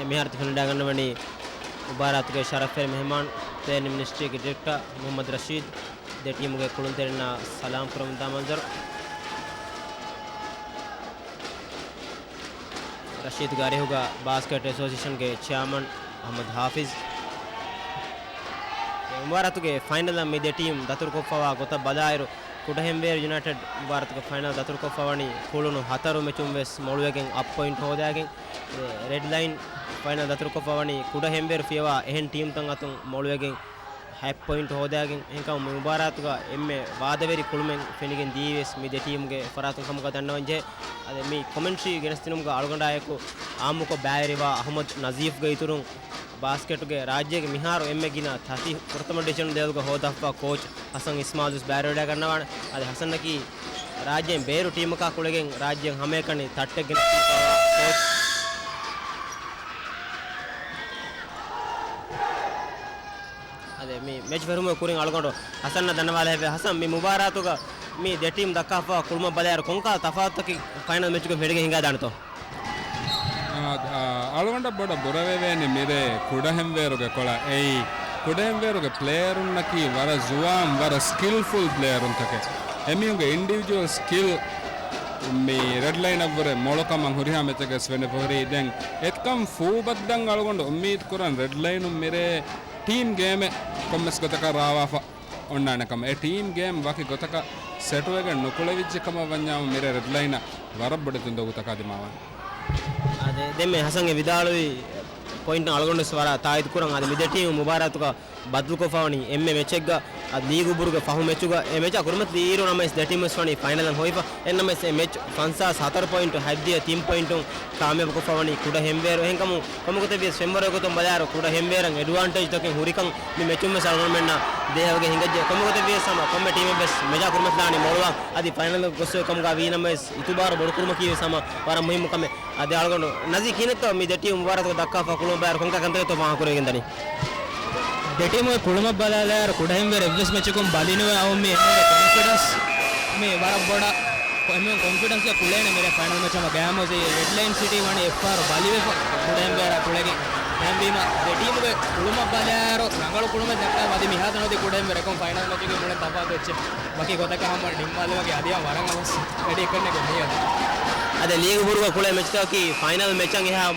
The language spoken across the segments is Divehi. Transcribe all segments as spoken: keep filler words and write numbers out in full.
މިހާރު ތި ފެނިދާގަންނަވަނީ މުބާރާތުގެ ޝަރަފްވެރި މެހެމާން، ޕްލޭއިން އެޑްމިނިސްޓްރީގެ ޑިރެކްޓަރ މުޙައްމަދު ރަޝީދު، ދެ ޓީމުގެ ކުޅުންތެރިންނާ ސަލާމް ކުރަމުންދާ މަންޒަރު. ރަޝީދުގެ އަރިހުގަ ބާސްކެޓް އެސޯސިއޭޝަންގެ ޗެއާމަން އަޙްމަދު ޙާފިޒް. މި މުބާރާތުގެ ފައިނަލަށް މި ދެ ޓީމް ދަތުރުކޮށްފަވާ ގޮތަށް ބަލާއިރު، ކުޑަހެންވޭރު ޔުނައިޓެޑް މުބާރާތުގެ ފައިނަލް ދަތުރުކޮށްފަވަނީ ކުޅުނު ހަތަރު މެޗުން ވެސް މޮޅުވެގެން އަށް ޕޮއިންޓް ހޯދާގެން. ރެޑް ލައިން ފައިނަލް ދަތުރުކޮށްފަވަނީ ކުޑަހެންވޭރު ފިޔަވާ އެހެން ޓީމްތައް އަތުން މޮޅުވެގެން ހަތް ޕޮއިންޓް ހޯދާގެން. އެހެންކަމުން މި މުބާރާތުގަ އެންމެ ވާދަވެރި ކުޅުމެއް ފެނިގެން ދިޔައީވެސް މި ދެ ޓީމުގެ ފަރާތުން ކަމުގަ ދަންނަވަންޖެހޭ. އަދި މި ކޮމެންޓްރީ ގެނެސްދިނުމުގަ އަޅުގަނޑާއެކު އާއްމުކޮށް ބައިވެރިވާ އަޙްމަދު ނަޒީފްގެ އިތުރުން، ބާސްކެޓުގެ ރާއްޖޭގެ މިހާރު އެންމެ ގިނަ ތަތި ފުރަތަމަ ޑިވިޝަން ލެވެލްގަ ހޯދާފަ ކޯޗް ހަސަން އިސްމާލް ވެސް ބައިވެރިވެވަޑައިގަންނަވާނެ. އަދި ހަސަންއަކީ ރާއްޖޭން ބޭރު ޓީމަކާ ކުޅެގެން ރާއްޖޭން ހަމައެކަނި ތައްޓެއް ގެނެސްދީފަވާ ކޯޗް. އަދި މި މެޗް ފެށުމުގެ ކުރިން އަޅުގަނޑު ހަސަންއަށް ދަންނަވާލައިފި. ހަސަން، މި މުބާރާތުގަ މި ދެ ޓީމް ދައްކާފަ ކުޅުމަށް ބަލާއިރު ކޮންކަހަލަ ތަފާތުތަކެއް ފައިނަލް މެޗުގަ ފެނިގެން ހިނގާދާނެތޯ؟ އާ، އާ، އަޅުގަނޑަށް ބޮޑަށް ބުރަވެވޭނެ މިރޭ ކުޑަހެންވޭރުގެ ކޮޅަށް. އެއީ، ކުޑަހެންވޭރުގެ ޕްލޭޔަރުންނަކީ ވަރަށް ޒުވާން، ވަރަށް ސްކިލްފުލް ޕްލޭޔަރުންތަކެއް. އެމީހުންގެ އިންޑިވިޖުއަލް ސްކިލް މި ރެޑް ލައިނަށްވުރެ މޮޅުކަމަށް ހުރިހާ މެޗެއްގަސް ފެނިފަ ހުރީ. ދެން އެތަން ފޫބައްދަން އަޅުގަނޑު އުއްމީދު ކުރަން ރެޑް ލައިނުން މިރޭ ޓީމް ގޭމެއް ކޮންމެސް ގޮތަކަށް ރާވާފަ އޮންނާނެ ކަމަށް. އެ ޓީމް ގޭމް ވަކި ގޮތަކަށް ސެޓުވެގެން ނުކުޅެވިއްޖެ ކަމަށް ވަންޏާމު މިރޭ ރެޑް ލައިނަށް ވަރަށް ބޮޑެތި އުނދަގޫތަކާ ދިމާވާނެ. އާ، ދެ-، ދެންމެ ހަސަންގެ ވިދާޅުވި ޕޮއިންޓް އަޅުގަނޑު ވެސް ވަރަށް ތާއީދު ކުރަން. އާ، ދެ މި ދެ ޓީމް މުބާރާތުގަ ބަދަލުކޮށްފަވަނީ އެންމެ މެޗެއްގަ. އަދި ލީގު ބުރުގެ ފަހު މެޗުގަ އެ މެޗާ ކުރިމަތިލީއިރު ނަމަވެސް ދެ ޓީމް ވެސް ވަނީ ފައިނަލަށް ހޮވިފަ. އެންނަމަވެސް އެ މެޗް ފަންސާސް ހަތަރު ޕޮއިންޓު ހަތްދިހަ ތިން ޕޮއިންޓުން ކާމިޔާބުކޮށްފަވަނީ ކުޑަހެންވޭރު. އެހެންކަމުން ކޮންމެގޮތެއްވިޔަސް ފެންވަރުގެ ގޮތުން ބަލާއިރު ކުޑަހެންވޭރަށް އެޑްވާންޓޭޖްތަކެއް ހުރިކަން މި މެޗުން ވެސް އަޅުގަނޑުމެންނަށް ދޭހަވެގެން ހިނގައްޖެ. ކޮންމެގޮތެއްވިޔަސް ހަމަ ކޮންމެ ޓީމެއް ވެސް މެޗާ ކުރިމަތިލާނީ މޮޅުވާ އަދި ފައިނަލް ގޮސް ކަމުގަ ވީ ނަމަވެސް އިތުބާރު ބޮޑުކުރުމަކީ ވެސް ހަމަ ވަރަށް މުހިއްމު ކަމެއް. އަދި އަޅުގަނޑު ނަޒީ ކިހިނެއްތޯ މި ދެ ޓީމް މުބާރާތުގަ ދައްކާފަ ކުޅުމަށް ބަލާއިރު ކޮންކަހަލަ ކަންތައްތޯ ފާހަގަކުރެވިގެން ދަނީ؟ ދެ ޓީމުގެ ކުޅުމަށް ބަލާލާއިރު ކުޑަހެންވޭރު އެއްވެސް މެޗަކުން ބަލިނުވެ އައުމީ އެމީހުންގެ ކޮންފިޑެންސް މީ ވަރަށް ބޮޑަށް، ކޮ-، އެމީހުން ކޮންފިޑެންސްގަ ކުޅޭނެ މިރޭ ފައިނަލް މެޗަށް ގައިމުވެސް ރެޑް ލައިން ސިޓީ ވަނީ އެއްފަހަރު ބަލިވެފަ ކުޑަހެންވޭރާ ކުޅެގެން. އެހެންވީމަ ދެ ޓީމުގެ ކުޅުމަށް ބަލާއިރު ރަނގަޅު ކުޅުމެއް ދައްކާ އަދި މިހާތަނަށް އޮތީ ކުޑަހެންވޭރު އެކަމު ފައިނަލް މެޗުގެ މުޅިން ތަފާތު އެއްޗެއް. ވަކި ގޮތަކަށް ހަމަ ނިންމާލުމަކީ އަދި ވަރަށް އަވަސް އެޑި ކަންނެގެ މިއަދު. އަދި ލީގު ބުރުގަ ކުޅޭ މެޗްތަކަކީ ފައިނަލް މެޗަށް އެހާ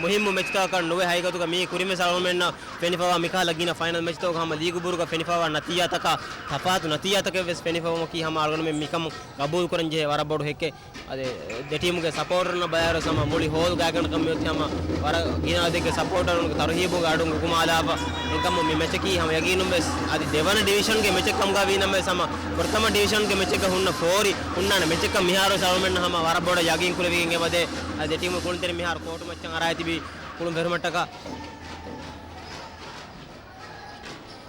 މުހިއްމު މެޗްތަކަކަށް ނުވެ ހަގީގަތުގަ މީ ކުރިންވެސް އަޅުގަނޑުމެންނަށް ފެނިފަވާ މިކަހަލަ ގިނަ ފައިނަލް މެޗްތަކުގަ ހަމަ ލީގު ބުރުގަ ފެނިފަވާ ނަތީޖާތަކާ ތަފާތު ނަތީޖާތަކެއް ވެސް ފެނިފަވުމަކީ ހަމަ އަޅުގަނޑުމެން މިކަމުން ގަބޫލު ކުރަން ޖެހޭ ވަރަށް ބޮޑު ހެއްކެއް. އަދި ދެ ޓީމުގެ ސަޕޯޓަރުންނަށް ބަލާއިރު ހަމަ މުޅި ހޯލް ގާތްގަނޑަކަށް މިއޮތީ ހަމަ ވަރަށް ގިނަ އަދަދެއްގެ ސަޕޯޓަރުންގެ ތަރުހީބުގެ އަޑުން އުކުމާލާފަ. އެކަމު މި މެޗަކީ ހަމަ ޔަގީނުން ވެސް އަދި ދެވަނަ ޑިވިޝަންގެ މެޗެއް ކަމުގަ ވީ ނަމަވެސް ހަމަ ފުރަތަމަ ޑިވިޝަންގެ މެޗެއްގަ ހުންނަ ފޯރި ހުންނާނެ މެޗެއްކަން މިހާރު ވެސް އަޅުގަނޑުމެންނަށް ހަމަ ވަރަށް ބޮޑަށް ޔަގީން ކުރެވިގެން އެބަދޭ. އަދި ދެ ޓީމު ކުޅުންތެރިން މިހާރު ކޯޓު މައްޗަށް އަރާތިބި ކުޅުން ފެށުމަށްޓަކާ.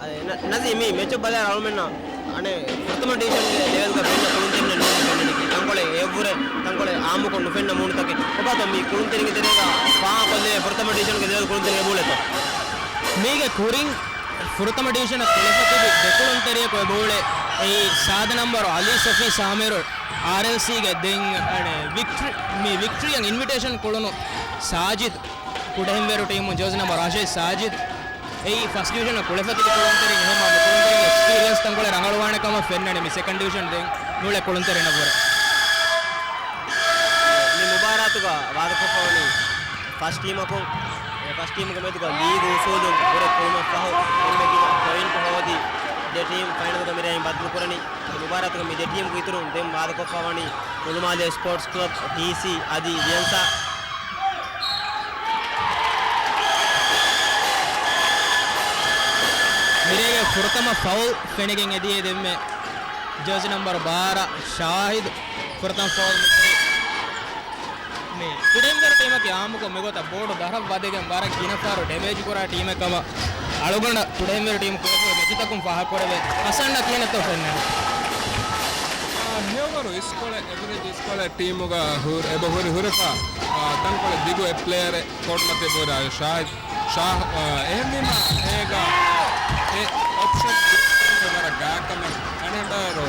އަދި ނަ-، ނަޒީ މި މެޗަށް ބަލާއިރު އަޅުމެންނަށް އަނެއް ފުރަތަމަ ޑިވިޝަންގެ ލެވެލްގަ ފެންނަ ކުޅުންތެރިންނެއް ނޫން ފެންނަނީކީ. ތަންކޮޅެއް އެއަށްވުރެ ތަންކޮޅެއް އާއްމުކޮށް ނުފެންނަ މޫނުތަކެއް. ކޮބާތޯ މި ކުޅުންތެރިންގެ ތެރޭގަ ފާހަގަކޮށްލެވޭ ފުރަތަމަ ޑިވިޝަންގެ ލެވެލް ކުޅުންތެރިން އެބައުޅޭތޯ؟ މީގެ ކުރިން ފުރަތަމަ ޑިވިޝަނަށް ކުޅެފަ ތިބި ދެ ކުޅުންތެރިޔަކު އެބައުޅޭ. އެއީ ސާދަ ނަންބަރު އަލީ ސޮފީ ސާމިރު އާރްއެލްސީގެ. ދެން އަނެއް ވިކްޓްރި-، މި ވިކްޓްރީއަށް އިންވިޓޭޝަން ކުޅުނު ސާޖިދް. ކުޑަހެންވޭރު ޓީމުން ޖާޒީ ނަންބަރު އަށެއް ސާޖިދް. އެއީ ފަސްޓް ޑިވިޝަނަށް ކުޅެފަ ތިބި ކުޅުންތެރިން. އެހެންވީމަ މި ކުޅުންތެރިންގެ އެކްސްޕީރިއަންސް ތަންކޮޅެއް ރަނގަޅުވާނެ ކަމަށް ފެންނަނީ މި ސެކަންޑް ޑިވިޝަން ދެން މިއުޅޭ ކުޅުންތެރިންނަށްވުރެ. މި މުބާރާތުގަ ވާދަކޮށްފަވަނީ ފަސްޓް ޓީމަކުން. އެ ފަސްޓް ޓީމުގެ މެދުގަ ލީގު އުސޫލުން ވުރެ ކުޅުމަށްފަހު އެންމެ ގިނަ ޕޮއިންޓް ހޯދި ދެ ޓީމް ފައިނަލްގަ މިރޭ ބަދަލުކުރަނީ. މި މުބާރާތުގަ މި ދެ ޓީމުގެ އިތުރުން ދެން ވާދަކޮށްފަވަނީ ހުޅުމާލެ ސްޕޯޓްސް ކްލަބް، ޓީސީ އަދި ލިޔަންސާ. މިރޭގެ ފުރަތަމަ ފައުލް ފެނިގެން އެދިޔައީ ދެންމެ ޖާޒީ ނަންބަރު ބާރަ ޝާހިދު ފުރަތަމަ ފައުލް. މި ކުޑަހެންވޭރު ޓީމަކީ އާއްމުކޮށް މިގޮތަށް ބޯޑު ދަށަށް ވަދެގެން ވަރަށް ގިނަ ފަހަރު ޑެމޭޖް ކުރާ ޓީމެއް ކަމަށް އަޅުގަނޑަށް ކުޑަހެންވޭރު ޓީމު ކުރެފަ މެޗުތަކުން ފާހަގަކުރެވޭ. ހަސަންއަށް ކިހިނެއްތޯ ފެންނަނީ؟ އާ، މިއަށްވުރެ އިސްކޮޅެއް އެވަރެޖް އިސްކޮޅެއް ޓީމުގަ ހު-، އެބަ ހުރި ހުރެފަ، އާ، ތަންކޮޅެއް ދިގު އެއް ޕްލޭޔަރެއް ކޯޓު މަތި ބޯރާ ޝާހިދް ޝާހް، އާ، އެހެންވީމަ އޭގަ އެ އޮޕްޝަން ވަރަށް ގާތްކަމެއް އަނެއްބާރު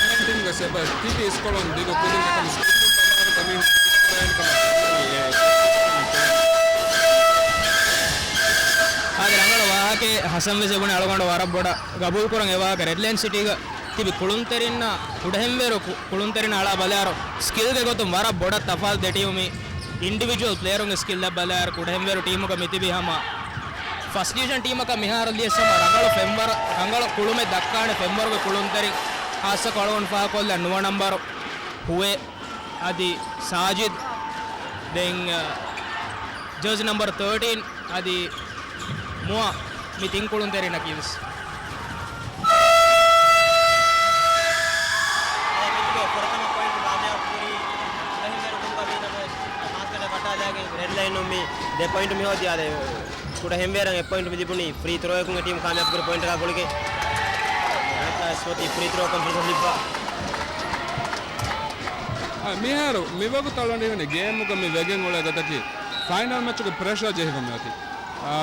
ރެކްރޫޓިންގ ސެބަ ތިބި އިސްކޮޅުން ދިގު ކުދިން އެކަމު ސްކޫލުން ބަލާއިރު ކަމިން ކުރައިން ކަމަށް ފެންނަނީ. ރަނގަޅު ވާހަކައެއް. ހަސަން ވެސް އެބުނީ އަޅުގަނޑު ވަރަށް ބޮޑަށް ގަބޫލު ކުރަން އެ ވާހަކަ. ރެޑް ލައިން ސިޓީގަ ތިބި ކުޅުންތެރިންނާ، ކުޑަހެންވޭރު ކު-، ކުޅުންތެރިންނާ އަޅާ ބަލާއިރު، ސްކިލްގެ ގޮތުން ވަރަށް ބޮޑަށް ތަފާތު ދެ ޓީމު. މި އިންޑިވިޖުއަލް ޕްލޭޔަރުންގެ ސްކިލްއަށް ބަލާއިރު، ކުޑަހެންވޭރު ޓީމުގަ މިތިބީ ހަމަ ފަސްޓް ޑިވިޝަން ޓީމަކަށް މިހާރު ލިޔެސް ހަމަ ރަނގަޅު ފެންވަރު، ރަނގަޅު ކުޅުމެއް ދައްކާނެ ފެންވަރުގެ ކުޅުންތެރިން. ހާއްސަކޮށް އަޅުގަނޑު ފާހަގަކޮށްލާ ނުވަ ނަންބަރު ހުވޭ، އަދި ސާޖިދް، ދެން، އަ، ޖާޒީ ނަންބަރު ތާޓީން، އަދި މުއާ، މި ތިން ކުޅުންތެރިންނަކީ ވެސް. ފުރަތަމަ ޕޮއިންޓް ކާމިޔާބު ކުރީ ކުޑަހެންވޭރު ކުންފާ ވީނަމަވެސް، ބާސްކެޓަށް ވައްޓާލާގެން ރެޑް ލައިނުން މި ދެ ޕޮއިންޓް މި ހޯދިޔާލެވި. ކުޑަހެންވޭރަށް އެއް ޕޮއިންޓް މި ލިބުނީ ފްރީ ތްރޯއަކުން އެ ޓީމް ކާމިޔާބު ކުރި ޕޮއިންޓަކާ ގުޅިގެން. އަނެއްކާވެސް އޮތީ ފްރީ ތްރޯއަކަށް ފުރުސަތު ލިބިފަ. އާ، މިހާރު މިވަގުތު އަޅުގަނޑު ހީވަނީ ގޭމުގަ މި ވެގެން އުޅޭ ގޮތަކީ ފައިނަލް މެޗުގެ ޕްރެޝާ ޖެހިފަ މިއޮތީ. އާ،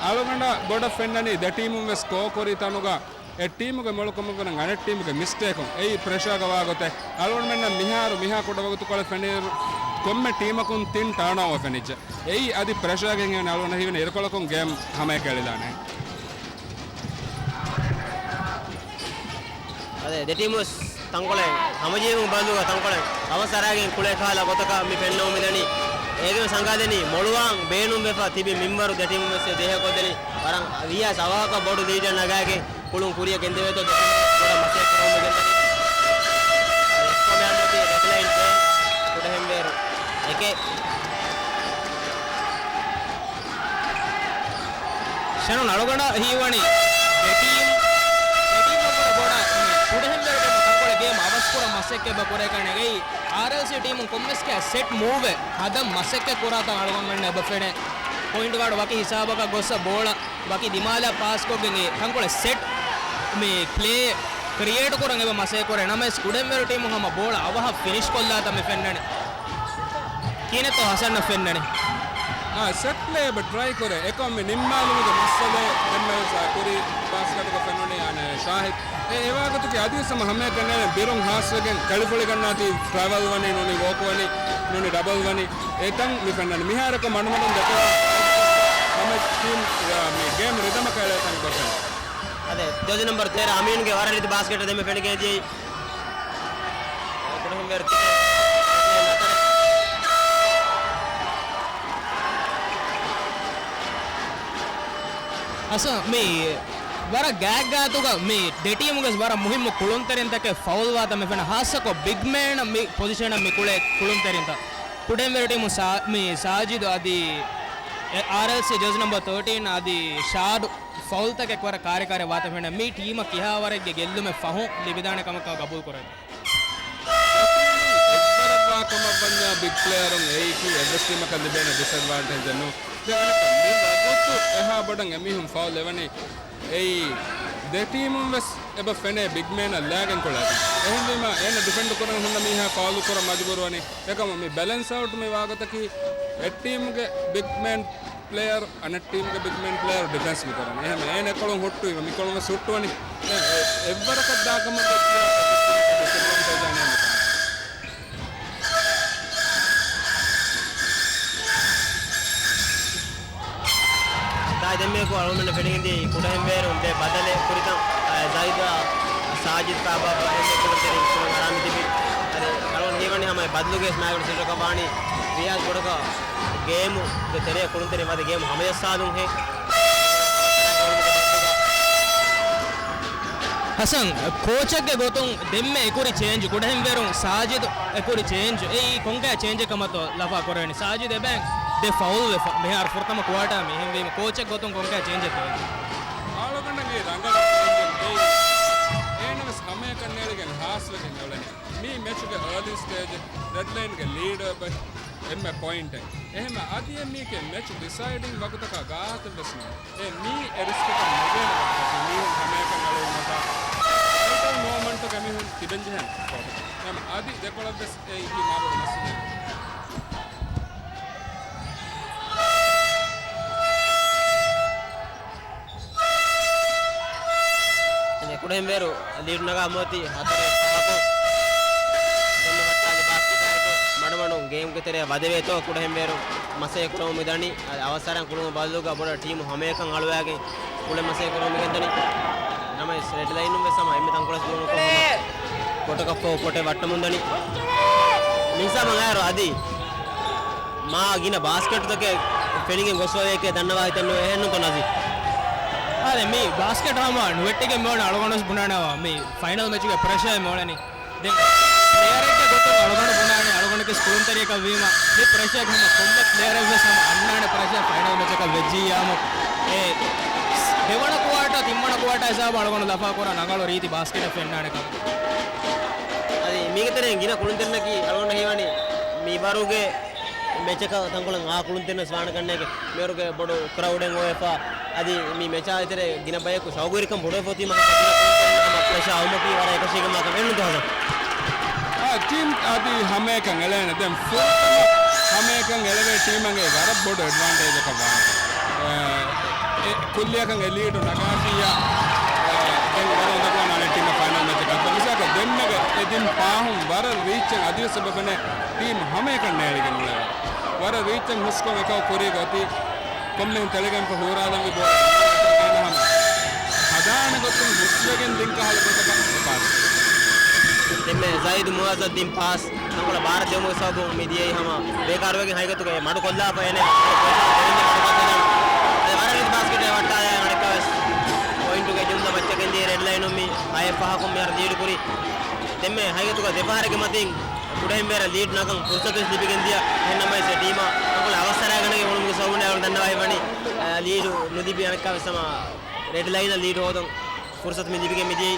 އަޅުގަނޑަށް ބޮޑަށް ފެންނަނީ ދެ ޓީމުން ވެސް ސްކޯ ކުރި ތަނުގަ އެއް ޓީމުގެ މޮޅު ކަމަށްވަނަ އަނެއް ޓީމުގެ މިސްޓޭކުން އެއީ ޕްރެޝާގަ ވާ ގޮތެއް. އަޅުގަނޑުމެންނަށް މިހާރު މިހާ ކުޑަވަގުތުކޮޅެއް ފެނިއިރު ކޮންމެ ޓީމަކުން ތިން ޓާންއޯވާ ފެނިއްޖެ. އެއީ އަދި ޕްރެޝާގެ ހިނގަން އަޅުގަނޑަށް ހީވަނީ އިރުކޮޅަކުން ގޭމް ހަމަޔަކަށް އެޅިލާނެ. އަދެ ދެ ޓީމު ވެސް ތަންކޮޅެއް ހަމަޖެހުން ބަދަލުގަ ތަންކޮޅެއް އަވަސް އަރާގެން ކުޅޭ ކަހަލަ ގޮތަކަށް މި ފެންނަމުން މިދަނީ. އޭގެ ވެސް ހަނގާދެނީ މޮޅުވާން ބޭނުންވެފަ ތިބި މިންވަރު ދެ ޓީމު ވެސް ދޭހަކޮށްދެނީ. ވަރަށް ވީހާވެސް އަވަހަކަށް ބޮޑު ލީޑެއް ނަގާގެން ކުޅުން ކުރިއަށް ގެންދެވޭތޯ ދެ ޓީމު ބޮޑަށް މަސައްކަތް ކުރަމުން ގެންދަނީ. އެއްކޮށް މިހާރު އޮތީ ރެޑް ލައިން ދެ ކުޑަހެންވޭރު އެކެއް. ޝަނުން އަޅުގަނޑަށް ހީވަނީ ދެ ޓީމް، ދެ ޓީމް ބޮޑަށް ބޮޑަށް ކުޑަހެންވޭރު ޓީމު ތަންކޮޅެއް ގޭމް އަވަސްކުރަން މަސައްކަތް އެބަ ކުރޭ ކަން ނެގެއީ. އާރްއެލްސީ ޓީމުން ކޮންމެސް ކަހަލަ ސެޓް މޫވެއް ހަދަން މަސައްކަތް ކުރާތަން އަޅުގަނޑުމެންނަށް އެބަ ފެނޭ. ޕޮއިންޓް ގާޑް ވަކި ހިސާބަކަށް ގޮއްސަ ބޯޅަ ވަކި ދިމާލަށް ޕާސްކޮށްގެން އެ ތަންކޮޅެއް ސެޓް މި ޕްލޭ ކްރިއޭޓް ކުރަން އެބަ މަސައްކަތް ކުރޭ. ނަމަވެސް ކުޑަހެންވޭރު ޓީމުން ހަމަ ބޯޅަ އަވަހަށް ފިނިޝް ކޮށްލާތަން މި ފެންނަނީ. ކިހިނެއްތޯ ހަސަންނަށް ފެންނަނީ؟ އާ، ސެޓް ޕްލޭ އެބަ ޓްރައި ކުރޭ. އެކަމް މި ނިންމާލުމުގެ މައްސަލައެއް ދެންމެވެސް ކުރީ ބާސްކަޓުގަ ފެނުނީ އަނެއް ޝާހިދް. އެ އެވާގޮތަކީ އަދިވެސް ހަމަ ހަމައަކަށް ނޭނގެ ބިރުން ހާސްވެގެން ކެޅިފުޅިގަންނާތީ ޓްރަވެލް ވަނީ ނޫނީ ވޯކް ވަނީ ނޫނީ ޑަބަލް ވަނީ. އެތަން މި ފެންނަނީ. މިހާރަކަށް މަޑުމަޑުން ދެކޮޅަށް ހަމަ ޓީމް، އާ، މި ގޭމް ރިދަމަކަށް އެޅޭ ތަން ގޮތެއް. އަދެ، ޖާޒީ ނަންބަރު ތޭރަ އަމީންގެ ވަރަށް ރީތި ބާސްކެޓެއް ދެންމެ ފެނިގެން ދިޔައީ. ކުޑަހެންވޭރު ތިނެއް. ހަސަން، މި ވަރަށް ގާތްގާތުގަ މި ދެ ޓީމުގެ ވަރަށް މުހިއްމު ކުޅުންތެރިންތަކެއް ފައުލް ވާތަން މި ފެންނަ، ހާއްސަކޮށް ބިގް މޭނަށް މި ޕޮޒިޝަނަށް މި ކުޅޭ ކުޅުންތެރިންތައް. ކުޑަހެންވޭރު ޓީމު ސާ-، މި ސާޖިދު އަދި އެ އާރްއެލްސީ ޖާޒީ ނަންބަރު ތާޓީން އަދި ޝާޑު ފައުލްތަކެއް ވަރަށް ކާރިކާރީ ވާތަން ފެންނަ މި ޓީމަށް ކިހާވަރެއްގެ ގެއްލުމެއް ފަހުން ލިބިދާނެ ކަމަކަށް ގަބޫލު ކުރަން. އެއްވަރަށް ވާ ކަމަށް ވަންޏާ ބިގް ޕްލޭޔަރުން އެއީކީ އެއްވެސް ޓީމަކަށް ލިބޭނެ ޑިސްއެޑްވާންޓޭޖެއް ނޫން. ދެން މި ވަގުތު އެހާ ބޮޑަށް އެމީހުން ފައުލް އެވަނީ. އެއީ ދެ ޓީމުން ވެސް އެބަ ފެނޭ ބިގް މޭނަށް ލާގެން ކުޅޭތަން. އެހެންވީމަ އޭނަ ޑިފެންޑް ކުރަން ހުންނަ މީހާ ފައުލު ކުރަން މަޖުބޫރުވަނީ. އެކަމު މި ބެލެންސް އައުޓް މި ވާގޮތަކީ އެއް ޓީމުގެ ބިގް މޭން ޕްލޭޔަރު އަނެއް ޓީމުގެ ބިގް މޭން ޕްލޭޔަރު ޑިފެންސް މި ކުރަނީ. އެހެން އޭނަ އެކޮޅުން ހުއްޓުވީމަ މިކޮޅުން ވެސް ހުއްޓުވަނީ. އެ-، އެ-، އެއްވަރަކަށް ދާކަމަށް ވެއްޖެ ޑިސްއެޑްވާންޓޭޖް އަނެއް މިކަން. ދާއި ދެންމެއަކު އަޅުގަނޑު ފެނިގެންދިޔައީ ކުޑަހެންވޭރުން ދެ ބަދަލެއް ކުރިތަން، އަ، ޒައިދާ ސާޖިދް ކާބާ ބަހެއް ކުޅުންތެރިން ކުޅުން އަރާ މި ތިބި. އަދި އަޅުގަނޑު ހީވަނީ ހަމަ އެ ބަދަލުގެ ސްނައިޑަރ ސިޓަކަށް ވާނީ ރިޔާޒް ބޮޑަކަށް ގޭމުގެ ތެރެއަށް ކުޅުންތެރިން ވަދެ ގޭމު ހަމަޖައްސާލުން ހޭ. ހަސަން، ކޯޗެއްގެ ގޮތުން ދެންމެ އެކުރި ޗޭންޖު، ކުޑަހެންވޭރުން ސާޖިދު އެކުރި ޗޭންޖު، އެއީ ކޮންކަހަލަ ޗޭންޖެއް ކަމަށްތޯ ލަފާ ކުރެވެނީ؟ ސާޖިދު އެބައިން ދެ ފައުލް ވެފަ މިހާރު ފުރަތަމަ ކުއާޓާ މި އެހެންވީމަ ކޯޗެއް ގޮތުން ކޮންކަހަލަ ޗޭންޖެއްތޯ؟ އަޅުގަނޑަށް އެ ރަނގަޅު ޗޭންޖެއް ނެތް. އޭނަވެސް ހަމަޔަކަށް ނޭޅިގެން ހާސްވެގެން އެޅެނީ. މީ މެޗުގެ އާލީ ސްޓޭޖެއް، ރެޑްލައިންގެ ލީޑް އެބަ އެންމެ ޕޮއިންޓެއް. އެހެންމެ އަދި އެ މީކީ މެޗު ޑިސައިޑިން ވަގުތަކާ ގާތެއްވެސް ނޫން. އެ މީ އެ ރިސްކަކަށް ނުގޭނެ ވާހަކައަކީ މީހުން ހަމަޔަކަށް އެޅުވުމަކާ ވައިޓަލް މޮމަންޓުގަ މީހުން ތިބެންޖެހޭނެ ކޯޓުގަ. އެހެންމެ އަދި ދެކޮޅަށްވެސް އެއީކީ މާބޮޑު މައްސަލައެއް. އެ ކުޑަހެންވޭރު ލީޑް ނަގާ މިއޮތީ ހަތަރެއް ފަހަކު. ދެންމެ ވައްޓާލި ބާސްކެޓާއެކު މަޑު ގޭމްގެ ތެރެއަށް ވަދެވޭތޯ ކުޑަހެންވޭރު މަސައްކަތް ކުރަމުން މިދަނީ. އަވަސްވަރަށް ކުޅުން ބަދަލުގަ ބޮޑަށް ޓީމު ހަމައެކަން އަޅުވާގެން ކުޅެ މަސައްކަތް ކުރަމުން މިގެންދަނީ. ނަމަވެސް ރެޑް ލައިނުން ވެސް ހަމަ އެންމެ ތަންކޮޅެއް ދުވަމުން ކޮށް ހަމަ ކޮޓަކަށްފަހު ކޮޓެއް ވައްޓަމުން ދަނީ. މިހިސާބަށް އައިރު އަދި މާ ގިނަ ބާސްކެޓުތަކެއް ފެނިގެން ގޮސްފައިވޭކޭ ދަންނަވާ ހިތެއްނުވޭ. އެހެންނުތޯ ނަޒީ؟ އާދެ، މި ބާސްކެޓް ހަމަ ނުވެއްޓިގެން މިއޮންނަ އަޅުގަނޑު ވެސް ބުނާނަވާ މި ފައިނަލް މެޗުގެ ޕްރެޝަރ މިއުޅެނީ. ދެން ޕްލޭޔަރެއްގެ ގޮތުން އަޅުގަނޑު ބުނާނެ، އަޅުގަނޑަކީ ކުޅުންތެރިޔަކަށް ވީމަ، މި ޕްރެޝަރ ހަމަ ކޮންމެ ޕްލޭޔަރެއް ވެސް ހަމަ އަންނާނެ ޕްރެޝަރ ފައިނަލް މެޗަކަށް ވެއްޖިއްޔާމު. އެ ދެވަނަ ކުއާޓާ، ތިންވަނަ ކުއާޓާ ހިސާބަށް އަޅުގަނޑު ލަފާކުރާ ނަގަޅު ރީތި ބާސްކެޓެއް ފެންނާނެ ކަމަށް. އަދި މީގެ ތެރެއިން ގިނަ ކުޅުންތެރިންނަކީ އަޅުގަނޑަށް ހީވަނީ މި އިބަރުގެ މެޗަކަށް ތަންކޮޅެއް އާ ކުޅުންތެރިން ވެސް ވާނެ ކަންނޭނގެ. މިވަރުގެ ބޮޑު ކްރައުޑެއް އޮވެފަ. އަދި މި މެޗާ ތެރޭ ގިނަ ބަޔަކު ޝައުގުވެރިކަން ބޮޑުވެފަ އޮތީމަ ހަމަ ޕްރެޝާ އައުމަކީ ވަރަށް އެކަށީގެންވާ ކަމެއް ނޫންތޯ ހަސަން؟ އާ، ޓީމް އަދި ހަމައެކަން އެޅޭނެ. ދެން ފުރަތަމަ ހަމައެކަން އެޅެވޭ ޓީމަށް ވަރަށް ބޮޑު އެޑްވާންޓޭޖަކަށް ވާނެ. އެ، އެ، ކުއްލިއަކަށް އެ ލީޑު ނަގާފިއްޔާ، އެ، ދެން ވަރަށް އުނދަގޫވާނެ ޓީމަށް ފައިނަލް މެޗަކަށް. މިސާލަކަށް ދެންމެގެ އެ ދިން ފާހުން ވަރަށް ރީއްޗެއް އަދިވެސް އެބަ ފެނޭ ޓީމް ހަމައެކަން ނޭޅިގެން އުޅޭ. ވަރަށް ރީއްޗެއް ހުސްކޮށް އެކަކު ކުރީގަ އޮތީ ކޮންމެހެން ތެޅިގެންފަ ހޫރާލަންވީ ބޯޅަ ހަދާނެ ގޮތުން ހުސްވެގެން ދިން ކަހަލަ ގޮތަކަށް އެ ޕާސް. ދެންމެ ޒައިދު މުއައްޒަ ދިން ޕާސް ތަންކޮޅަށް ބާރަށް ދެވުމުގެ ސަބަބުން މި ދިޔައީ ހަމަ ބޭކާރުވެގެން ހަގީގަތުގައި މަޑު ކޮށްލާފަ އޭނެ ވަރަށް ރީތި ބާސްކެޓެއް ވައްޓާލާ އަނެއްކާވެސް ޕޮއިންޓުގެ ޖުމްލަ މައްޗަށް ގެންދިޔަ ރެޑް ލައިނުން މި ހައެއް ފަހަކުން މިހާރު ލީޑު ކުރީ. ދެންމެ ހަގީގަތުގަ ދެފަހަރެއްގެ މަތިން ކުޑަހެންވޭރަށް ލީޑް ނަގަން ފުރުސަތުވެސް ލިބިގެންދިޔަ. އެހެންނަމަވެސް އެ ޓީމަށް ތަންކޮޅެއް އަވަސްވަރާގަނެގެން އުޅުމުގެ ސަބަބުން އަޅުގަނޑު ދަންނަވައިވަނީ، އަ، ލީޑު ނުލިބި އަނެއްކާވެސް ހަމަ ރެޑް ލައިނަށް ލީޑް ހޯދަން ފުރުސަތު މި ލިބިގެން މިދިޔައީ.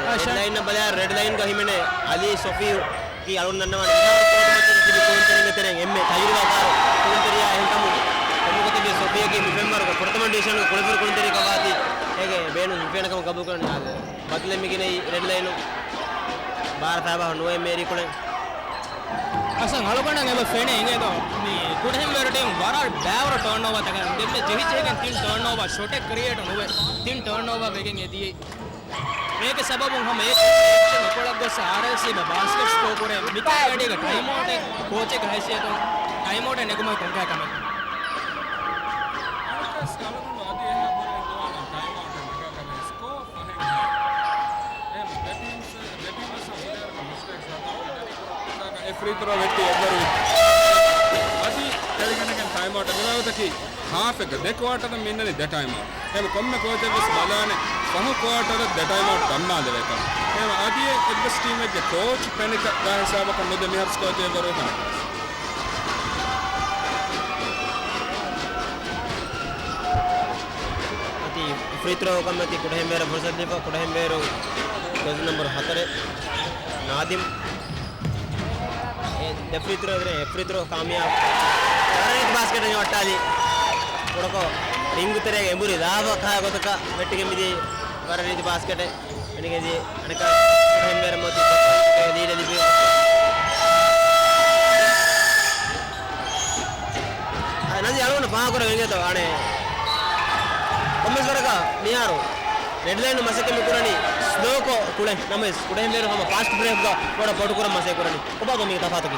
އާ، ރެޑް ޝާ- ލައިންއަށް ބަލާއިރު ރެޑް ލައިންގަ ހިމެނޭ އަލީ ސޮފީއު ކީ އަޅުގަނޑު ދަންނަވާނެ މިހާރު ކޯޓުމަތީގަ ތިބި ކުޅުންތެރިންގެ ތެރެއިން އެންމެ ތަޖުރިބާކާރު ކުޅުންތެރިޔާ. އެހެންކަމުން ކޮންމެ ގޮތެއްގެ ސޮފީއަކީ މި ފެންވަރުގެ ފުރަތަމަ ޑިވިޝަންގެ ކުޅެފުށި ކުޅުންތެރިއެއް ކަމަށް ވާތީ އޭގެ ބޭނުން ހިފޭނެ ކަމަށް ގަބޫލުކުރަނީ. އާދެ، ބަދަލެއް މިގެނައީ ރެޑް ލައިނުން. ބާރަ ފައިބާ ނުވައެއް މޭރީ ކުޅެން. އަސްލަން އަޅުގަނޑަށް އެބަ ފެނޭ އިނގޭތޯ، މި ކުޑަހެންވޭރު ޓީމް ވަރަށް ބައިވަރު ޓާންއޯވާ ތަކެއް ދެންމެ ޖެހިޖެހިގެން ތިން ޓާންއޯވާ ޝޮޓެއް ކްރިއޭޓު ނުވެ، ތިން ޓާންއޯވާ ވެގެން އެ ދިޔައީ. އޭގެ ސަބަބުން ހަމަ އެ އެކްޝަން އެކޮޅަށް ގޮސް އާރްއެލްސީ ބަ ބާސްކެޓް ސްކޯ ކުރޭ މިކަހަލަ ގަޑީގަ ޓައިމްއައުޓެއް ކޯޗެއްގެ ހައިސިއްޔަތުން ޓައިމްއައުޓެއް ނެގުމަކީ ކޮންކަހަލަ ކަމެއް؟ އަދި އެހެން އަބުރެ ދުވާލަން ޓައިމްއައުޓެއް ނަގާކަމެ ސްކޯ ފަހެއް ހައި. އެ ދެ ޓީމްސް، ދެ ޓީމްސް ފުލޭއަރުގެ މިސްޓޭކްސް ހަދާ އެ ފްރީ ތްރޯ ވެއްޓި އެއްވަރު ވިއްޓި. އަދި ތެޅިގެނެގެން ޓައިމްއައުޓް މިވަގުތަކީ ހާފެއްގަ ދެ ކުއާޓަރަށް މި އިންނަނީ ދެ ޓައިމްއައުޓް. އެހެން ކޮންމެ ކޯޗެއް ވެސް ބަލާނެ ފަހު ކުއާޓަރަށް ދެ ޓައިމްއައުޓް ދަންނާލެވޭކަން. އެހެން އަދި އެއްވެސް ޓީމެއްގެ ކޯޗް ޕެނިކް ދާ ހިސާބަކަށް ނުދޭ މިހާރު ކޯޗެއް އެއްވަރު ވެފަ. އަދި ފްރީ ތްރޯ ކަމަކީ ކުޑަހެންވޭރަށް ފުރުސަތު ލިބިފަ، ކުޑަހެންވޭރު ޖާޒީ ނަމްބަރު ހަތަރެއް ނާދިމް. އެ ދެ ފްރީ ތްރޯ ދެން އެއް ފްރީ ތްރޯ ކާމިޔާބު. ވަރަށް ރީތި ބާސްކެޓެއް ވައްޓާލި. ކުޑަކޮށް ރިންގު ތެރޭގެ އެނބުރި ލާފަ ކާ ގޮތަކަށް ވެއްޓިގެން މިދިޔައީ. ވަރަށް ރީތި ބާސްކެޓެއް. އެނގެދިޔަ އަނެކާ ކުޑަހެންވޭރަށް މަތި ލީޑެއް ލިބި. އަ، ނަޒީ އަޅުގަނޑު ފާހަގަކުރެވޭ އިނގޭތޯ އަނެއް ކޮންމެސް ވަރަކަށް މިހާރު ރެޑް ލައިން މަސައްކަތް މި ކުރަނީ ސްލޯކޮށް ކުޅެން. ނަމަވެސް ކުޑަހެންވޭރު ހަމަ ފާސްޓް ބްރޭކްގަ ބޮޑަށް ބޮޑުކުރަން މަސައްކަތް ކުރަނީ. ކޮބާތޯ މީގެ ތަފާތަކީ؟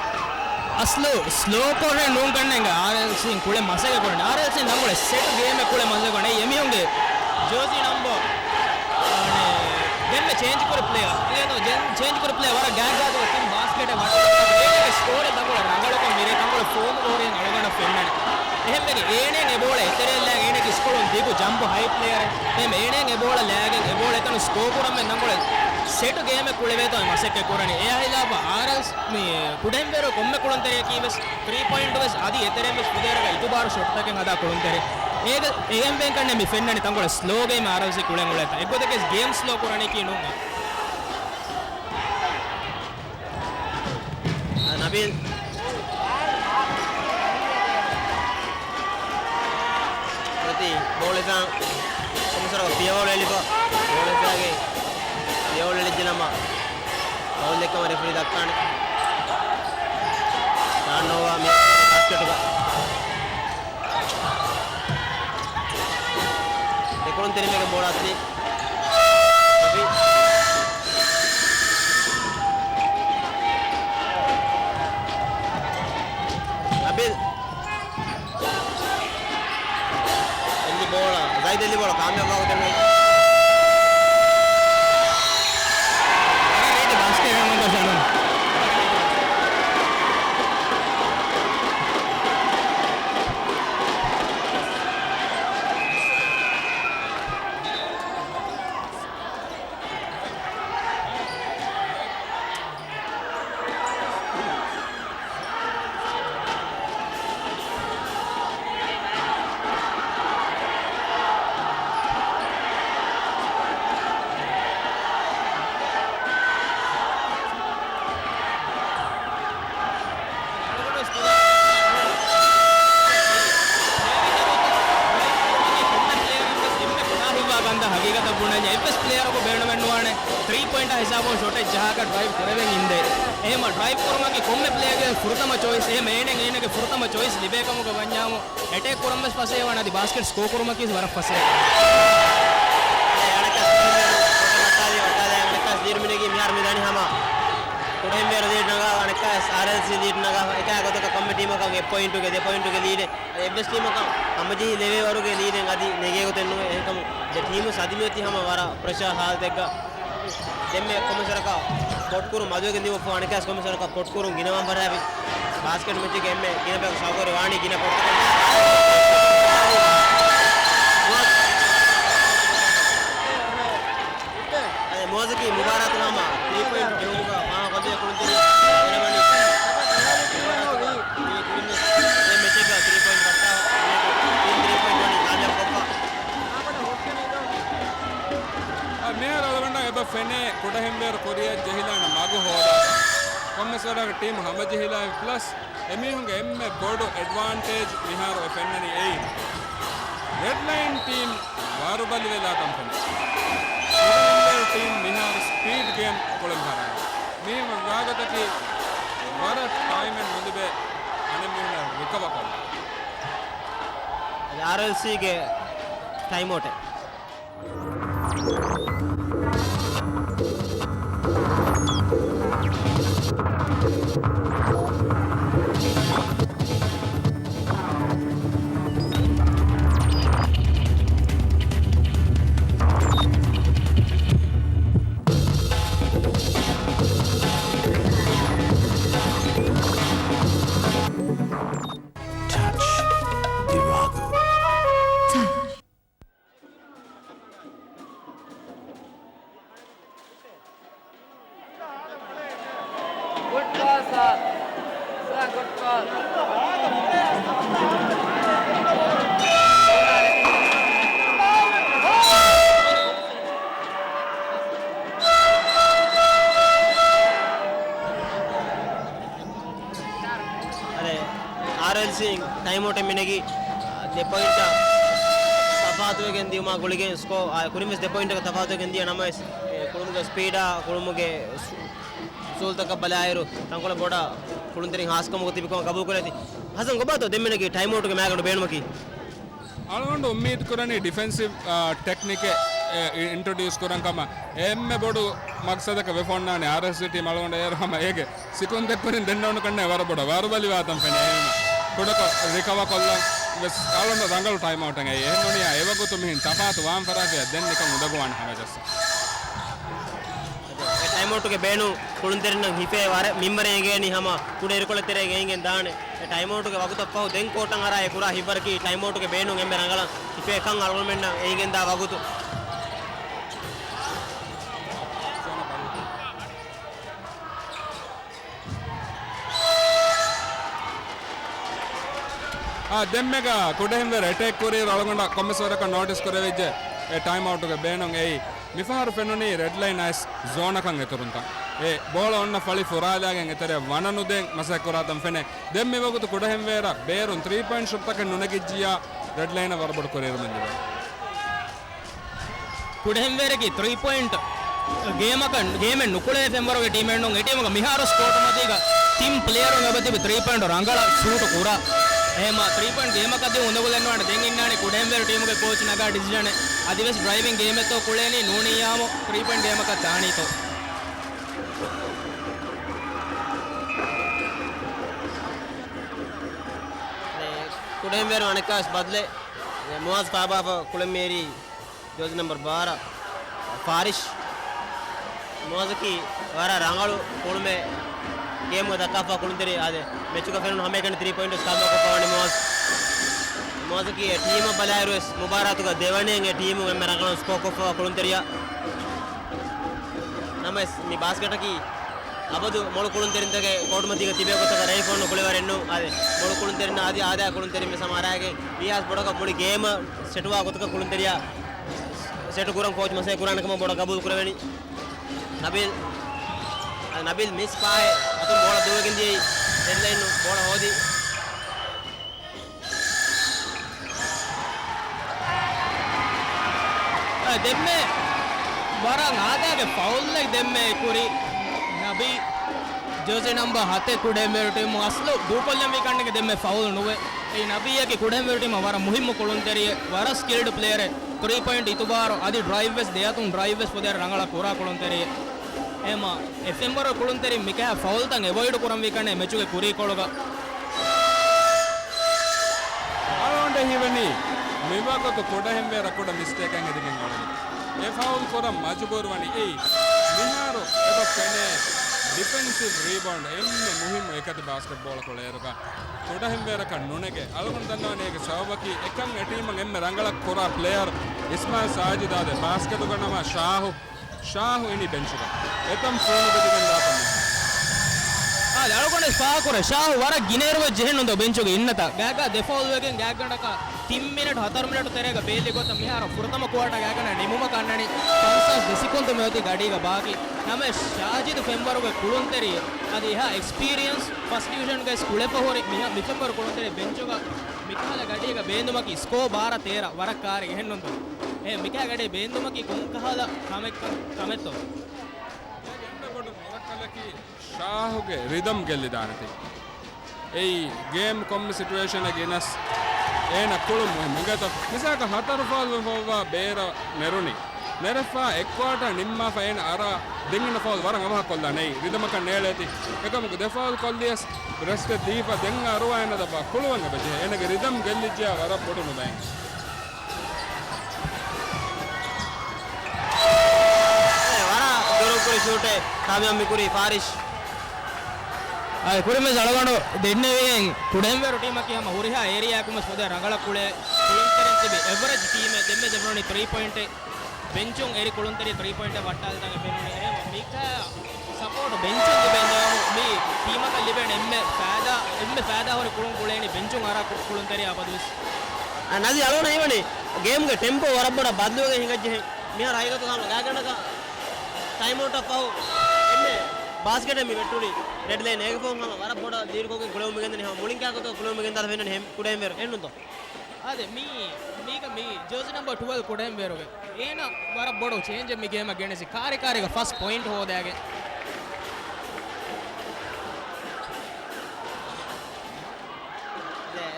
އަސްލު ސްލޯކޮށް ނޫން ކަންނޭނގެ އާރްއެލްސީން ކުޅެން މަސައްކަތް ކުރަނީ. އާރްއެލްސީން ތަންކޮޅެއް ސެޓު ގޭމެއް ކުޅެން މަސައްކަތް ކުރަނީ. އެމީހުންގެ ޖާޒީ ނަމްބަރު ދެންމެ ޗޭންޖް ކުރި ޕްލޭޔާ. އެނގޭތޯ ޗޭންޖް ކުރި ޕްލޭޔާ ވަރަށް ގާތްގާތުގަ ތިން ބާސްކެޓެއް ވައްޓަން ސްކޯރެއް ތަންކޮޅެއް ރަނގަޅުކޮށް މިރޭ ތަންކޮޅެއް ފޯމު ގޯރިން އަޅުގަނޑަށް ފެންނަނީ. އެހެންވެގެން އޭނައަށް އެ ބޯޅަ އެތެރެއަށް ލާގެން އޭނަގެ ސްކޯރުން ދިގު ޖަމްޕް ހައި ޕްލޭޔަރެއް. އެހެން އޭނައަށް އެ ބޯޅަ ލާގެން އެ ބޯޅަ އެތަނުން ސްކޯ ކުރަމެއް ތަންކޮޅެއް ސެޓު ގޭމެއް ކުޅެވޭތޯ އެ މަސައްކަތް ކުރަނީ. އެއާ ހިލާފަށް އާރްއެލްސީ މި ކުޑަހެންވޭރު ކޮންމެ ކުޅުންތެރިޔަކީ ވެސް ތްރީ ޕޮއިންޓު ވެސް އަދި އެތެރެއިން ވެސް ފުދޭވަރަކަށް އިތުބާރު ޝޮޓްތަކެއް ހަދާ ކުޅުންތެރި. އޭގެ އެހެންވެގެން ކަންނޭނގެ މި ފެންނަނީ ތަންކޮޅެއް ސްލޯ ގޭމް އާރްއެލްސީ ކުޅެން އުޅޭތާ. އެއްގޮތަކަށް ގޭމް ސްލޯ ކުރަނީކީ ނޫން. ނަބީލް. އޮތީ ބޯޅަ އެތާން ކޮންމެސް ވަރަކަށް ފިޔަވަޅު އެޅިފަ. ބޯޅަ އެތާގެ ފިޔަވަޅު އެޅިއްޖެ ނަމަ ފައުލެއް ކަމަށް ރެފްރީ ދައްކާނެ. ނާންނޯވާ މި ބާސްކެޓުގަ. ދެކުޅުންތެރިމެގެ ބޯޅަ އަތުނީ. ސޮފީ. އައިދެއްލި ބޯޅަ ކާމިޔާބު ކޮށްގެން ވަރަށް ރީތި ބާސްކެޓް އެޅުމަށް ގޮސް އަންނަން. ކަންތައް ހަގީގަތަށް ބުނަންޏާ އެއްވެސް ޕްލޭޔަރަކު ބޭނުމެއް ނުވާނެ ތްރީ ޕޮއިންޓާ ހިސާބުން ޝޮޓެއް ޖަހާކަށް ޑްރައިވް ކުރެވެން އިނދޭ. އެހެމަ ޑްރައިވް ކުރުމަކީ ކޮންމެ ޕްލޭޔަރގެ ފުރަތަމަ ޗޮއިސް. އެހެމަ އޭނަ އޭނަގެ ފުރަތަމަ ޗޮއިސް ލިބޭ ކަމުގަ ވަންޏާމު އެޓޭކް ކުރަން ވެސް ފަސޭހަވާނެ. އަދި ބާސްކެޓް ސްކޯ ކުރުމަކީ ވަރަށް ފަސޭހަ. އަނެއްކާސް ލީޑް މިނެގީ މިހާރު މިދަނީ ހަމަ ކުޑަހިންވޭރު ލީޑް ނަގާ، އަނެއްކާސް އާރްއެލްސީ ލީޑް ނަގާ، އެކާ ގޮތަކަށް ކޮންމެ ޓީމަކަށް އެއް ޕޮއިންޓުގެ ދެ ޕޮއިންޓުގެ ލީޑެއް އެއްވެސް ޓީމަކަށް ހަމަޖެހި ލެވޭ ވަރުގެ ލީޑެއް އަދި ނެގޭ ގޮތެއް ނުވޭ. އެހެންކަމުން ދެ ޓީމު ސަދި މިއޮތީ ހަމަ ވަރަށް ޕްރެޝަރ ހާލަތެއްގަ. ދެންމެ ކޮންމެސްވަރަކަށް ކޮޓްކުރުން މަދުވެގެން ދިއުމަށްފަހު އަނެކާސް ކޮންމެސްވަރަކަށް ކޮޓްކުރުން ގިނަވާން ފަށާފި. ބާސްކެޓް މެޗެއްގެ އެންމެ ގިނަ ބަޔަކު ޝައުގުވެރި ވާނީ ގިނަ ކޮޓްތަކުން. އަދި މުއައްޒަކީ މުބާރާތުގަ ހަމަ ތްރީ ޕޮއިންޓް ޖެހުމުގަ މާ ގޮންދެ ކުޅުންތެރި އެނަމަނީ. މި މެޗެއްގަ ތްރީ ޕޮއިންޓް ވައްޓާ ތިން ތްރީ ޕޮއިންޓް ވަނީ ކާމިޔާބު ކޮށްފަ. އަ، މިހާރު އަޅުގަނޑަށް އެބަ ފެނޭ ކުޑަހިންވޭރު ކުރިއަށް ޖެހިލާނެ މަގު ހޯދާ. ކޮންމެސް ވަރަކަށް ޓީމް ހަމަޖެހިލާ ޕްލަސް އެމީހުންގެ އެންމެ ބޮޑު އެޑްވާންޓޭޖް މިހާރު އެ ފެންނަނީ އެއީ. ރެޑް ލައިން ޓީމް ވަރުބަލިވެލާ ކަން ފެނޭ. ކުޑަހިންވޭރު ޓީމް މިހާރު ސްޕީޑް ގޭމް ކުޅެން ހަރާނެ. މީ ވާގޮތަކީ ވަރަށް ޓައިމެއް ނުލިބޭ އަނެއްމީހުންނަށް ރިކަވަ ކޮށްލަން. އާރްއެލްސީގެ ޓައިމްއައުޓެއް. Touch Virago. Good call, sir. Sir, good call. އަދި އާރްއެލްސީ ޓައިމްއައުޓެއް މިނެގީ ދެ ޕޮއިންޓަށް ތަފާތުވެގެން ދިޔުމާ ގުޅިގެން ސްކޯ، އާ، ކުރިން ވެސް ދެ ޕޮއިންޓަކަށް ތަފާތުވެގެން ދިޔަ ނަމަވެސް، އެ، ކުޅުމުގެ ސްޕީޑާ، ކުޅުމުގެ ސު-، ސޫލްތަކަށް ބަލާއިރު، ތަންކޮޅެއް ބޮޑަށް ކުޅުންތެރިން ހާސްކަމުގަ ތިބިކަމަށް ގަބޫލުކުރައިފި. ހަސަން ކޮބާތޯ ދެންމެ ނެގި ޓައިމްއައުޓުގެ މައިގަނޑު ބޭނުމަކީ؟ އަޅުގަނޑު އުއްމީދު ކުރަނީ ޑިފެންސިވް، އާ، ޓެކްނިކެއް، އެ، އި-، އިންޓްރޮޑިއުސް ކުރަން ކަމަށް. އެ އެންމެ ބޮޑު މަގްސަދަކަށް ވެފަ އޮންނާނެ އާރްއެސްޖީ ޓީމް. އަޅުގަނޑު އޭރު ހަމަ އޭގެ ސިކުންތެއް ކުރިން ދެންނެވުނު ކަންނޭ ވަރަށް ބޮޑަށް ވަރުބަލިވާތަން ފެނޭ. އެހެން ކުޑަކޮށް ރިކަވަ ކޮށްލަން ވެސް އަޅުގަނޑު ރަނގަޅު ޓައިމްއައުޓެއް އެއީ. އެހެން ނޫނިއްޔާ އެވަގުތު މިހެން ތަފާތު ވާން ފަށާފިއްޔާ ދެން ނިކަން އުނދަގޫވާނެ ހަމަޖައްސަން. އެ ޓައިމްއައުޓުގެ ބޭނުން ކުޅުންތެރިންނަށް ހިފޭ ވަރަށް މިންވަރެއް އެނގޭނީ ހަމަ ކުޑަ އިރުކޮޅެއް ތެރޭގަ އެނގެން ދާނެ. އެ ޓައިމްއައުޓުގެ ވަގުތަށް ފަހު ދެން ކޯޓަށް އަރާ އެ ކުރާ ހިތްވަރަކީ ޓައިމްއައުޓުގެ ބޭނުން އެންމެ ރަނގަޅަށް ހިފޭ ކަން އަޅުގަނޑުމެންނަށް އެނގެންދާ ވަގުތު. އާ، ދެންމެގަ ކުޑަހިންވޭރު އެޓޭކް ކުރިއިރު އަޅުގަނޑަށް ކޮންމެސް ވަރަކަށް ނޯޓިސް ކުރެވިއްޖެ އެ ޓައިމްއައުޓުގެ ބޭނުން އެއީ. މިފަހަރު ފެނުނީ ރެޑް ލައިން އައިސް ޒޯނަކަށް އެތުރުންތައް. އެ ބޯޅަ އޮންނަ ފަޅި ފުރާލާގެން އެތެރެއަށް ވަނަނުދޭން މަސައްކަތް ކުރާތަން ފެނޭ. ދެން މިވަގުތު ކުޑަހިންވޭރަށް ބޭރުން ތްރީ ޕޮއިންޓް ޝޮޓްތަކެއް ނުނެގިއްޖިއްޔާ ރެޑް ލައިނަށް ވަރަށް ބޮޑު ކުރިއެރުމެއް ލިބޭ. ކުޑަހިންވޭރަކީ ތްރީ ޕޮއިންޓް ގޭމަކަށް، ގޭމެއް ނުކުޅޭ ފެންވަރުގެ ޓީމެއް ނޫން. އެ ޓީމުގަ މިހާރު ސްކޯޓު މަތީގަ ތިން ޕްލޭޔަރުން އެބަތިބި ތްރީ ޕޮއިންޓް ރަނގަޅަށް ޝޫޓު ކުރާ. އެހެމަ ތްރީ ޕޮއިންޓް ގޭމަކަށް ދިޔުން އުނދަގުލެއް ނުވާނެ. ދެން އިންނާނީ ކުޑަހިންވޭރު ޓީމުގެ ކޯޗް ނަގާ ޑިސިޝަނެއް. އަދިވެސް ޑްރައިވިން ގޭމެއްތޯ ކުޅޭނީ ނޫނިއްޔާމު ތްރީ ޕޮއިންޓް ގޭމަކަށް ދާނީތޯ. ކުޑަހިންވޭރު އަނެއްކާވެސް ބަދަލެއް. މުއާޒް ފާބާފަ ކުޅެން މޭރީ ޖޯޒި ނަމްބަރު ބާރަ ފާރިޝް. މުއާޒަކީ ވަރަށް ރަނގަޅު ކުޅުމެއް ގޭމްގަ ދައްކާފަ ކުޅުންތެރި. އާދެ، މެޗުގަ ފެނުނު ހަމައެކަނި ތްރީ ޕޮއިންޓް ވެސް ކާމިޔާބުކޮށްފަ ވަނީ މުއާޒް. މުއާޒަކީ ޓީމަށް ބަލާއިރު ވެސް މުބާރާތުގަ ދެވަނައިން އެ ޓީމުން އެންމެ ރަނގަޅު ސްކޯ ކޮށްފަ ކުޅުންތެރިޔާ. ނަމަވެސް މި ބާސްކެޓަކީ އަބަދު މޮޅު ކުޅުންތެރިންތަކެއް ކޯޓުމަތީގަ ތިބޭ ގޮތަކަށް ރައީފް އޮންނަ ކުޅިވަރެއް ނޫން. އާދެ، މޮޅު ކުޅުންތެރިންނާ އަދި އާދަޔާ ކުޅުންތެރިން ވެސް ހަމަ އަރާގެން އިހާސް ބޮޑަކަށް މުޅި ގޭމަށް ސެޓުވާ ގޮތަކަށް ކުޅުންތެރިޔާ ސެޓު ކުރަން ކޯޗް މަސައްކަތް ކުރާނެ ކަމަށް ބޮޑަށް ގަބޫލު ކުރެވެނީ. ނަބީލް، އަދި ނަބީލް މިސް ފާހެއް އަތުން ބޯޅަ ދުވެގެން ދިޔައީ ރެޑް ލައިން ބޯޅަ ހޯދި. އަ، ދެންމެ ވަރަށް އާދައިގެ ފައުލްއެއް ދެންމެ ކުރި ނަބީ ޖާޒީ ނަމްބަރު ހަތެއް ކުޑަހެންވެރި ޓީމު އަސްލު ދޫކޮށްލަންވީ ކަންނޭނގެ ދެންމެ ފައުލް ނުވެ. އެއީ ނަބީއަކީ ކުޑަހެންވެރި ޓީމަށް ވަރަށް މުހިއްމު ކުޅުންތެރިއެއް، ވަރަށް ސްކިލްޑް ޕްލޭޔަރެއް، ތްރީ ޕޮއިންޓް އިތުބާރު އަދި ޑްރައިވް ވެސް ދެއަތުން ޑްރައިވް ވެސް ފުދޭ ރަނގަޅަށް ކުރާ ކުޅުންތެރިއެއް. އެހެމަ އެ ފެންވަރު ކުޅުންތެރިން މިކަހަ ފައުލްތައް އެވޮއިޑް ކުރަންވީ ކަންނޭ މެޗުގެ ކުރީކޮޅުގަ. އަޅުގަނޑަށް ހީވަނީ މިވަގުތު ކުޑަހެންވޭރަށް ކުޑަ މިސްޓޭކެއް ހެދިގެން އުޅެނީ. އެ ފައުލް ކުރަން މަޖުބޫރު ވަނީ. އެއީ މިހާރު އެބަ ފެނޭ ޑިފެންސިވް ރީބައުންޑް އެންމެ މުހިއްމު އެކަތި ބާސްކެޓްބޯޅަ ކުޅޭއިރުގަ ކުޑަހެންވޭރަކަށް ނުނެގޭ. އަޅުގަނޑު ދަންނަވަނީ އޭގެ ސަބަބަކީ އެކަން އެ ޓީމަށް އެންމެ ރަނގަޅަށް ކުރާ ޕްލޭޔަރ އިސްމާއިލް ސާޖިދާ ދޭ ބާސްކެޓުގަ ނަމަ ޝާހު ޝާހު އިނީ ބެންޗުގަ. އެތަން ފޫނު ބެދިގެން ދާފަ މި. އާދެ، އަޅުގަނޑު ފާހަގަކުރޭ، ޝާހު ވަރަށް ގިނައިރުވެއްޖެހެންނުންދޯ ބެންޗުގަ އިންނަތާ. ގާގާ ދެ ފައުލް ވެގެން ގާތްގަނޑަކަށް ތިން މިނެޓް ހަތަރު މިނެޓު ތެރޭގަ ބޭއްލި ގޮތަށް މިހާރު ފުރަތަމަ ކުއާޓާ ގާތްގަނޑަށް ނިމުމަކަށް އަންނަނީ. ފަންސާސް ދެ ސެކުންޑު މިއޮތީ ގަޑީގަ ބާކީ. ނަމަވެސް ޝާޖިދު ފެންވަރުގެ ކުޅުންތެރިއެއް އަދި އެހާ އެކްސްޕީރިއަންސް ފަސްޓް ޑިވިޝަންގައި ކުޅެފަ ހުރި މި ފެންވަރު ކުޅުންތެރި ބެންޗުގަ މިކަހަލަ ގަޑީގަ ބޭނުމަކީ ސްކޯ ބާރަ ތޭރަ ވަރަށް ކާރި އެހެންނުންތޯ؟ އެ މިކަހަލަ ގަޑީ ބޭނުމަކީ ކޮންކަހަލަ ކަމެއް، ކަމެއްތޯ؟ އޭގެ އެންމެ ބޮޑު ނުރައްކަލަކީ ޝާހުގެ ރިދަމް ގެއްލިދާނެތީ. އެއީ ގޭމް ކޮންމެ ސިޓުއޭޝަނެއް ގެނަސް އޭނަ ކުޅުން މުހިއްމު. އިނގޭތޯ މިސާލަކަށް ހަތަރު ފައުލް ފޮއްވާ ބޭރަށް ނެރުނީ. ނެރެފާ އެއް ކުއާޓާ ނިންމާފަ އޭނަ އަރާ ދެން އިންނަ ފައުލް ވަރަށް އަވަހަށް ކޮށްލާނެ. އެއީ ރިދަމަކަށް ނޭޅޭތީ. އެކަމަކު ދެ ފައުލް ކޮށްލިޔަސް ރެސްޓެއް ދީފަ ދެން އަރުވާ އޭނަ ދައްވާ ކުޅުވަން އެބަޖެހޭ. އޭނަގެ ރިދަމް ގެއްލިއްޖެޔާ ވަރަށް ބޮޑު ނުބައިން. އެ، ވަރަށް ދުރުން ކުރި ޝޫޓެއް ކާމިޔާބު މިކުރީ ފާރިޝް. އާ، ކުރިންވެސް އަޅުގަނޑު ދެންނެވިގެން ކުޑަހެންވޭރު ޓީމަކީ ހަމަ ހުރިހާ އޭރިއާއަކުންވެސް ފުދޭ ރަނގަޅަށް ކުޅޭ ޓީމްތެރިން ތިބި އެވަރެޖް ޓީމެއް. ދެންމެ ދެންނެވުނީ ތްރީ ޕޮއިންޓެއް ބެންޗުން އެރި ކުޅުންތެރި ތްރީ ޕޮއިންޓެއް ވައްޓާލިދާނެ ފެނުނީ. އެހެން މިކަހަ ސަޕޯޓް ބެންޗުން ލިބޭ ނިޔަމު މި ޓީމަކަށް ލިބޭނެ އެންމެ ފައިދާ، އެންމެ ފައިދާހުރި ކުޅުން ކުޅޭނީ ބެންޗުން އަރާ ކު-، ކުޅުންތެރިޔާ އަބަދުވެސް. އަ، ނަޒީ އަޅުގަނޑަށް ހީވަނީ ގޭމްގެ ޓެމްޕޯ ވަރަށް ބޮޑަށް ބަދަލުވެގެން ހިނގައްޖެހެން. މިހާރު ހަގީގަތުގަ ހަމަ ގާތްގަނޑަކަށް ޓައިމް އައުޓަށް ފަހު އެންމެ ބާސްކެޓެއް މި ވެއްޓުނީ ރެޑް ލައިން. އޭގެ ފަހުން ހަމަ ވަރަށް ބޮޑަށް ދީރުކޮށްގެން ކުޅެވުމުގެ ގެންދަނީ ހަމަ މުޅިން ކާކުތަ ކުޅެވުމުގެ ގެންދާ ފެންނަނީ ހެމް ކުޑަހެންވޭރު އެއްނުތޯ؟ އާދެ، މީ، މީގަ މީ ޖާޒީ ނަމްބަރު ޓްވެލްވް ކުޑަހެންވޭރުގެ އޭނަ ވަރަށް ބޮޑު ޗޭންޖެއް މި ގޭމަށް ގެނެސް ކާރި ކާރިގަ ފަސް ޕޮއިންޓް ހޯދައިގެން.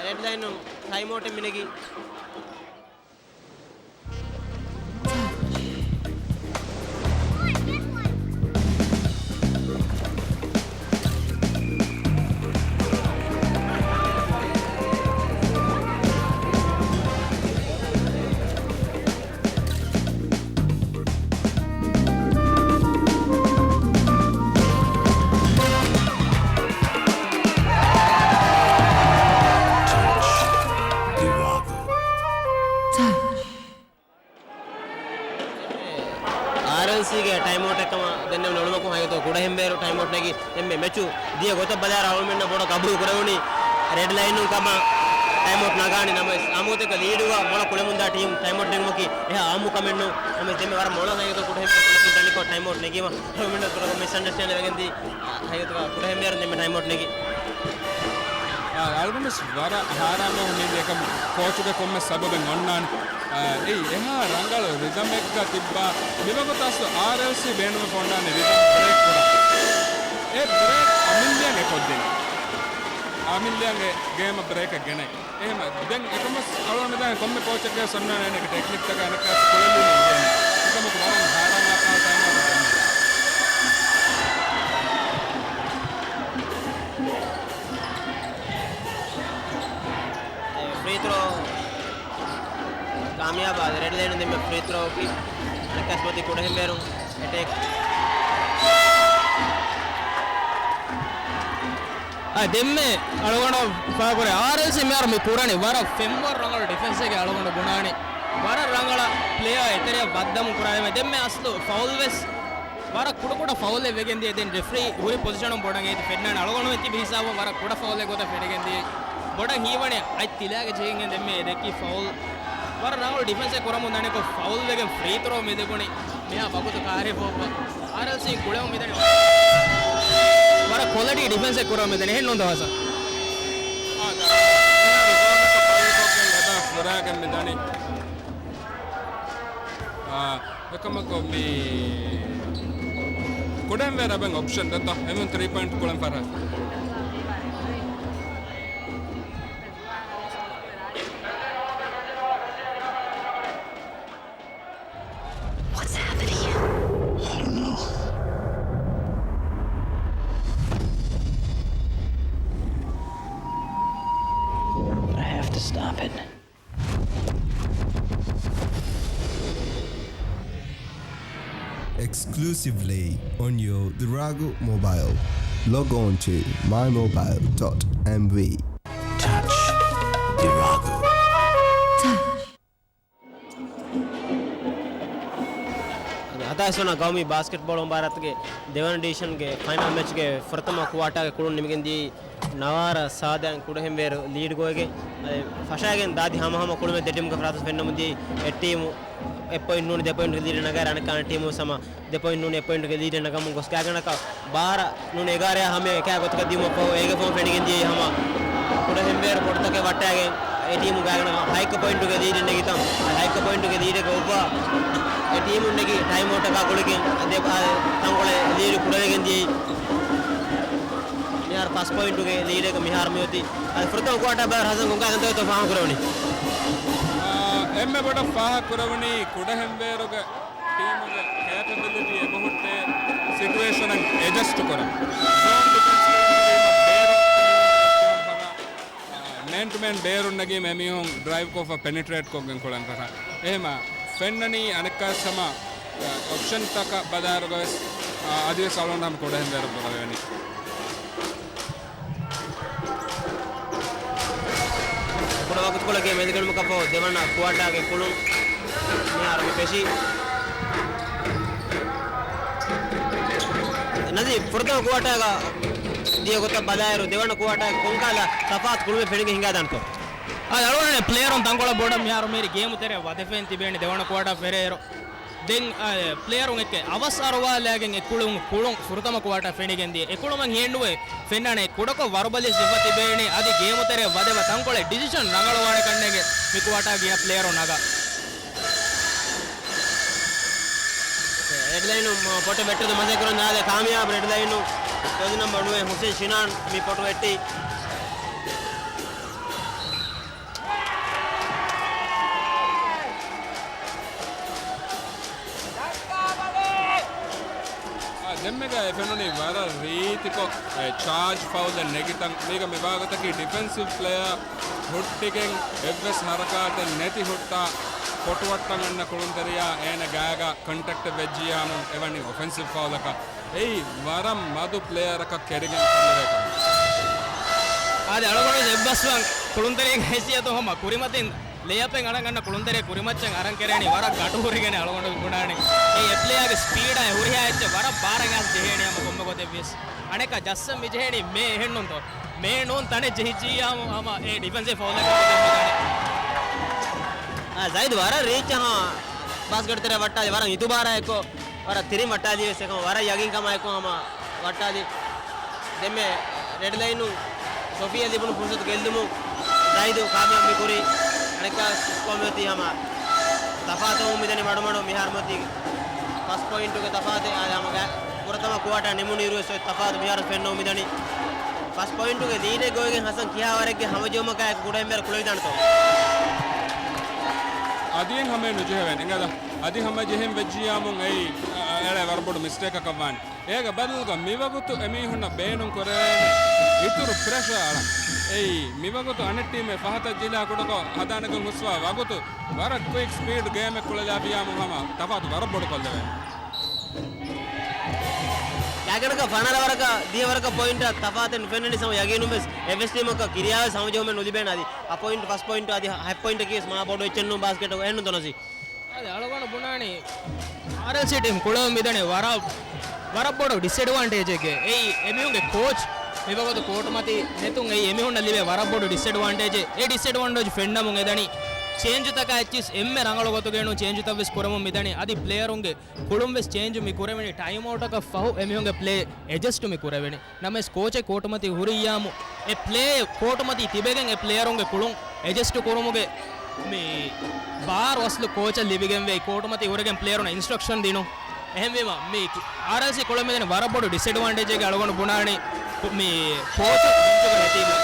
ރެޑް ލައިނުން ޓައިމް އައުޓެއް މިނެގީ. އާރްއެލްސީގެ ޓައިމް އައުޓެއް ކަމަށް ދެންނެވުނު އެޅުމަކުން ހަގީގަތުގަ ކުޑަހެންވޭރު ޓައިމް އައުޓް ނެގި ދެންމެ މެޗު ދިޔަ ގޮތަށް ބަލާއިރު އަޅުގަނޑުމެންނަށް ބޮޑަށް ގަބޫލު ކުރެވުނީ ރެޑް ލައިނުން ކަމަށް ޓައިމް އައުޓް ނަގާނީ. ނަމަވެސް އާއްމު ގޮތެއްގަ ލީޑުގަ މޮޅަށް ކުޅެމުންދާ ޓީމް ޓައިމް އައުޓް ނެގުމަކީ އެހާ އާއްމު ކަމެއް ނޫން. ނަމަވެސް ދެންމެ ވަރަށް މޮޅަށް ހަގީގަތުގަ ކުޑަހެންވޭރު ކުޅެމުން ދަނިކޮށް ޓައިމް އައުޓް ނެގީމަ އަޅުގަނޑުމެންނަށް ކުޑަކޮށް މިސްއަންޑަސްޓޭންޑް ވެގެންދީ. ހަގީގަތުގަ ކުޑަހެންވޭރު ދެންމެ ޓައިމް އައުޓް ނެގީ. އާ، އަޅުގަނޑުވެސް ވަރަށް ހައިރާންވެ ހުންނީ އެކަމު ކޯޗުގެ ކޮންމެ ސަބަބެއް އޮންނާނެ. އާ، އެއީ އެހާ ރަނގަޅު ރިދަމެއްގަ ތިއްބާ މިވަގުތު އަސްލު އާރްއެލްސީ ބޭނުމެއް ފޮންނާނެ ރިދަމް ބްރޭކް ކުރަން. އެ ބްރޭކް އަމިއްލައަށް އެ ކޮށްދިނީ. އަމިއްލައަށް އެ ގޭމަށް ބްރޭކެއް ގެނައި. އެހެމަ ދެން އެކަމަސް އަޅުގަނޑު މިދާން ކޮންމެ ކޯޗެއްގެ ސޮންނާނެ އޭނަގެ ޓެކްނިކްތަކާ އަނެއްކާ ކުޅެލި ނިންގޭނެ. އެކަމަކު ވަރަށް ހައިރާންވާ ޓައިމް އައުޓް ދެންނެވި. ފްރީ ތްރޯ ރެޑް ލައިނުން ދެންމެ ފްރީ ތްރޯއަކީ އަނެއްކާސް މަތީ ކުޑަހެންވޭރުން އެޓޭކް. އާ، ދެންމެ އަޅުގަނޑު ފާކުރޭ، އާރްއެލްސީ މިހާރު މި ކުރަނީ ވަރަށް ފެންވަރު ރަނގަޅު ޑިފެންސެއްގެ އަޅުގަނޑު ބުނާނީ. ވަރަށް ރަނގަޅަށް ޕްލޭއާ އެތެރެއަށް ވައްދަމުން ކުރާނީ. ދެންމެ އަސްލު ފައުލް ވެސް ވަރަށް ކުޑަކުޑަ ފައުލެއް ވެގެން ދިޔަ. ދެން ރެފްރީ ހުރި ޕޮޒިޝަނުން ބޮޑަށް އޭތި ފެންނާނެ. އަޅުގަނޑު ތިބި ހިސާބުން ވަރަށް ކުޑަ ފައުލެއް ގޮތަށް ފެނިގެން ދިޔަ. ބޮޑަށް ހީވަނީ އަތް ތިލާގެ ޖެހިގެން ދެންމެ ދެއްކި ފައުލް. ވަރަށް ރަނގަޅު ޑިފެންސެއް ކުރަމުން ދަނީކޮށް ފައުލް ވެގެން ފްރީ ތްރޯ މި ލިބުނީ. މިހާ ވަގުތު ކާރި ފޯފަ. އާރްއެލްސީ ކުޅެމުން މިދަނީ. ވަރަށް ކޮލިޓީ ޑިފެންސެއް ކުރަމުން މިދަނީ. އެހެން ނޫން ދަވަސަށް. އާ، ދާ. ފުރާގެން މިދަނީ. އާ، އެކަމަކު މި ކުޑަހެންވޭރަށް އޮޕްޝަން ދެއްތޯ؟ އެމީހުން ތްރީ ޕޮއިންޓް ކުޅެން ފަރާ. What's happening? I don't know. But I have to stop it. Exclusively on your Diragu mobile. Log on to my mobile dot M V. Touch Diragu. ހަތާސް ވަނަ ގައުމީ ބާސްކެޓްބޯޅަ މުބާރާތުގެ ދެވަނަ ޑިވިޝަންގެ ފައިނަލް މެޗްގެ ފުރަތަމަ ކުއާޓާގެ ކުޅުން ނިމިގެންދިޔައީ ނަވާރަ ސާދައިން ކުޑަހެންވޭރު ލީޑް ގޮވެގެން، އަދި ފަށާގެން ދާދި ހަމަހަމަ ކުޅުމެއް ދެ ޓީމުގެ ފަރާތުން ފެންނަމުންދިޔައީ އެއް ޓީމު އެއް ޕޮއިންޓް ނޫނީ ދެ ޕޮއިންޓްގެ ލީޑެއް ނަގާ އަނެއްކާ ޓީމު ސަމަ ދެ ޕޮއިންޓް ނޫނީ އެއް ޕޮއިންޓްގެ ލީޑެއް ނަގަމުން ގޮސް ގާތްގަނޑަކަށް ބާރަ ނޫނީ އެގާރައާ ހަމަޔަށް އެކާ ގޮތަކަށް ދިޔުމަށްފަހު އޭގެ ފަހުން ފެނިގެން ދިޔައީ ހަމަ ކުޑަހެންވޭރު ބޮޑުތަކެއް ވައްޓާގެން އެ ޓީމު ގާތްގަނޑަކަށް ހައެއްކަ ޕޮއިންޓުގެ ލީޑެއް ނެގިތަން ހައެއްކަ ޕޮއިންޓުގެ ލީޑެއްގަ އޮއްވާ އެ ޓީމުން ނެގި ޓައިމް އައުޓަކާ ގުޅިގެން އަދި އާ ތަންކޮޅެއް ލީޑު ކުޑަވެގެން ދިޔައީ. މިހާރު ފަސް ޕޮއިންޓުގެ ލީޑެއްގަ މިހާރު މިއޮތީ. އަދި ފުރަތަމަ ކުއާޓާ ބަލާ ހަސަން ކޮންކަހަލަ ކަންތައްތޯ ފާހަގަކުރެވުނީ؟ އާ، އެންމެ ބޮޑަށް ފާހަގަކުރެވުނީ ކުޑަހެންވޭރުގެ ޓީމުގެ ކޭޕަބިލިޓީ އެބަހުއްޓޭ ސިޓުއޭޝަނަށް އެޖަސްޓް ކުރަން. ޒޯން ޑިފެންސް ކުރުމުގެ ބޭރު މޭން ޓު މޭން ބޭރުން ނެގީމަ އެމީހުން ޑްރައިވްކޮށްފަ ޕެނެޓްރޭޓްކޮށްގެން ކުޅެން ފަރާ. އެހެމަ ފެންނަނީ އަނެއްކާސް ހަމަ އޮޕްޝަންތަކަށް ބަލާއިރުގަވެސް އަދިވެސް އަޅުގަނޑު ހަމަ ކުޑަހެންވޭރަށް ބުނެވޭނީ. ކުޑަ ވަގުތުކޮޅެއްގެ މެދުގަނޑުމަކަށްފަހު ދެވަނަ ކުއާޓާގެ ކުޅުން މިހާރު މި ފެށީ. ނަޒީ، ފުރަތަމަ ކުއާޓާގަ ދިޔަ ގޮތަށް ބަލާއިރު، ދެވަނަ ކުއާޓާގެ ކޮންކަހަލަ ތަފާތު ކުޅުމެއް ފެނިގެން ހިނގާދާނެތޯ؟ އަދި އަޅުގަނޑު ޕްލޭޔަރުން ތަންކޮޅެއް ބޮޑަށް މިހާރު މިހިރީ ގޭމު ތެރެއަށް ވަދެފައިން ތިބޭނެ ދެވަނަ ކުއާޓާ ފެށޭއިރު. ދެން، އަ، ޕްލޭޔަރުން އެކެއް އަވަސް އަރުވާލާގެން އެ ކުޅުން، ކުޅުން ފުރަތަމަ ކުއާޓާ ފެނިގެން ދިޔަ. އެ ކުޅުމެއް ހިއެއްނުވޭ ފެންނާނެ. ކުޑަކޮށް ވަރުބަލި ޖެހިފަ ތިބޭނެ. އަދި ގޭމު ތެރެއަށް ވަދެފަ ތަންކޮޅެއް ޑިސިޝަން ރަނގަޅުވާނެ ކަންނޭނގެ މި ކުއާޓާ ގިނަ ޕްލޭޔަރުން ނަގާ. ރެޑް ލައިނު ޕޮޓެ ވެއްޓުން މަސައްކަތް ކުރަން ދާދޭ ކާމިޔާބު ރެޑް ލައިނު. ޖާޒީ ނަމްބަރު ނުވަ ހުސެން ޝިނާން މި ޕޮޓު ވެއްޓީ. އާ، ދެންމެގަ އެ ފެނުނީ ވަރަށް ރީތިކޮށް، އެ، ޗާޖް ފައުލެއް ނެގިތަން. މީގަ މިވާގޮތަކީ ޑިފެންސިވް ޕްލޭޔަރ ހުއްޓިގެން އެއްވެސް ހަރަކާތެއް ނެތި ހުއްޓާ ފޮޓުވައްޓަން އަންނަ ކުޅުންތެރިޔާ އޭނަ ގާގަ ކޮންޓެކްޓެއް ވެއްޖިއްޔާމު އެވަނީ އޮފެންސިވް ފައުލަކަށް. އެއީ ވަރަށް މަދު ޕްލޭޔަރަކަށް ކެރިގެން ކޮށްލެވޭ ކަމެއް. އާދެ، އަޅުގަނޑު އެއްބަސްވަން ކުޅުންތެރިޔާގެ ހައިސިއްޔަތުން ހަމަ ކުރިމަތިން ލޭއަޕެއް އަޅަން އަންނަ ކުޅުންތެރި ކުރިމައްޗަށް އަރަން ކެރޭނީ ވަރަށް ގަޓު ހުރިގެން އަޅުގަނޑު ބުނާނީ. އެ ޕްލޭޔާގެ ސްޕީޑާ އެ ހުރިހާ އެއްޗެއް ވަރަށް ބާރަށް އައިސް ޖެހޭނީ ހަމަ ކޮންމެ ގޮތެއްވިޔަސް. އަނެއްކާ ޖައްސަން މިޖެހޭނީ މޭ އެހެންނޫންތޯ؟ މޭ ނޫން ތަނެއް ޖެހިއްޖިއްޔާމު ހަމަ އެ ޑިފެންސް ފައުލެއް ކޮށްގެން މިދާނެ. އާ، ޒައިދު ވަރަށް ރީއްޗަށް ހަމަ ބާސްކެޓް ތެރެއަށް ވައްޓާލި ވަރަށް އިތުބާރާ އެއްކޮށް ވަރަށް ތިރިން ވައްޓާލީ ވެސް އެކަމަށް ވަރަށް ޔަގީންކަމާ އެއްކޮށް ހަމަ ވައްޓާލި. ދެންމެ ރެޑް ލައިނުން ސޮފީއަށް ލިބުނު ފުރުސަތު ގެއްލުމުން ޒައިދު ކާމިޔާބު މި ކުރީ. އަނެއްކާ ސްކޯ މިއޮތީ ހަމަ ތަފާތު މިދަނީ މަޑުމަޑު މިހާރު މިއޮތީ ފަސް ޕޮއިންޓުގެ ތަފާތެއް. އާ، ހަމަ ގާ-، ފުރަތަމަ ކުއާޓާ ނިމުނު އިރުވެސް އޮތް ތަފާތު މިހާރު ފެންނަމުން މިދަނީ. ފަސް ޕޮއިންޓުގެ ލީޑެއް ގޮވެގެން ހަސަން ކިހާވަރެއްގެ ހަމަޖެހުމަކާއެކު ކުޑަހެންވޭރު ކުޅެވިދާނެތޯ؟ އަދިއެއް ހަމަޔަށް ނުޖެހެވޭނެ. އިނގޭތަ؟ އަދި ހަމަ ޖެހެން ވެއްޖިއްޔާމު އެއީ، އަ، އަ، އެޅެ ވަރަށް ބޮޑު މިސްޓޭކަކަށް ވާނެ. އޭގެ ބަދަލުގަ މިވަގުތު އެމީހުންނަށް ބޭނުން ކުރެވޭނެ އިތުރު ޕްރެޝާ އަޅަން. އެއީ، މިވަގުތު އަނެއް ޓީމެއް ފަހަތަށް ޖިލާ ކުޑަކޮށް ހަދާނެކަން ހުސްވާ ވަގުތު ވަރަށް ކުއިކް ސްޕީޑް ގޭމެއް ކުޅެލާފިއްޔާމު ހަމަ ތަފާތު ވަރަށް ބޮޑު ކޮށްލެވޭނެ. ގާތްގަނޑަކަށް ފަނަރަ ވަރަކަށް ދިހަ ވަރަކަށް ޕޮއިންޓަށް ތަފާތެއް ނުފެންނަނީސް ހަމަ ޔަގީނުން ވެސް އެއްވެސް ޓީމަކަށް ކިރިޔާވެސް ހަމަޖެހުމެއް ނުލިބޭނެ އަދި އަ ޕޮއިންޓް ފަސް ޕޮއިންޓު އަދި ހަ-، ހަތް ޕޮއިންޓަކީ ވެސް މާ ބޮޑު އެއްޗެއް ނޫން ބާސްކެޓަށް އެހެންނު ދޮނަސީ. އަދި އަޅުގަނޑު ބުނާނީ އާރްއެލްސީ ޓީމް ކުޅެވެމުން މިދަނީ ވަރަށް، ވަރަށް ބޮޑު ޑިސްއެޑްވާންޓޭޖެއްގެ. އެއީ އެމީހުންގެ ކޯޗް މިވަގުތު ކޯޓުމަތީ ނެތުން އެއީ އެމީހުންނަށް ލިބޭ ވަރަށް ބޮޑު ޑިސްއެޑްވާންޓޭޖެއް. އެ ޑިސްއެޑްވާންޓޭޖް ފެންނަމުން އެދަނީ ޗޭންޖުތަކާ އެއްޗިސް އެންމެ ރަނގަޅު ގޮތުގައި ނޫން ޗޭންޖުތައް ވެސް ކުރަމުން މިދަނީ. އަދި ޕްލޭޔަރުންގެ ކުޅުން ވެސް ޗޭންޖު މި ކުރެވެނީ ޓައިމްއައުޓަކަށް ފަހު އެމީހުންގެ ޕްލޭ އެޑްޖަސްޓު މި ކުރެވެނީ. ނަމަވެސް ކޯޗެއް ކޯޓުމަތީ ހުރިއްޔާމު އެ ޕްލޭ ކޯޓުމަތީ ތިބެގެން އެ ޕްލޭޔަރުންގެ ކުޅުން އެޑްޖަސްޓު ކުރުމުގެ މި ބާރު އަސްލު ކޯޗަށް ލިބިގެންވޭ. ކޯޓުމަތީ ހުރެގެން ޕްލޭޔަރުންނަށް އިންސްޓްރަކްޝަން ދިނުން. އެހެންވީމަ މި އާރްއެލްސީ ކުޅެމުން މިދަނީ ވަރަށް ބޮޑު ޑިސްއެޑްވާންޓޭޖެއްގެ އަޅުގަނޑު ބުނާނީ މި ކޯޗު ބެންޗުގަ ނެތީމަ.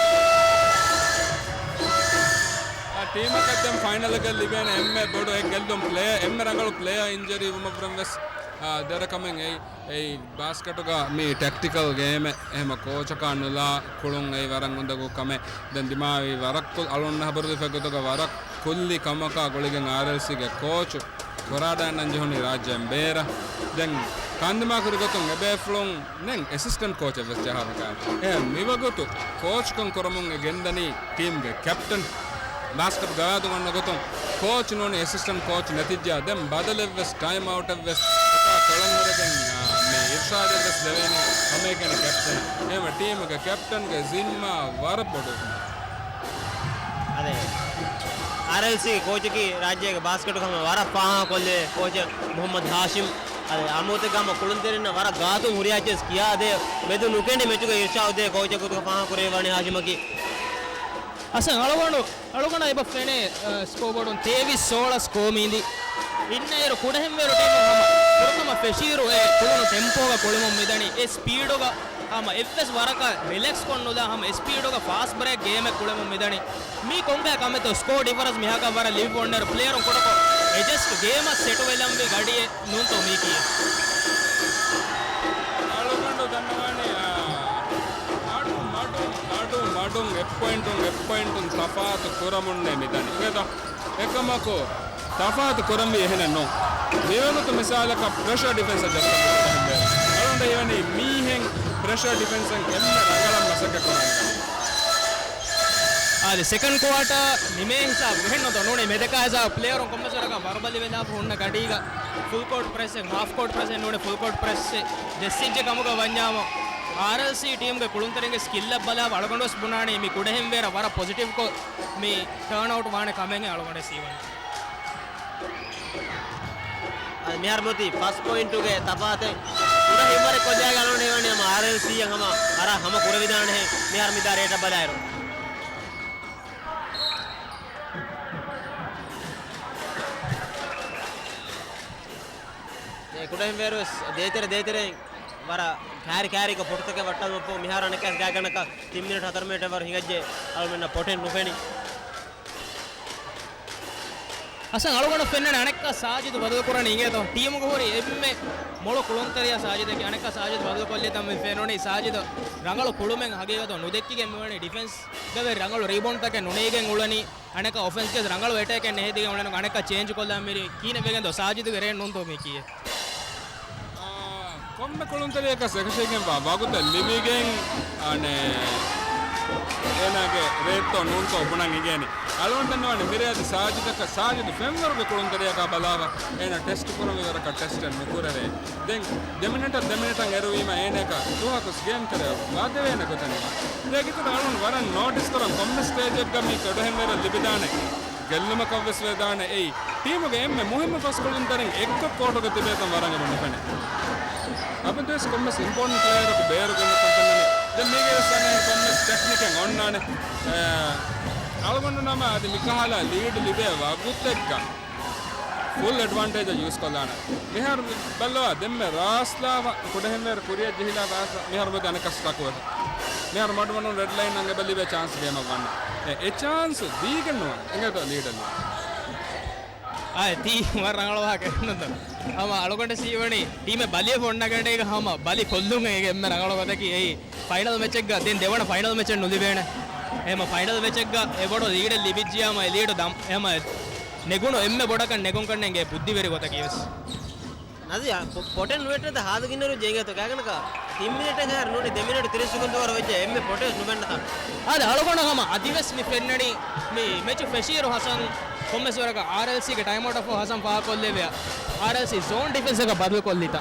އާ، ޓީމަކަށް ދެން ފައިނަލްގަ ލިބޭނެ އެންމެ ބޮޑު އެއް ގެއްލުން ޕްލޭޔަރ، އެންމެ ރަނގަޅު ޕްލޭޔަރ އިންޖަރީ ވުމަށްވުރެން ވެސް، އާ، ދެރަ ކަމެއް އެއީ. އެއީ ބާސްކެޓުގަ މި ޓެކްޓިކަލް ގޭމެއް، އެހެމަ ކޯޗަކާ ނުލާ ކުޅުން އެއީ ވަރަށް އުނދަގޫ ކަމެއް. ދެން ދިމާވި ވަރަށް ކު-، އަޅުގަނޑު ހަބަރު ދީފަ ގޮތުގަ ވަރަށް ކުއްލި ކަމަކާ ގުޅިގެން އާރްއެލްސީގެ ކޯޗު ކުރާ ދާންނަން ޖެހުނީ ރާއްޖޭން ބޭރަށް. ދެން ކަންދިމާ ކުރި ގޮތުން އެބޭފުޅުން ދެން އެސިސްޓެންޓް ކޯޗެއް ވެސް ޖަހާފަ ކާން. އެ މިވަގުތު ކޯޗްކަން ކުރަމުން އެ ގެންދަނީ ޓީމްގެ ކެޕްޓަން. ބާސްކެޓް ގަވާއިދު އޮންނަ ގޮތުން ކޯޗް ނޫނީ އެސިސްޓެންޓް ކޯޗް ނެތިއްޖާ ދެން ބަދަލެއް ވެސް ޓައިމް އައުޓެއް ވެސް އެކާ ކޮޅަށް ހުރެގެން، އާ، މި އިރްޝާދެއް ވެސް ދެވޭނީ ހަމައެކަނި ކެޕްޓަން. އެހެމަ ޓީމުގެ ކެޕްޓަންގެ ޒިންމާ ވަރަށް ބޮޑު. އަދެ، އާރްއެލްސީ ކޯޗަކީ ރާއްޖޭގެ ބާސްކެޓު ހަމަ ވަރަށް ފާހަގަކޮށްލޭ ކޯޗެއް މުހައްމަދު ހާޝިމް. އަދެ، އަމޫތެއްގަ ހަމަ ކުޅުންތެރިންނަށް ވަރަށް ގާތުން ހުރިހާ އެއްޗެއް ކިޔާދޭ، މެދު ނުކެނޑި މެޗުގަ އިރްޝާދު ދޭ ކޯޗެއް ގޮތުގަ ފާހަގަކުރެވިވަނީ ހާޝިމަކީ. އަސްލަން އަޅުގަނޑު، އަޅުގަނޑަށް އެބަ ފެނޭ، އަ، ސްކޯބޯޑުން ތޭވީސް ސޯޅަ ސްކޯ މީނދީ. އިންނައިރު ކުޑަހެންވޭރު ޓީމު ހަމަ ފުރަތަމަ ފެށިއިރު އެ ކުޅުނު ޓެމްޕޯގަ ކުޅެމުން މިދަނީ. އެ ސްޕީޑުގަ ހަމަ އެއްވެސް ވަރަކަށް ރިލެކްސް ކޮށްނުލާ ހަމަ އެ ސްޕީޑުގަ ފާސްޓް ބްރޭކް ގޭމެއް ކުޅެމުން މިދަނީ. މީ ކޮންގައި ކަމެއްތޯ؟ ސްކޯ ޑިފަރެންސް މިހާކަށް ވަރަށް ލިބި އޮންނައިރު ޕްލޭޔަރުން ކުޑަކޮށް އެ ޖަސްޓް ގޭމަށް ސެޓުވެލަންވީ ގަޑިއެއް ނޫންތޯ މީކީ. އަޅުގަނޑު ދަންނަވާނީ، އާ، މަޑު، މަޑު، މަޑު، މަޑުން އެއް ޕޮއިންޓުން، އެއް ޕޮއިންޓުން ތަފާތު ކުރަމުންނޭ މިދަނީ. އިނގޭތޯ؟ އެކަމަކު، ތަފާތު ކުރަންވީ އެހެނެއް ނޫން. މިވަގުތު މިސާލަކަށް ޕްރެޝަރ ޑިފެންސަށް ޖައްސަން އަޅުގަނޑަށް ހީވަނީ މީހެއް ޕްރެޝަރ ޑިފެންސަށް އެންމެ ރަނގަޅަށް މަސައްކަތް ކުރަން. އާދެ، ސެކަންޑް ކުއާޓަރ ނިމޭ ހިސާބު އެހެން ނުތޯ ނޫނީ މެދަކާ ހިސާބު ޕްލޭޔަރުން ކޮންމެސް ވަރަކަށް ވަރުބަލި ވެލާފަ ހުންނަ ގަޑީގަ ފުލް ކޯޓް ޕްރެސްއެއް، ހާފް ކޯޓް ޕްރެސްއެއް ނޫނީ ފުލް ކޯޓް ޕްރެސްއެއް ޖެއްސިއްޖެ ކަމުގަ ވަންޏާމު އާރްއެލްސީ ޓީމްގެ ކުޅުންތެރިންގެ ސްކިލްއަށް ބަލާފަ އަޅުގަނޑުވެސް ބުނާނީ މި ކުޑަހެންވޭރަށް ވަރަށް ޕޮޒިޓިވްކޮށް މި ޓާންއައުޓް ވާނެ ކަމެއް އަޅުގަނޑަށް ހީވަނީ. އަދި މިހާރު މިއޮތީ ފަސް ޕޮއިންޓުގެ ތަފާތެއް. ކުޑަ ހިތްވަރެއް ކޮށްލާގެ އަޅުގަނޑު ހީވަނީ ހަމަ އާރްއެލްސީއަށް ހަމަ ވަރަށް ހަމަ ކުރެވިދާނެހެން މިހާރު މިދާ ރޭޓަށް ބަލާއިރު. އެ ކުޑަހިތްވަރުވެސް ދޭތެރެ ދޭތެރެއިން ވަރަށް ކާރި ކާރީގަ ފޮޓޯތަކެއް ވައްޓަން އޮއްޕޯ މިހާރު އަނެއްކާސް ގާތްގަނޑަކަށް ތިން މިނިޓް ހަތަރު މިނިޓް ވަރު ހިނގައްޖެ އަޅުމެންނަށް ޕޮޓެއް ނުފެނި. އަސްލަން އަޅުގަނޑަށް ފެންނަނީ އަނެއްކާ ސާޖިދު ބަދަލުކުރަނީ އިނގޭތޯ. ޓީމުގަ ހުރި އެންމެ މޮޅު ކުޅުންތެރިޔާ ސާޖިދަކީ އަނެއްކާ ސާޖިދު ބަދަލުކޮށްލީތަން މި ފެނުނީ. ސާޖިދު ރަނގަޅު ކުޅުމެއް ހަގީގަތުން ނުދެއްކިގެން މިވަނީ ޑިފެންސްގަ ވެސް ރަނގަޅު ރީބައުންޑްތަކެއް ނުނެގިގެން އުޅެނީ. އަނެއްކާ އޮފެންސްގަ ވެސް ރަނގަޅު އެޓޭކެއް ނެހެދިގެން އުޅެނީ. އަނެއްކާ ޗޭންޖް ކޮށްލާ މިރީ ކިހިނެއް ވެގެންދޯ ސާޖިދުގެ ރޭޓް ނޫންތޯ މީކީއެއް. އާ، ކޮންމެ ކުޅުންތެރިޔަކަށް އެކަށީގެންވާ ވަގުތެއް ލިބިގެން، އަނެއް، އޭނާގެ ރޭޓްތޯ ނޫންތޯ ބުނަން އިނގޭނެ. އަޅުގަނޑު ދަންނަވާނެ މިރޭ އަދި ސާޖިދަކަށް، ސާޖިދު ފެންވަރުގެ ކުޅުންތެރިޔަކާ ބަލާފަ، އޭނާ ޓެސްޓް ކުރަންވީ ވަރަކަށް ޓެސްޓެއް ނުކުރެވޭ. ދެން ދެ މިނެޓަށް ދެ މިނެޓަށް އެރުވީމަ އޭނައަކަށް ދުވަހަކުސް ގޭމް ތެރެއަށް ވަދެވޭނެ ގޮތެއް ނުވާ. ދެގިތުރަށް އަޅުގަނޑު ވަރަށް ނޯޓިސް ކުރަން ކޮންމެ ސްޓޭޖެއްގަ މި ކުޑަހިތްވަރަށް ލިބިދާނެ. ގެއްލުމަކަށްވެސް ވެދާނެ. އެއީ، ޓީމުގެ އެންމެ މުހިއްމު ފަސް ކުޅުންތެރިން އެއްކޮށް ކޯޓުގަ ތިބޭތަން ވަރަށް އެބަ ނުފެނޭ. އަބަދުވެސް ކޮންމެސް އިމްޕޯޓެންޓް ޕްލޭޔަރަކު ބޭރުގެންނަކަން ފެންނަނީ. ދެން މީގެ ވެސް އަނެއް ކޮންމެސް ޓެކްނިކެއް އޮންނާނެ. އެ، އަޅުގަނޑު ނަމަ އަދި މިކަހަލަ ލީޑް ލިބޭ ވަގުތެއްގަ ފުލް އެޑްވާންޓޭޖަށް ޔޫސް ކޮށްލާނެ. މިހާރު ބައްލަވާ ދެންމެ ރާސްލާވަ ކުޑަހިތްވަރު ކުރިއަށް ޖެހިލާ ރާސްލާ މިހާރު މެދު އަނެއްކާ ސްޓަކުވެފަ. މިހާރު މަޑުމަޑުން ރެޑް ލައިން އަށް އެބަ ލިބޭ ޗާންސް ގޭމަށް ވަންނަ. އެ، އެ ޗާންސް ދީގެން ނުވާނެ. އިނގޭތޯ ލީޑަށް ލީޑް. އާއެ، ތީ ވަރަށް ރަނގަޅު ވާހަކަ ނުތަ. ހަމަ އަޅުގަނޑަށް ހީވަނީ ޓީމެއް ބަލިއެއް އޮންނަގަނޑޭގަ ހަމަ ބަލި ކޮށްލުން އޭގެ އެންމެ ރަނގަޅު ގޮތަކީ އެއީ. ފައިނަލް މެޗެއްގަ ދެން ދެވަނަ ފައިނަލް މެޗެއް ނުލިބޭނެ. އެހެމަ ފައިނަލް މެޗެއްގަ އެބޮޑު ލީޑެއް ލިބިއްޖިޔާމަ އެ ލީޑު ދަމް އެހެމަ ނެގުނު އެންމެ ބޮޑަކަށް ނެގުން ކަންނޭނގެ ބުއްދިވެރި ގޮތަކީ ވެސް. ނަޒީ، ޕޮ-، ޕޮޓެން ނުވެއްޓެތަ ހާދަ ގިނަރު ޖެނގޭތޯ ކާގަނަކަ؟ ތިން މިނެޓެއް ހައިރު ނޫނީ ދެ މިނެޓް ތިރީސް ސެކަންޑް ވަރަށް ވެއްޖެ އެންމެ ޕޮޓެން ނުބެންނަތާ. އާދެ، އަޅުގަނޑަށް ހަމަ އަދިވެސް މި ފެންނަނީ މި މެޗު ފެށިއިރު ހަސަން ކޮންމެސް ވަރަކަށް އާރްއެލްސީގެ ޓައިމްއައުޓަށްފަހު ހަސަން ފާހަގަކޮށްލެވިޔާ. އާރްއެލްސީ ޒޯން ޑިފެންސަކަށް ބަދަލުކޮށްލިތަ؟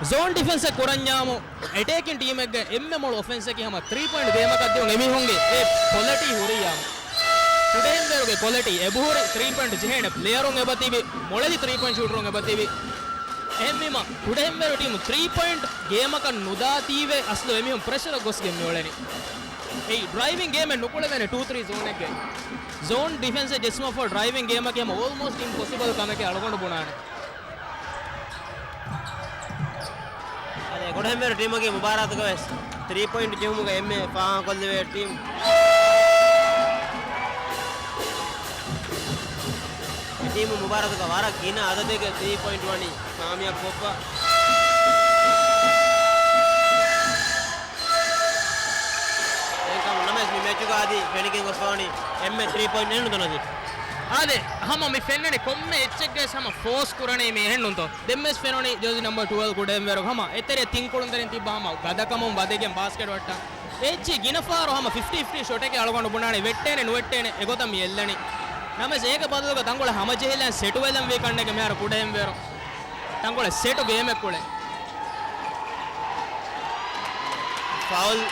ޒޯން ޑިފެންސެއް ކުރަންޏާމު އެޓޭކިން ޓީމެއްގެ އެންމެ މޮޅު އޮފެންސަކީ ހަމަ ތްރީ ޕޮއިންޓް ގޭމަކަށް ދިއުން އެމީހުންގެ އެ ކޮލެޓީ ހުރިއްޔާމު. ކުޑަހެންވޭރުގެ ކޮލެޓީ އެބަހުރި ތްރީ ޕޮއިންޓް ޖެހޭނެ ޕްލޭޔަރުން އެބަތިބި، މޮޅެލި ތްރީ ޕޮއިންޓް ޝޫޓަރުން އެބަތިބި. އެހެންވީމަ، ކުޑަހެންވޭރު ޓީމު ތްރީ ޕޮއިންޓް ގޭމަކަށް ނުދާތީވެ އަސްލު އެމީހުން ޕްރެޝަރަށް ގޮސްގެން މިއުޅެނީ. އެއީ ޑްރައިވިން ގޭމެއް ނުކުޅެވޭނެ ޓޫ ތްރީ ޒޯނެއްގައި. ޒޯން ޑިފެންސެއް ޖެއްސުމަށްފަހު ޑްރައިވިން ގޭމަކީ ހަމަ އޯލްމޯސްޓް އިމްޕޮސިބަލް ކަމެކޭ އަޅުގަނޑު ބުނާނެ. އަދި ކުޑަހެންވޭރު ޓީމުގެ މުބާރާތުގަ ވެސް ތްރީ ޕޮއިންޓް ޖެހުމުގަ އެންމެ ފާހަގަކޮށްލެވޭ ޓީމް. ޓީމު މުބާރާތުގަ ވަރަށް ގިނަ އަދަދެއްގެ ތްރީ ޕޮއިންޓް ވަނީ ކާމިޔާބު ކޮށްފަ. އެކަމު ނަމަވެސް މި މެޗުގަ އަދި ފެނިގެން ގޮސްފަވަނީ އެންމެ ތްރީ ޕޮއިންޓް އެހެންނު ދޮނަދި. އާދެ، ހަމަ މި ފެންނަނީ ކޮންމެ އެއްޗެއްގައި ހަމަ ފޯސް ކުރަނީ މި އެހެންނުންތޯ؟ ދެންވެސް ފެނުނީ ޖާޒީ ނަމްބަރު ޓުވެލްވް ކުޑަހެންވޭރު ހަމަ އެތެރެ ތިން ކުޅުންތެރިން ތިއްބާ ހަމަ ގަދަކަމުން ވަދެގެން ބާސްކެޓް ވައްޓާ. އެއްޗި ގިނަ ފަހަރު ހަމަ ފިފްޓީ ފިފްޓީ ޝޮޓެކޭ އަޅުގަނޑު ބުނާނެ ވެއްޓޭނެ ނުވެއްޓޭނެ އެގޮތަށް މި އެއްލަނީ. ނަމަވެސް އޭގެ ބަދަލުގަ ތަންކޮޅެއް ހަމަޖެހިލަން ސެޓުވެލަން ވީ ކަންނޭނގެ މިހާރު ކުޑަހެންވޭރު. ތަންކޮޅެއް ސެޓު ގޭމެއް ކުޅެ. ފައުލް.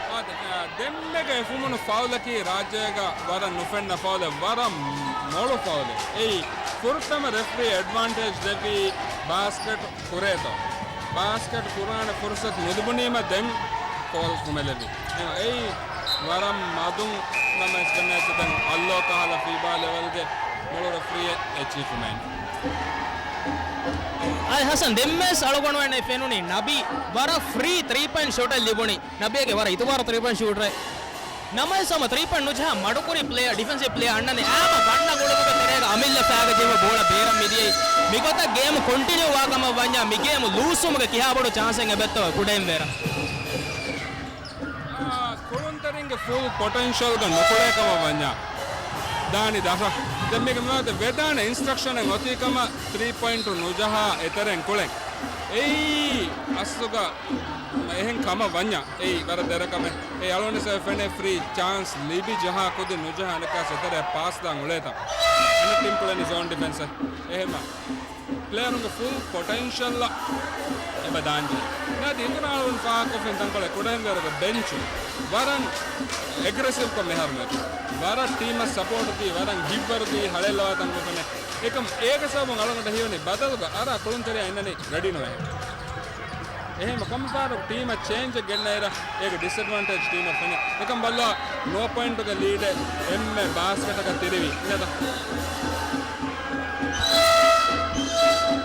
އާދެ، އާ، ދެންމެގަ އެ ފުމުނު ފައުލަކީ ރާއްޖޭގަ ވަރަށް ނުފެންނަ ފައުލެއް، ވަރަށް މޮޅު ފައުލެއް. އެއީ، ފުރަތަމަ ރެފްރީ އެޑްވާންޓޭޖް ދެއްވީ ބާސްކެޓް ކުރޭތޯ. ބާސްކެޓް ކުރާނެ ފުރުސަތު ނުލިބުނީމަ ދެން ފައުލް ކުމެލެވި. އެއީ، ވަރަށް މަދުން ނަމަވެސް ފެންނަ އެއްޗެއް ދެން އައްލޯ ކަހަލަ ފީބާ ލެވެލްގެ މޮޅު ރެފްރީއެއް އެއްޗިހިފުމެއިން. އަދި ހަސަން ދެންވެސް އަޅުގަނޑުމެންނަށް ފެނުނީ ނަބީ ވަރަށް ފްރީ ތްރީ ޕޮއިންޓް ޝޮޓެއް ލިބުނީ. ނަބީގެ ވަރަށް އިތުބާރު ތްރީ ޕޮއިންޓް ޝޫޓަރެއް. ނަމަވެސް ހަމަ ތްރީ ޕޮއިންޓް ނުޖަހާ މަޑުކުރި ޕްލޭޔަރ، ޑިފެންސިވް ޕްލޭޔަރ އަންނަނީ އާމަ ބަންނަ ގުޅުމުގެ ތެރޭގަ އަމިއްލަ ފައިގަ ޖެހުމަށް ބޯޅަ ބޭރަށް މިދިޔައީ. މިގޮތަށް ގޭމު ކޮންޓިނިއު ވާ ކަމަށް ވަންޏާ މި ގޭމު ލޫސްވުމުގެ ކިހާ ބޮޑު ޗާންސެއް އެބައޮތްތޯ ކުޑަހެންވޭރަށް. އާ، ކުޅުންތެރިންގެ ފުލް ޕޮޓެންޝަލްގަ ނުކުޅޭ ކަމަށް ވަންޏާ ދާނީ ދަށަށް. ދެން މީގެ މިވާތަ ވެދާނެ އިންސްޓްރަކްޝަނެއް އޮތީ ކަމަށް ތްރީ ޕޮއިންޓު ނުޖަހާ އެތެރެއިން ކުޅެން. އެއީ އަސްލުގަ އެހެން ކަމަށް ވަންޏާ އެއީ ވަރަށް ދެރަ ކަމެއް. އެ އަޅުގަނޑު ވެސް އެ ފެނޭ ފްރީ ޗާންސް ލިބި ޖަހާ ކުދިން ނުޖަހާ އަނެއްކާސް އެތެރެއަށް ޕާސް ދާން އުޅޭތަ. އަނެއް ޓީމް ކުޅެނީ ޒޯން ޑިފެންސް. އެހެމަ ޕްލޭޔަރުންގެ ފުލް ޕޮޓެންޝަލްއަށް އެބަ ދާންޖެހޭ. ނަދީ އިތުރަށް އަޅުގަނޑު ފާހަގަކޮށްފިން ތަންކޮޅެއް ކުޑަހެންވޭރުގެ ބެންޗު ވަރަށް އެގްރެސިވްކޮށް މިހާރު މެޗު. ވަރަށް ޓީމަށް ސަޕޯޓު ދީ، ވަރަށް ހިތްވަރު ދީ، ހަޅޭއްލަވާ ތަންކޮޅެއް ފެނޭ. އެކަމް އޭގެ ސަބަބުން އަޅުގަނޑަށް ހީވަނީ ބަދަލުގަ އަރާ ކުޅުންތެރިޔާ އިންނަނީ ރެޑީ ނުވޭ. އެހެން ކޮންމެ ފަހަރަކު ޓީމަށް ޗޭންޖެއް ގެންނައިރަށް އޭގެ ޑިސްއެޑްވާންޓޭޖް ޓީމަށް ފެނޭ. އެކަން ބައްލަވާ ނޯ ޕޮއިންޓުގެ ލީޑެއް އެންމެ ބާސްކެޓަކަށް ތިރިވީ. އިނގޭތަ؟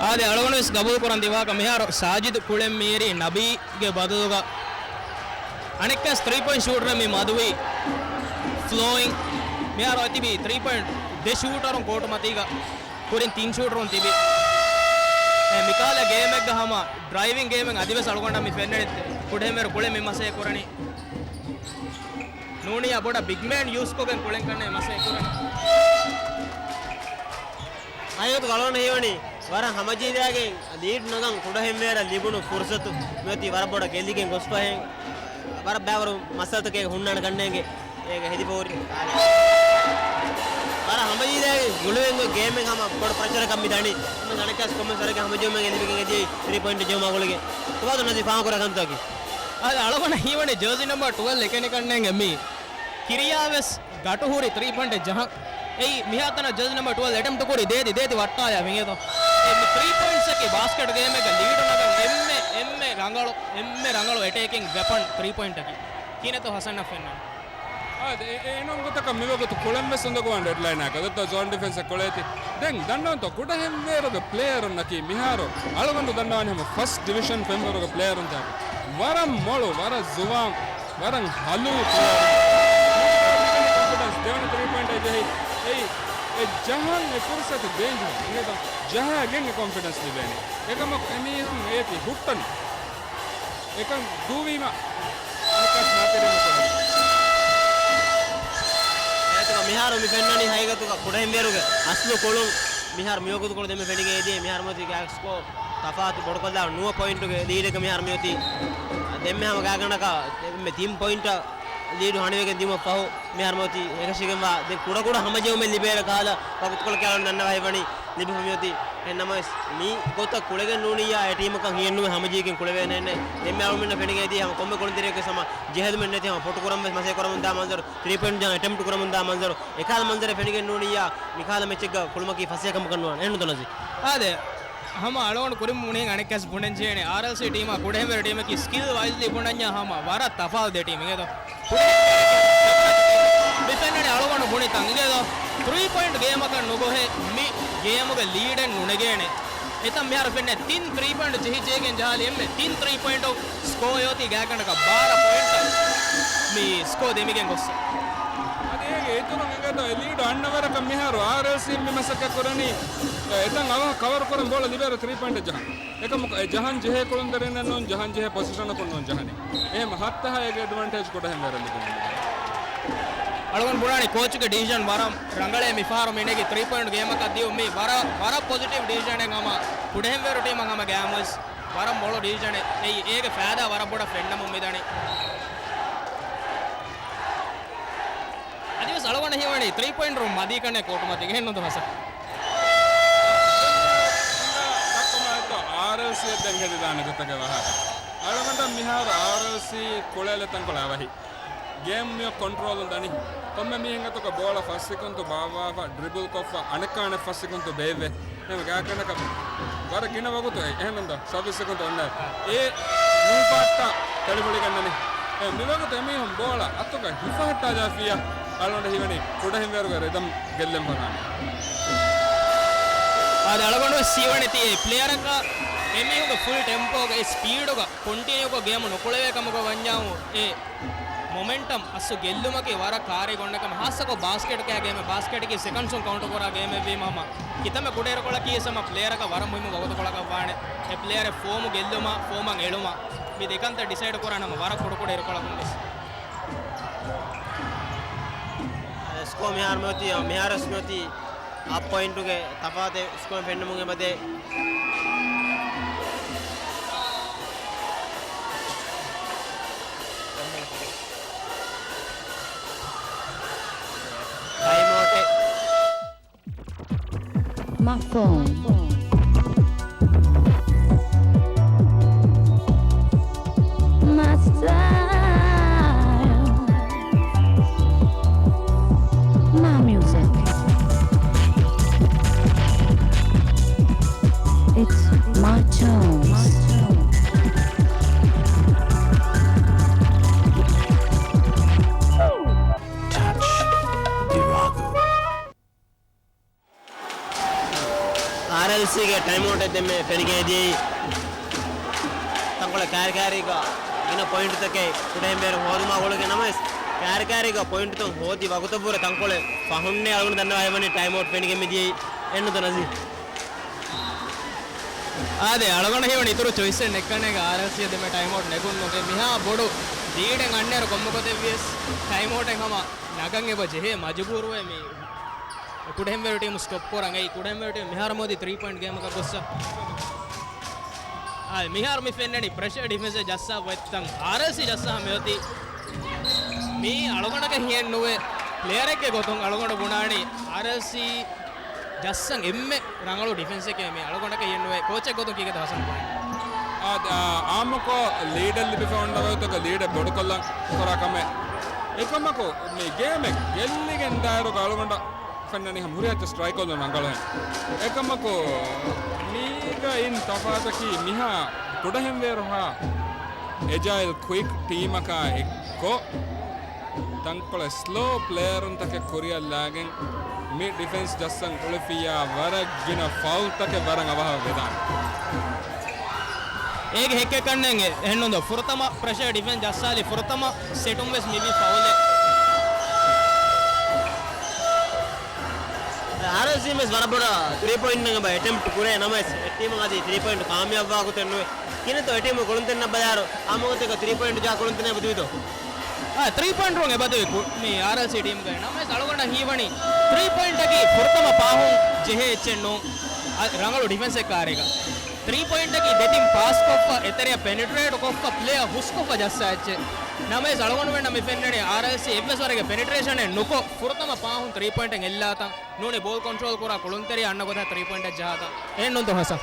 އާދެ، އަޅުގަނޑު ވެސް ގަބޫލު ކުރަން ދިވާކަށް މިހާރު ސާޖިދު ކުޅެން މީރީ ނަބީގެ ބަދަލުގަ އަނެއްކާސް ތްރީ ޕޮއިންޓް ޝޫޓަރެއް މި މަދުވީ ފްލޯއިން. މިހާރު އޮތްތިބީ ތްރީ ޕޮއިންޓް ދެ ޝޫޓަރުން ކޯޓު މަތީގަ ކުރިން ތިން ޝޫޓަރުން ތިބި. އެ މިކާލަ ގޭމެއްގަ ހަމަ ޑްރައިވިން ގޭމެއް އަދިވެސް އަޅުގަނޑަށް މި ފެންނަނީ ކުޑަހެންވޭރު ކުޅެ މި މަސޭ ކުރަނީ. ނޫނީ އަބޮޑަށް ބިގް މޭން ޔޫސްކޮށްގެން ކުޅެން ކަންނޭ މަސޭ ކުރަނީ. އައިގޮތު ގަޅުވަން ހީވަނީ ވަރަށް ހަމަޖީލާގެން ލީޑް ނަގަން ކުޑަހެންވޭރަށް ލިބުނު ފުރުސަތު މިއޮތީ ވަރަށް ބޮޑަށް ގެއްލިގެން ގޮސްފަހެން. ވަރަށް ބައިވަރު މައްސަލަތަކެއް ހުންނާނެ ކަންނޭނގެ އޭގެ ހެދިފަހުރި. ވަރަށް ހަމަޖީލާގެން ގުޅުވެން ގޮތް ގޭމެއް ހަމަ ބޮޑު ޕްރެޝަރަކަށް މި ދަނީ. އަނެއްކާސް ކޮންމެސް ވަރެއްގެ ހަމަޖެހުމެއް އެ ލިބިގެން އެދިޔައީ ތްރީ ޕޮއިންޓް ޖެހުމާ ގުޅިގެން. ތުވާތު ނަޒީ ފާހަގަކުރާ ކަންތަކަކީ. އަދި އަޅުގަނޑަށް ހީވަނީ ޖާޒީ ނަމްބަރު ޓުވެލްވް އެކަނި ކަންނޭނގެ މީ ކިރިޔާވެސް ގަޓުހުރި ތްރީ ޕޮއިންޓެއް ޖަހަން. އެއީ މިހާތަނަށް ޖާޒީ ނަމްބަރު ޓުވެލްވް އެޓެމްޕްޓް ކުރި ދޭތި ދޭތި ވައްޓާޔާ ވިނގޭތޯ. އެ މި ތްރީ ޕޮއިންޓްސްއަކީ ބާސްކެޓް ގޭމެއްގަ ލީޑު ނަގަން އެންމެ، އެންމެ ރަނގަޅު، އެންމެ ރަނގަޅު އެޓޭކިން ވެޕަން ތްރީ ޕޮއިންޓަކީ. ކިހިނެއްތޯ ހަސަންއަށް ފެންނަނީ؟ އާދެ، އެ، އެ، އެނޫން ގޮތަކަށް މިވަގުތު ކުޅެން ވެސް އުނދަގޫވާނެ ޑެޑްލައިނާ ގޮތަށް ޒޯން ޑިފެންސްއެއް ކުޅޭތީ. ދެން ދަންނަވަންތޯ ކުޑަހެންވޭރުގެ ޕްލޭޔަރުންނަކީ މިހާރު އަޅުގަނޑު ދަންނަވާނެ ހަމަ ފަސްޓް ޑިވިޝަން ފެންވަރުގެ ޕްލޭޔަރުންތާކު. ވަރަށް މޮޅު، ވަރަށް ޒުވާން، ވަރަށް ހަލުވި ޕްލޭޔަރުން. އެއީ، އެ ޖަހަން އެ ފުރުސަތު ދޭން ޖެހޭ. އިނގޭތޯ؟ ޖަހާގެން އެ ކޮންފިޑެންސް ލިބޭނެ. އެކަމަކު އެމީހުން އޭތި ހުއްޓަނީ. އެކަން ދުވީމަ އަނެއްކާސް ނާތެރޭ ނުކުރަނީ. އޭތި މިހާރު މި ފެންނަނީ ހަގީގަތުގަ ކުޑަހެންވޭރުގެ އަސްލު ކުޅުން. މިހާރު މިވަގުތުކޮޅު ދެންމެ ފެނިގެން އެދިޔަ މިހާރު މިއޮތީ ގާތް ސްކޯ ތަފާތު ބޮޑުކޮށްލާ ނުވަ ޕޮއިންޓުގެ ލީޑެއްގަ މިހާރު މިއޮތީ. ދެންމެ ހަމަ ގާތްގަނޑަކަށް ދެންމެ ތިން ޕޮއިންޓަށް ލީޑު ހަނިވެގެން ދިއުމަށް ފަހު މިހާރު މިއޮތީ އެކަށީގެންވާ ދެން ކުޑަކުޑަ ހަމަޖެހުމެއް ލިބޭނެ ކަހަލަ ވަގުތުކޮޅަކަށް އަޅުން ދަންނަވައިވަނީ ލިބިފަ މިއޮތީ. އެހެން ނަމަވެސް މި ގޮތަށް ކުޅެގެން ނޫނިއްޔާ އެ ޓީމަކަށް ހިޔެއްނުވެ ހަމަޖެހިގެން ކުޅެވޭނެ އެހެންނެއް. ދެންމެ އަޅުމެންނަށް ފެނިގެން އެދިޔަ ހަމަ ކޮންމެ ކުޅުންތެރިޔަކު ހަމަ ޖެހެލުމެއް ނެތި ހަމަ ފޮޓު ކުރަން ވެސް މަސައްކަތް ކުރަމުން ދާ މަންޒަރު، ތްރީ ޕޮއިންޓް ޖަހަން އެޓެމްޕްޓް ކުރަމުން ދާ މަންޒަރު، އެކަހަލަ މަންޒަރެއް ފެނިގެން ނޫނިއްޔާ މިކަހަލަ މެޗެއްގަ ކުޅުމަކީ ފަސޭހަ ކަމަކަށް ނުވާނެ. އެހެންނުތަ ނަޒީ؟ އާދެ، ހަމަ އަޅުގަނޑު ކުރިން ބުނީ އަނެއްކާސް ބުނަން ޖެހޭނެ. އާރްއެލްސީ ޓީމާ ކުޑަހެންވޭރު ޓީމަކީ ސްކިލް ވައިޒްލީ ބުނަންޏާ ހަމަ ވަރަށް ތަފާތު ދެ ޓީމް އިނގޭތޯ. މި ފެންނަނީ އަޅުގަނޑު ބުނި ތަން އިނގޭތޯ. ތްރީ ޕޮއިންޓް ގޭމަކަށް ނުގޮހޭ މި ގޭމުގެ ލީޑެއް ނުނެގޭނެ. އެތަން މިހާރު ފެންނަ ތިން ތްރީ ޕޮއިންޓް ޖެހި ޖެހިގެން ޖަހާލި އެންމެ ތިން ތްރީ ޕޮއިންޓް ސްކޯ އޮތީ ގާތްގަނޑަކަށް ބާރަ ޕޮއިންޓަށް މި ސްކޯ ދެމިގެން ގޮއްސަ. އަދި އޭގެ އިތުރުން އިނގޭތޯ އެ ލީޑު އަންނަ ވަރަކަށް މިހާރު އާރްއެލްސީ މި މަސައްކަތް ކުރަނީ އެތަން އަވަހަށް ކަވަރު ކުރަން ބޯޅަ ލިބޭއިރު ތްރީ ޕޮއިންޓެއް ޖަހަން. އެކަމަކު އެ ޖަހަން ޖެހޭ ކުޅުންތެރިންނެއް ނޫން، ޖަހަން ޖެހޭ ޕޮޒިޝަނަކުން ނޫން ޖަހަނީ. އެހެން ހައްތަހަ އޭގެ އެޑްވާންޓޭޖް ކުޑަހެންވޭރަށް ލިބުނީ. އަޅުގަނޑު ބުނާނީ ކޯޗުގެ ޑިސިޝަން ވަރަށް ރަނގަޅޭ. މިފަހަރު މި ނެގި ތްރީ ޕޮއިންޓް ގޭމަކަށް ދިޔުން މީ ވަރަށް، ވަރަށް ޕޮޒިޓިވް ޑިސިޝަނެއް ހަމަ ކުޑަހެންވޭރު ޓީމަށް ހަމަ ގައިމުވެސް ވަރަށް މޮޅު ޑިސިޝަނެއް. އެއީ އޭގެ ފައިދާ ވަރަށް ބޮޑަށް ފެންނަމުން މިދަނީ. އަދިވެސް އަޅުގަނޑަށް ހީވަނީ ތްރީ ޕޮއިންޓް ރޫމް މަދީ ކަންނޭ ކޯޓު މަތީގަ އެހެންނުތަ ހަސަން؟ ދައްކަމާއެކު އާރްއެލްސީ އަށް ދެން ހެދިދާނެ ގޮތަކަށް ވާހަކަ. އަޅުގަނޑަށް މިހާރު އާރްއެލްސީ ކުޅޭލެ ތަންކޮޅެއް އަވަހި. ގޭމް މިއޮށް ކޮންޓްރޯލުން ދަނީ. ކޮންމެ މީހެއް އަތުގަ ބޯޅަ ފަސް ސެކަންޑް ބާއްވާފަ، ޑްރިބުލް ކޮށްފަ، އަނެއްކާ އަނެއް ފަސް ސެކަންޑް ބޭއްވޭ. އެހެން ގާތްގަނޑަކަށް ވަރަށް ގިނަ ވަގުތު އެ، އެހެންނަން ސައުވީސް ސެކަންޑް އޮންނަ އެ ނޫފާއްޓާ ތެޅިފޮޅިގަންނަނީ. އެ މިވަގުތު އެމީހުން ބޯޅަ އަތުގަ ހިފަހައްޓާލާފިއްޔާ އަޅުގަނޑަށް ހީވަނީ ކުޑަހެންވޭރުގެ ރިދަމް ގެއްލެން ފަކާނެ. އާދެ، އަޅުގަނޑު ވެސް ހީވަނީ ތީ ޕްލޭޔަރަކަށް އެމީހުންގެ ފުލް ޓެމްޕޯގަ އެ ސްޕީޑުގަ ކޮންޓިނިއުކޮށް ގޭމު ނުކުޅެވޭ ކަމުގަ ވަންޏާ އެ މޮމެންޓަމް އަސްލު ގެއްލުމަކީ ވަރަށް ކާރި ގޮންނަ ކަމެއް. ހާއްސަކޮށް ބާސްކެޓްގެ ގޭމެއް، ބާސްކެޓަކީ ސެކަންޑްސުން ކައުންޓު ކުރާ ގޭމެއް ވީމަ ހަމަ ކިތަންމެ ކުޑަ އިރުކޮޅަކީ ހަމަ ޕްލޭޔަރަކަށް ވަރަށް މުހިއްމު ވަގުތުކޮޅަކަށް ވާނެ. އެ ޕްލޭޔަރެއް ފޯމު ގެއްލުމާ، ފޯމަށް އެޅުމާ، މި ދެކަންތައް ޑިސައިޑް ކުރާން ހަމަ ވަރަށް ކުޑަކުޑަ އިރުކޮޅަކުން ވެސް. ސްކޯ މިހާރު މިއޮތީ، މިހާރު ވެސް މިއޮތީ އަށް ޕޮއިންޓުގެ ތަފާތެއް ސްކޯއިން ފެންނަމުން އެބަދޭ. ޓައިމް އައުޓެއް. My phone. My style. My music. It's my tones. Touch Virago. އާރްއެލްސީގެ ޓައިމް އައުޓެއް ދެންމެ ފެނިގެން ދިޔައީ. ތަންކޮޅެއް ކާރިކާރީގަ ގިނަ ޕޮއިންޓުތަކެއް ކުޑަހެންވޭރު ހޯދުމާ ގުޅިގެން ނަމަވެސް، ކާރިކާރީގަ ޕޮއިންޓުތައް ހޯދި ވަގުތަށްވުރެ ތަންކޮޅެއް ފަހުންނޭ އަޅުގަނޑު ދަންނަވައިވަނީ ޓައިމް އައުޓް ފެނިގެން މިދިޔައީ. އެންނުތަ ނަޒީ؟ އާދެ، އަޅުގަނޑަށް ހީވަނީ އިތުރު ޗޮއިސްއެއް ނެތްކަންނޭނގެ އާރްއެލްސީ ދެންމެ ޓައިމް އައުޓް ނެގުން ނުގެ މިހާ ބޮޑު ލީޑެއް އަންނައިރު ކޮންމެ ގޮތެއްވިޔަސް ޓައިމް އައުޓެއް ހަމަ ނަގަން އެބަ ޖެހޭ މަޖުބޫރުވޭ މި ކުޑަހެންވޭރު ޓީމު ސްޓޮޕް ކުރަން. އެއީ ކުޑަހެންވޭރު ޓީމު މިހާރު މޯދި ތްރީ ޕޮއިންޓް ގޭމަކަށް ގޮއްސަ. އާ، މިހާރު މި ފެންނަނީ ޕްރެޝަރ ޑިފެންސެއް ޖައްސާ އޮތްތަން އާރްއެލްސީ ޖައްސާ މިއޮތީ. މީ އަޅުގަނޑަކަށް ހިޔެއްނުވޭ. ޕްލޭޔަރެއްގެ ގޮތުން އަޅުގަނޑު ބުނާނީ އާރްއެލްސީ ޖައްސަން އެންމެ ރަނގަޅު ޑިފެންސެކޭ މީ. އަޅުގަނޑަކަށް ހިޔެއްނުވޭ. ކޯޗެއް ގޮތުން ކީކޭތަ ހަސަން ބުނީ؟ އާ، އާ، އާއްމުކޮށް ލީޑެއް ލިބިފަ އޮންނަ ވަގުތުގަ ލީޑެއް ބޮޑުކޮށްލަން ކުރާ ކަމެއް. އެކަމަކު މި ގޭމެއް ގެއްލިގެން ދާއިރުގަ އަޅުގަނޑަށް ފެންނަނީ ހަމަ ހުރިހާ އެއްޗެއް ސްޓްރައިކް ކޮށްލަން ރަނގަޅުހެން. އެކަމަކު މީގައިން ތަފާތަކީ މިހާ ކުޑަހެންވޭރުހާ އެޖައިލް ކުއިކް ޓީމަކާ އެއްކޮށް، ތަންކޮޅެއް ސްލޯ ޕްލޭޔަރުންތަކެއް ކުރިއަށް ލާގެން މި ޑިފެންސް ޖައްސަން އުޅެފިއްޔާ ވަރަށް ގިނަ ފައުލްތަކެއް ވަރަށް އަވަހަށް ވެދާނެ. އޭގެ ހެއްކެއް ކަންނޭނގެ އެހެންނުންދޯ؟ ފުރަތަމަ ޕްރެޝަރ ޑިފެންސް ޖައްސާލި ފުރަތަމަ ސެޓުން ވެސް މިވީ ފައުލެއް. އާރްއެލްސީ ވެސް ވަރަށް ބޮޑަށް ތްރީ ޕޮއިންޓް އެބަ އެޓެމްޕްޓް ކުރޭ ނަމަވެސް، އެ ޓީމު އަދި ތްރީ ޕޮއިންޓް ކާމިޔާބުވާ ގޮތެއް ނުވޭ. ކިހިނެއްތޯ އެ ޓީމު ކުޅުންތެރިންނަށް ބަލާއިރު އާ މަގުތަކަށް ތްރީ ޕޮއިންޓް ޖަހާ ކުޅުންތެރިން އެބަ ދިވިތޯ؟ އާ، ތްރީ ޕޮއިންޓް ރޫން އެބަ ދިވި ކު-، މި އާރްއެލްސީ ޓީމުގައި. ނަމަވެސް އަޅުގަނޑަށް ހީވަނީ ތްރީ ޕޮއިންޓަކީ ފުރަތަމަ ފާހުން ޖެހޭ އެއްޗެއް ނޫން. އަ، ރަނގަޅު ޑިފެންސެއް ކާރީގަ. ތްރީ ޕޮއިންޓަކީ ދެތިން ޕާސްކޮށްފަ، އެތެރެއަށް ޕެނެޓްރޭޓް ކޮށްފަ، ޕްލޭއަށް ހުސްކޮށްފަ ޖައްސާ އެއްޗެއް. ނަމަވެސް އަޅުގަނޑުމެންނަށް މި ފެންނަނީ އާރްއެލްސީ އެއްވެސް ވަރެއްގެ ޕެނެޓްރޭޝަނެއް ނުކޮށް، ފުރަތަމަ ފާހުން ތްރީ ޕޮއިންޓެއް އެއްލާތަން. ނޫނީ ބޯލް ކޮންޓްރޯލް ކުރާ ކުޅުންތެރިޔާ އަންނަ ގޮތަށް ތްރީ ޕޮއިންޓެއް ޖަހާތަން. އެހެންނޫންތޯ ހަސަން؟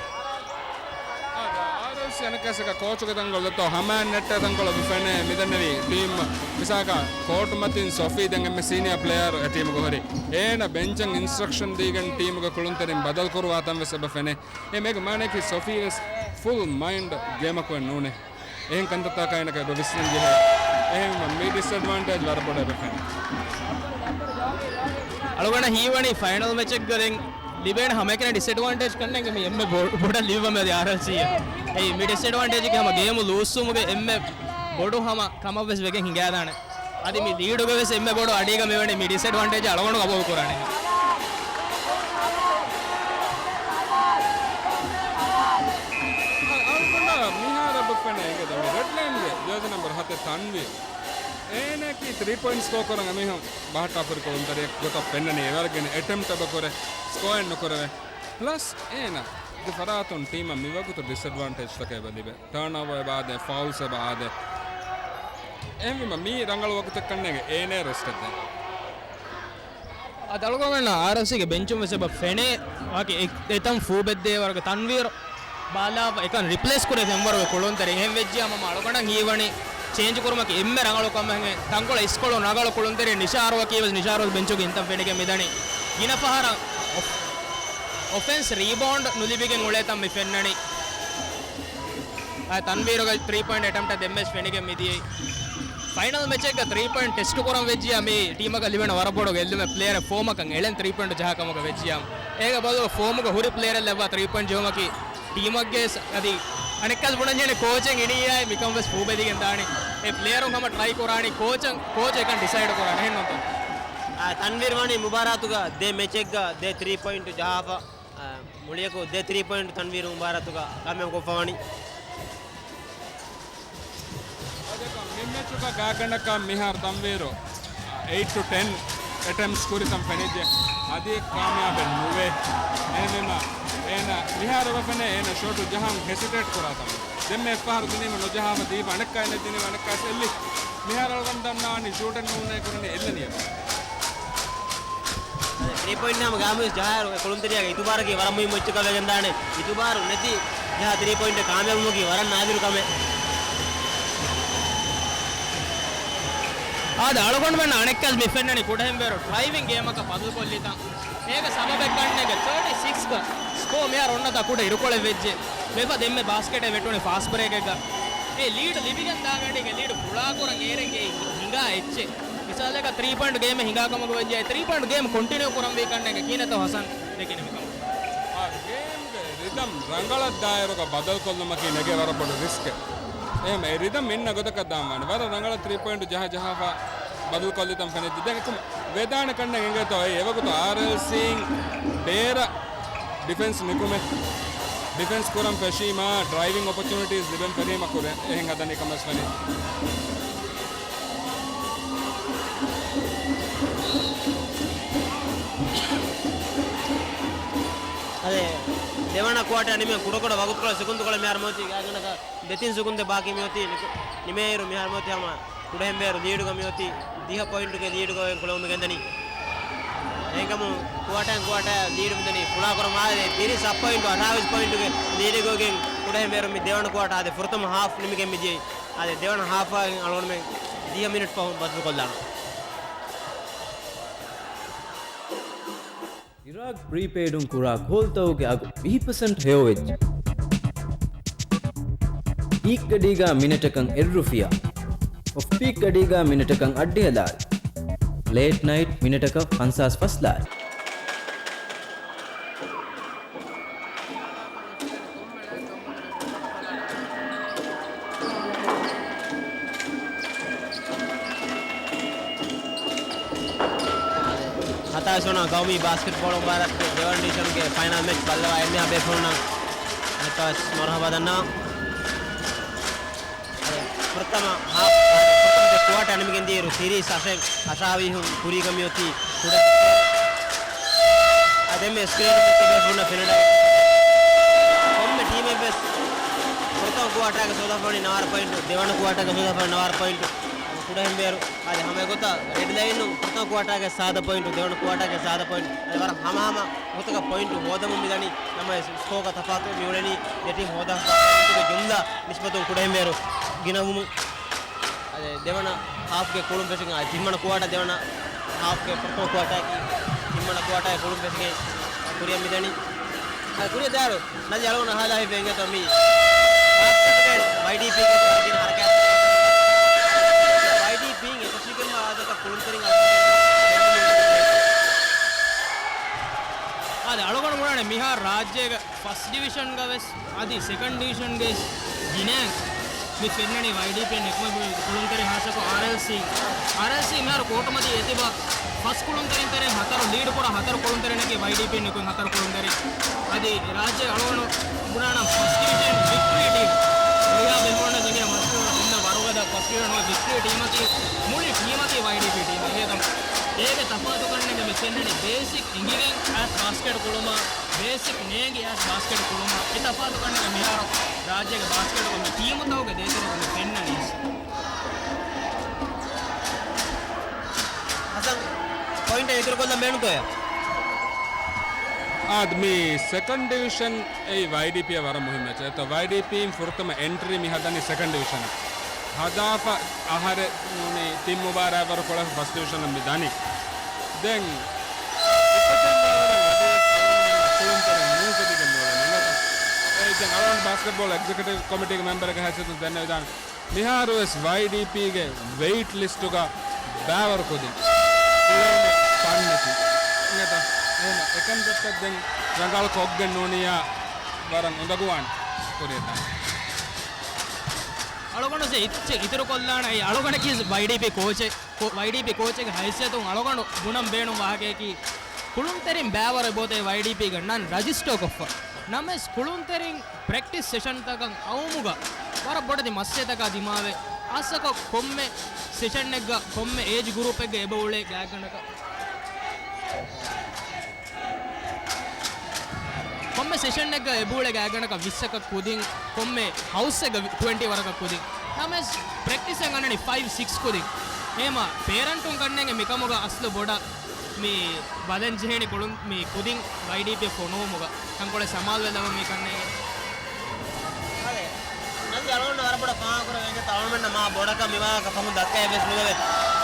އާދެ، އާރްއެލްސީ އަނެއްކާސް އެކަ ކޯޗުގެ ތަންކޮޅު ދެއްތޯ ހަމައިން ނެއްޓޭ ތަންކޮޅު ފެނޭ މިދެންނެވި ޓީމް މިސާލަކަށް ކޯޓު މަތިން ސޮފީ ދެން އެންމެ ސީނިއާ ޕްލޭޔަރު އެ ޓީމުގަ ހުރި. އޭނަ ބެންޗަށް އިންސްޓްރަކްޝަން ދީގެން ޓީމުގެ ކުޅުންތެރިން ބަދަލު ކުރުވާ ތަން ވެސް އެބަ ފެނޭ. އެ މޭގެ މާނައަކީ ސޮފީ ވެސް ފުލް މައިންޑް ގޭމަކު ނޫނޭ. އެހެން ކަންތައްތަކާ އޭނަކަށް އެބަ ވިސްނަން ޖެހޭ. އެހެންވީމަ މި ޑިސްއެޑްވާންޓޭޖް ވަރަށް ބޮޑަށް އެބަ ފެނޭ. އަޅުގަނޑަށް ހީވަނީ ފައިނަލް މެޗެއްގަ ދެން ލިބޭނެ ހަމައެކަނި ޑިސްއެޑްވާންޓޭޖް ކަންނޭނގެ މި އެންމެ ބޮ-، ބޮޑަށް ލިބިވަމޭ އަދި އާރްއެލްސީއަށް. އެއީ މި ޑިސްއެޑްވާންޓޭޖަކީ ހަމަ ގޭމު ލޫސްވުމުގެ އެންމެ ބޮޑު ހަމަ ކަމަށްވެސް ވެގެން ހިނގާދާނެ. އަދި މި ލީޑުގެ ވެސް އެންމެ ބޮޑު އަޑީގަ މިވަނީ މި ޑިސްއެޑްވާންޓޭޖް އަޅުގަނޑު ގަބޫލު ކުރާނެ. އަޅުގަނޑަށް މިހާރަށް ބުއްޕެން އެނގޭ ދެން މި ރެޑް ލައިންގެ ޖާޒީ ނަމްބަރު ހަތެއް ތަންވީރު. އޭނައަކީ ތްރީ ޕޮއިންޓް ސްކޯ ކުރަން އެމީހުން ބަހައްޓާފަ ހުރި ކުޅުންތެރިއެއް ގޮތަށް ފެންނަނީ. އެވަރަށް ގިނަ އެޓެމްޕްޓް އެބަ ކުރޭ، ސްކޯއެއް ނުކުރެވޭ. ޕްލަސް އޭނަ ދެ ފަރާތުން ޓީމަށް މިވަގުތު ޑިސްއެޑްވާންޓޭޖްތަކެއް އެބަ ލިބޭ. ޓާންއޯވާ އެބަ އާދޭ، ފައުލްސް އެބަ އާދޭ. އެހެންވީމަ މީ ރަނގަޅު ވަގުތެއް ކަންނޭނގެ އޭނައަށް ރެސްޓެއް ދޭން. އަދި އަޅުގަނޑަށް އާރްއެލްސީގެ ބެންޗުން ވެސް އެބަ ފެނޭ. ވަކި އެ-، އެތަން ފޫބެއްދޭ ވަރަކަށް ތަންވީރު ބާލާފަ އެކަން ރިޕްލޭސް ކުރޭ ފެންވަރުގެ ކުޅުންތެރިން. އެހެން ވެއްޖިއްޔާ މަމަ އަޅުގަނޑަށް ހީވަނީ ޗޭންޖް ކުރުމަކީ އެންމެ ރަނގަޅު ކަމެއް. ތަންކޮޅެއް އިސްކޮޅު ރަނގަޅު ކުޅުންތެރިން ނިޝާރު ވަކީ ވެސް ނިޝާރު ވެސް ބެންޗުގެ އިންތަން ފެނިގެން މިދަނީ. ގިނަ ފަހަރަށް އޮފް-، އޮފެންސް ރީބައުންޑް ނުލިބިގެން އުޅޭތަން މި ފެންނަނީ. އާ، ތަންވީރުގެ ތްރީ ޕޮއިންޓް އެޓެމްޕްޓަށް ދެންވެސް ފެނިގެން މިދިޔައީ. ފައިނަލް މެޗެއްގަ ތްރީ ޕޮއިންޓް ޓެސްޓް ކުރަން ވެއްޖިއްޔާ މި ޓީމަކަށް ލިބޭނެ ވަރަށް ބޮޑު ގެއްލުމެއް. ޕްލޭޔަރެއް ފޯމަކަށް އެޅެން ތްރީ ޕޮއިންޓް ޖަހާ ކަމަކަށް ވެއްޖިއްޔާ. އޭގަ ބަދަލު ފޯމުގަ ހުރި ޕްލޭޔަރެއް ލައްވާ ތްރީ ޕޮއިންޓް ޖެހުމަކީ ޓީމެއްގެ ސ-، އަދި އަނެއްކާސް ބުނަންޖެހޭނެ ކޯޗެއް އިނިއްޔާ މިކަން ވެސް ފޫބެދިގެން ދާނީ. އެ ޕްލޭޔަރުން ހަމަ ޓްރައި ކުރާނީ ކޯޗަށް، ކޯޗު އެކަން ޑިސައިޑް ކުރާނެ. އެހެންނޫންތޯ؟ އާ، ތަންވީރު ވަނީ މުބާރާތުގަ ދެ މެޗެއްގަ ދެ ތްރީ ޕޮއިންޓް ޖަހާފަ. އާ، މުޅިއަކު ދެ ތްރީ ޕޮއިންޓް ތަންވީރު މުބާރާތުގަ ކާމިޔާބު ކޮށްފަވަނީ. މި މެޗުގަ ގާތްގަނޑަކަށް މިހާރު ތަންވީރު އެއިޓް ޓު ޓެން އެޓެމްޕްޓްސް ކުރިތަން ފެނިއްޖެ. އަދި ކާމިޔާބެއް ނުވޭ. އެހެންވީމަ އޭނަ މިހާރު އެބަ ފެނޭ އޭނަ ޝޮޓު ޖަހަން ހެސިޓޭޓް ކުރާތަން. ދެންމެ އެއްފަހަރު ދިނީމަ ނުޖަހާފަ ދީފަ އަނެއްކާ އެނެއް ދިނީމަ އަނެއްކާ އެއްލި. މިހާރު އަޅުގަނޑު ދަންނަވަނީ ޝޫޓެއް ނޫނޭ ކުރަނީ އެއްލަނީ އެބަ. ތްރީ ޕޮއިންޓް ހަމަ ގާމުސް ޖަހާއިރު އެ ކުޅުންތެރިޔާގެ އިތުބާރަކީ ވަރަށް މުހިއްމު އެއްޗަކަށް ވެގެންދާނެ. އިތުބާރު ނެތި ޖަހާ ތްރީ ޕޮއިންޓެއް ކާމިޔާބުވުމަކީ ވަރަށް ނާދިރު ކަމެއް. އާދެ، އަޅުގަނޑުމެން އަނެއްކާސް މި ފެންނަނީ ކުޑަހެންވޭރު ޑްރައިވިން ގޭމަކަށް ބަދަލުކޮށްލިތަން. އޭގެ ސަބަބެއް ކަންނޭނގެ ތާޓީ ސިކްސްގަ ސްކޯ މިހާރު އޮންނަތާ ކުޑަ އިރުކޮޅެއް ވެއްޖެ. މިފަދަ އެންމެ ބާސްކެޓެއް ވެއްޓުނީ ފާސްޓް ބްރޭކެއްގަ. އެ ލީޑް ލިބިގެން ދާގަނޑީގެ ލީޑް ފުޅާކުރަން އޭރެއްގެ ހިނގާ އެއްޗެއް. މިސާލަކަށް ތްރީ ޕޮއިންޓް ގޭމެއް ހިނގާ ކަމަކު ވެއްޖެ. ތްރީ ޕޮއިންޓް ގޭމް ކޮންޓިނިއު ކުރަންވީ ކަންނޭނގެ ކިހިނެއްތޯ ހަސަން ދެކެނީ މިކަމަށް؟ އާ، ގޭމްގެ ރިދަމް ރަނގަޅަށް ދާއިރުގަ ބަދަލުކޮށްލުމަކީ ނެގޭ ވަރަށް ބޮޑު ރިސްކެއް. އެހެން އެ ރިދަމް އިންނަ ގޮތަކަށް ދާން ވާނެ. ވަރަށް ރަނގަޅަށް ތްރީ ޕޮއިންޓް ޖަހަ ޖަހާފަ ބަދަލުކޮށްލިތަން ފެނިއްޖެ. ދެން އެކަމަށް ވެދާނެ ކަންނޭނގެ އެނގޭތޯ އެ އެވަގުތު އާރްއެލްސީން ބޭރަށް ޑިފެންސް ނިކުމެ. ޑިފެންސް ކުރަން ފެށީމާ ޑްރައިވިން އޮޕޮޗުނިޓީސް ލިބެން ފެށީމަ ކުރެ އެހެން ހަދަނީ ކަމަށް ފެނޭ. އަދި ދެވަނަ ކުއާޓާ ނިމޭ ކުޑަކުޑަ ވަގުތުކޮޅެއް ސެކުންދުކޮޅެއް މިހާރު މިއޮތީ ގާތްގަނޑަކަށް ދެތިން ސެކުންދެއް ބާކީ މިއޮތީ ނިކު-، ނިމޭއިރު މިހާރު މިއޮތީ ހަމަ ކުޑަހެންވޭރު ލީޑުގަ މިއޮތީ ދިހަ ޕޮއިންޓުގެ ލީޑުގައި ކުޅެވުމެއް ގެންދަނީ. އެހެންކަމުން ކުއާޓާއިން ކުއާޓާ ލީޑު މިދަނީ ފުޅާކުރަމާ ތިރީސް ސައް ޕޮއިންޓު އަށާވީސް ޕޮއިންޓުގެ ލީޑެއްގައި ގޮވަން ކުޑަހެންވޭރު މި ދެވަނަ ކުއާޓާ އާދެ ފުރަތަމަ ހާފް ނިމިގެން މިދިޔައީ. އާދެ ދެވަނަ ހާފާ އަޅުގަނޑުމެން ދިހަ މިނިޓް ފަހުން ބަދަލުކޮށްލާނަން. އިރާގް ޕްރީޕެއިޑުން ކުރާ ކޯލްތަކުގެ އަގު ވިހި ޕަސެންޓް ހެޔޮވެއްޖެ. ޕީކް ގަޑީގަ މިނެޓަކަށް އެއް ރުފިޔާ. އޮފް ޕީކް ގަޑީގަ މިނެޓަކަށް އަށްޑިހަ ލާރި. ލޭޓް ނައިޓް މިނެޓަކަށް ފަންސާސް ފަސް ލާރި. ހަތަރު ސޯނާ ގައުމީ ބާސްކެޓްބޯޅަ މުބާރާތުގެ ދެވަނަ ޑިވިޝަންގެ ފައިނަލް މެޗް ބައްލަވާ އެންމެހާ ބޭފުޅުންނަށް އަނެއްކާވެސް މަރުހަބާ ދަންނަވަން. ފުރަތަމަ ހާފް، ފުރަތަމަ ދެ ކުއާޓާ ނިމިގެން ދިޔައިރު ސީރީޒް އަށެއް އަށާވީހުން ކުރީގަ މިއޮތީ ކުޑަ. އާ، ދެންމެ ސްކްރީނުގަ ތިބޭފުޅުންނަށް ފެނިވަޑައި، ކޮންމެ ޓީމެއްވެސް ފުރަތަމަ ކުއާޓާގެ ސޯދާފަވަނީ ނަވާރަ ޕޮއިންޓު، ދެވަނަ ކުއާޓާގެ ސޯދާފަވަނީ ނަވާރަ ޕޮއިންޓު. ކުޑަހެންވޭރު އާދެ، ހަމަ އެގޮތަށް ރެޑް ލައިނު ފުރަތަމަ ކުއާޓާގެ ސާދަ ޕޮއިންޓު، ދެވަނަ ކުއާޓާގެ ސާދަ ޕޮއިންޓު. އަދި ވަރަށް ހަމަހަމަ ގޮތަކަށް ޕޮއިންޓު ހޯދަމުން މިދަނީ. ނަމަވެސް ސްކޯގަ ތަފާތު މިއުޅެނީ ދެ ޓީމް ހޯދާ ޕޮއިންޓުގެ ޖުމްލަ ނިސްބަތުން ކުޑަހެންވޭރު ގިނަވުމުން. އަދި ދެވަނަ ހާފްގެ ކުޅުން ފެށިގެން، އަދި ތިންވަނަ ކުއާޓާ ދެވަނަ ހާފްގެ ފުރަތަމަ ކުއާޓާއަކީ ތިންވަނަ ކުއާޓާގެ ކުޅުން ފެށިގެން ކުރިއަށް މިދަނީ. އަދި ކުރިއަށް ދާއިރު ނަޒީ އަޅުގަނޑު އަހާލާ ހިތްވޭ އިނގޭތޯ މީ ވައިޑީޕީގެ ކުޅުންތެރިން އަޅުގަނޑު އާދެ، އަޅުގަނޑު ބުނާނެ މިހާރު ރާއްޖޭގަ ފަސްޓް ޑިވިޝަންގަ ވެސް އަދި ސެކަންޑް ޑިވިޝަންގެ ގިނައިން މި ފެންނަނީ ވައިޑީޕީން ނިކުމެ ކުޅުންތެރި ހާއްސަކޮށް އާރްއެލްސީ. އާރްއެލްސީ މިހާރު ކޯޓުމަތީ އެތިބަ ފަސް ކުޅުންތެރިން ތެރެއިން ހަތަރު ލީޑް ކުރާ ހަތަރު ކުޅުންތެރިންނަކީ ވައިޑީޕީން ނިކުމެ ހަތަރު ކުޅުންތެރިން. އަދި ރާއްޖޭ އަޅުގަނޑު ބުނާނަން ފަސްޓް ޑިވިޝަން ވިކްޓްރީ ޓީމް. އެހާ ބެހުން ވަންނަ ވިކްޓްރީ ޓީމަކީ މުޅި ޓީމަކީ ވައިޑީޕީ ޓީމް. އޭގެ ތަފާތުކަންނެގެ މި ފެންނަނީ ބޭސިކް އިނގިގެން އައިސް ބާސްކެޓް ކުޅުމާ، ބޭސިކް ނޭނގި އައިސް ބާސްކެޓް ކުޅުމާ. އެ ތަފާތުކަންނެގެ މިހާރު ރާއްޖޭގެ ބާސްކެޓުގަ މި ޓީމުތަކުގެ ދޭތެރޭގަ މި ފެންނަނީސް. ހަސަން، ޕޮއިންޓެއް އިތުރުކޮށްލަން ބޭނުންތޯޔާ؟ އާދެ، މި ސެކަންޑް ޑިވިޝަން އެއީ ވައިޑީޕީއަށް ވަރަށް މުހިންމު މެޗެއް. އެތަ ވައިޑީޕީން ފުރަތަމަ އެންޓްރީ މި ހަދަނީ ސެކަންޑް ޑިވިޝަނަށް. ހަދާފަ އަހަރެއް ނޫނީ ތިން މުބާރާތް ވަރު ކޮޅަށް ފަސްޓް ޑިވިޝަނަށް މި ދަނީ. ދެން އިއްޒަތް ދެން ވާވަރަށް އަދިވެސް އަޅުގަނޑު ކުޅުންތެރިން ނޫން ފެށިގެން މިއުޅެނީ. އިނގޭތަ؟ އެ ދެން އަޅުގަނޑު ބާސްކެޓްބޯޅަ އެގްޒެކެޓިވް ކޮމިޓީގެ މެމްބަރެއްގެ ހައިސިއްޔަތުން ދެންނެވިދާނެ. މިހާރުވެސް ވައިޑީޕީގެ ވެއިޓް ލިސްޓުގަ ބައިވަރު ކުދިން ކުޅޭނެ ފަންނެތި. އިނގޭތަ؟ އެހެން އެކަންތައްތައް ދެން ރަނގަޅު ކޮށްގެން ނޫނިއްޔާ ވަރަށް އުނދަގޫވާނެ ކުރިއަށް ދާން. އަޅުގަނޑު އެއްޗެއް އިތުރުކޮށްލާނަން. އެއީ އަޅުގަނޑަކީ ވައިޑީޕީ ކޯޗެއް، ކޯ-، ވައިޑީޕީ ކޯޗެއްގެ ހައިސިއްޔަތުން އަޅުގަނޑު ބުނަން ބޭނުން ވާހަކަޔަކީ، ކުޅުންތެރިން ބައިވަރު އެބައޮތޭ ވައިޑީޕީގަ ނަން ރަޖިސްޓަރ ކޮށްފަ. ނަމަވެސް ކުޅުންތެރިން ޕްރެކްޓިސް ސެޝަންތަކަށް އައުމުގަ ވަރަށް ބޮޑެތި މައްސަލަތަކާ ދިމާވެ، އަސަކޮށް ކޮންމެ ސެޝަންއެއްގަ ކޮންމެ އޭޖް ގްރޫޕެއްގަ އެބަ އުޅޭ ގާތްގަނޑަކަށް، ކޮންމެ ސެޝަންއެއްގަ އެބަ އުޅޭ ގާތްގަނޑަކަށް ވިއްސަކަށް ކުދިން، ކޮންމެ ހައުސްއެއްގަ ޓްވެންޓީ ވަރަކަށް ކުދިން. ނަމަވެސް ޕްރެކްޓިސްއެއް އަންނަނީ ފައިވް ސިކްސް ކުދިން. އެހެމަ ޕޭރެންޓުން ކަންނޭނގެ މިކަމުގަ އަސްލު ބޮޑަށް މި ބަލަން ޖެހޭނެ ކުޅުން މި ކުދިން ވައިޑީޕީ ފޮނުވުމުގަ ތަންކޮޅެއް ސަމާލުވެލަމުން މި ކަންނޭނގެ. އާދެ، ނަޒީ އަޅުގަނޑު ވަރަށް ބޮޑަށް ފާހަގަކުރެވޭ އިނގޭތަ އަޅުގަނޑަށް މާ ބޮޑަކަށް މިވާހަކަ ފަހުން ދައްކައި ވެސް ނުލެވޭ.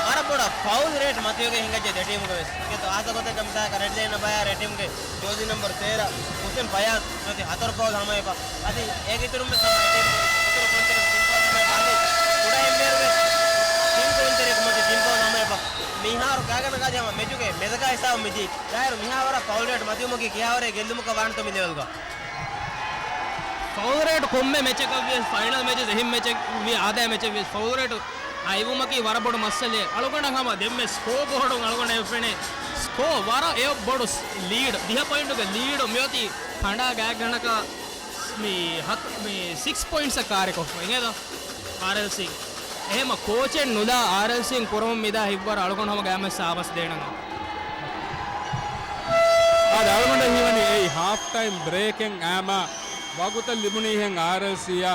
ވަރަށް ބޮޑަށް ފައުލް ރޭޓް މަތިވެގެން ހިނގައްޖެ ދެ ޓީމުގަ ވެސް. އިނގޭތޯ އާސަ ގޮތެއްގަ މިތާކަށް ރެޑް ލައިން ބަޔާ ރެޑް ޓީމުގެ ޖާޒީ ނަމްބަރު ތޭރަ ހުސެން ފަޔާޒް މިއޮތީ ހަތަރު ފައުލް ހަމައެބަ. އަދި އޭގެ އިތުރުން ވެސް ހަމަ އެ ޓީމު އިތުރު ކުޅުންތެރި ތިން ފައުލް ހަމައެބަ. އަދި ކުޑަހެންވޭރު ވެސް ތިން ކުޅުންތެރިއަކު މަތި ތިން ފައުލް ހަމައެބަ. މިހާރު ގާތްގަނޑަކަށް ހަމަ މެޗުގެ މެދަކާ ހިސާބު މިދީ. ދާއިރު މިހާވަރަށް ފައުލް ރޭޓް މަތިވުމަކީ ކިހާވަރެއް ގެއްލުމަކަށް ވާނެތޯ މި ލެވެލްގަ؟ ފައުލް ރޭޓް ކޮންމެ މެޗަކަށް ވިޔަސް، ފައިނަލް މެޗެސް އެހެން މެޗެއް ވި އާދައި މެޗެއް ވިޔަސް ފައުލް ރޭޓު އައިވުމަކީ ވަރަށް ބޮޑު މައްސަލައެއް. އަޅުގަނޑަށް ހަމަ ދެންމެ ސްކޯ ބޯޑުން އަޅުގަނޑަށް އެ ފެނޭ ސްކޯ ވަރަށް އެ ބޮޑު ސް-، ލީޑް، ދިހަ ޕޮއިންޓުގެ ލީޑު މިއޮތީ ކަނޑާ ގާތްގަނޑަކަށް މި ހަތް، މި ސިކްސް ޕޮއިންޓްސްއަށް ކާރިކޮށްފަ އިނގޭތަ އާރްއެލްސީ. އެހެމަ ކޯޗެއް ނުލާ އާރްއެލްސީން ކުރަމުން މިދާ ހިތްވަރަށް އަޅުގަނޑު ހަމަ ގައިމެ ސާބަސް ދޭނަން. އާދެ، އަޅުގަނޑަށް ހީވަނީ އެއީ ހާފް ޓައިމް ބްރޭކެއް އައިމާ ވަގުތަށް ލިބުނީހެން އާރްއެލްސީއާ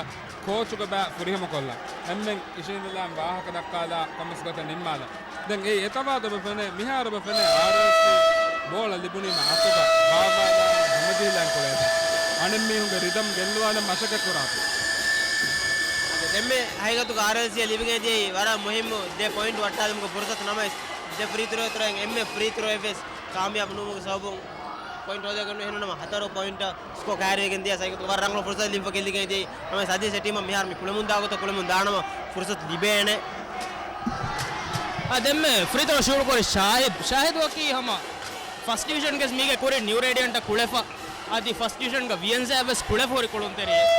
ކޯޗުގެ ބައި ފުރިހަމަކޮށްލަން. އެންމެން އިށީނދެލާން ވާހަކަ ދައްކާލާ ކަމަސް ގޮތަށް ނިންމާލަން. ދެން އެ އެތަވާދު އެބަ ފެނޭ، މިހާރު އެބަ ފެނޭ އާރްއެލްސީ ބޯޅަ ލިބުނީމަ އަތުގަ ބާއްވާލާން ހަމަޖެހިލާން ކުޅޭތަން. އަނެއްމީހުންގެ ރިދަމް ގެއްލުވާލަން މަސައްކަތް ކުރާތި. ދެންމެ ހަގީގަތުގަ އާރްއެލްސީއަށް ލިބިގެން ދިޔައީ ވަރަށް މުހިއްމު ދެ ޕޮއިންޓް ވައްޓާލުމުގެ ފުރުސަތު ނަމަވެސް، ދެ ފްރީ ތްރޯ އަތުރުން އެންމެ ފްރީ ތްރޯއެއްވެސް ކާމިޔާބު ނުވުމުގެ ސަބަބުން ޕޮއިންޓް ހޯދައިގެން ނުހެނުނަމަ ހަތަރު ޕޮއިންޓަށް ސްކޯ ކައިރިވެގެން ދިޔަ ސައިކަތު ވަރަށް ރަނގަޅު ފުރުސަތެއް ލިބިފަ ގެއްލިގެން ދިޔައީ. ނަމަވެސް އަދިވެސް އެ ޓީމަށް މިހާރު މި ކުޅެމުންދާ ގޮތަށް ކުޅެމުން ދާނަމަ ފުރުސަތު ލިބޭނެ. އާ، ދެންމެ ފްރީ ތްރޯ ޝޫޓް ކުރި ޝާހިދް. ޝާހިދު ވަކީ ހަމަ ފަސްޓް ޑިވިޝަންގެ މީގެ ކުރިން ނިއު ރޭޑިއަންޓަށް ކުޅެފަ. އަދި ފަސްޓް ޑިވިޝަންގަ ވިއެންޒާ ވެސް ކުޅެފަ ހުރި ކުޅުންތެރިއެއް.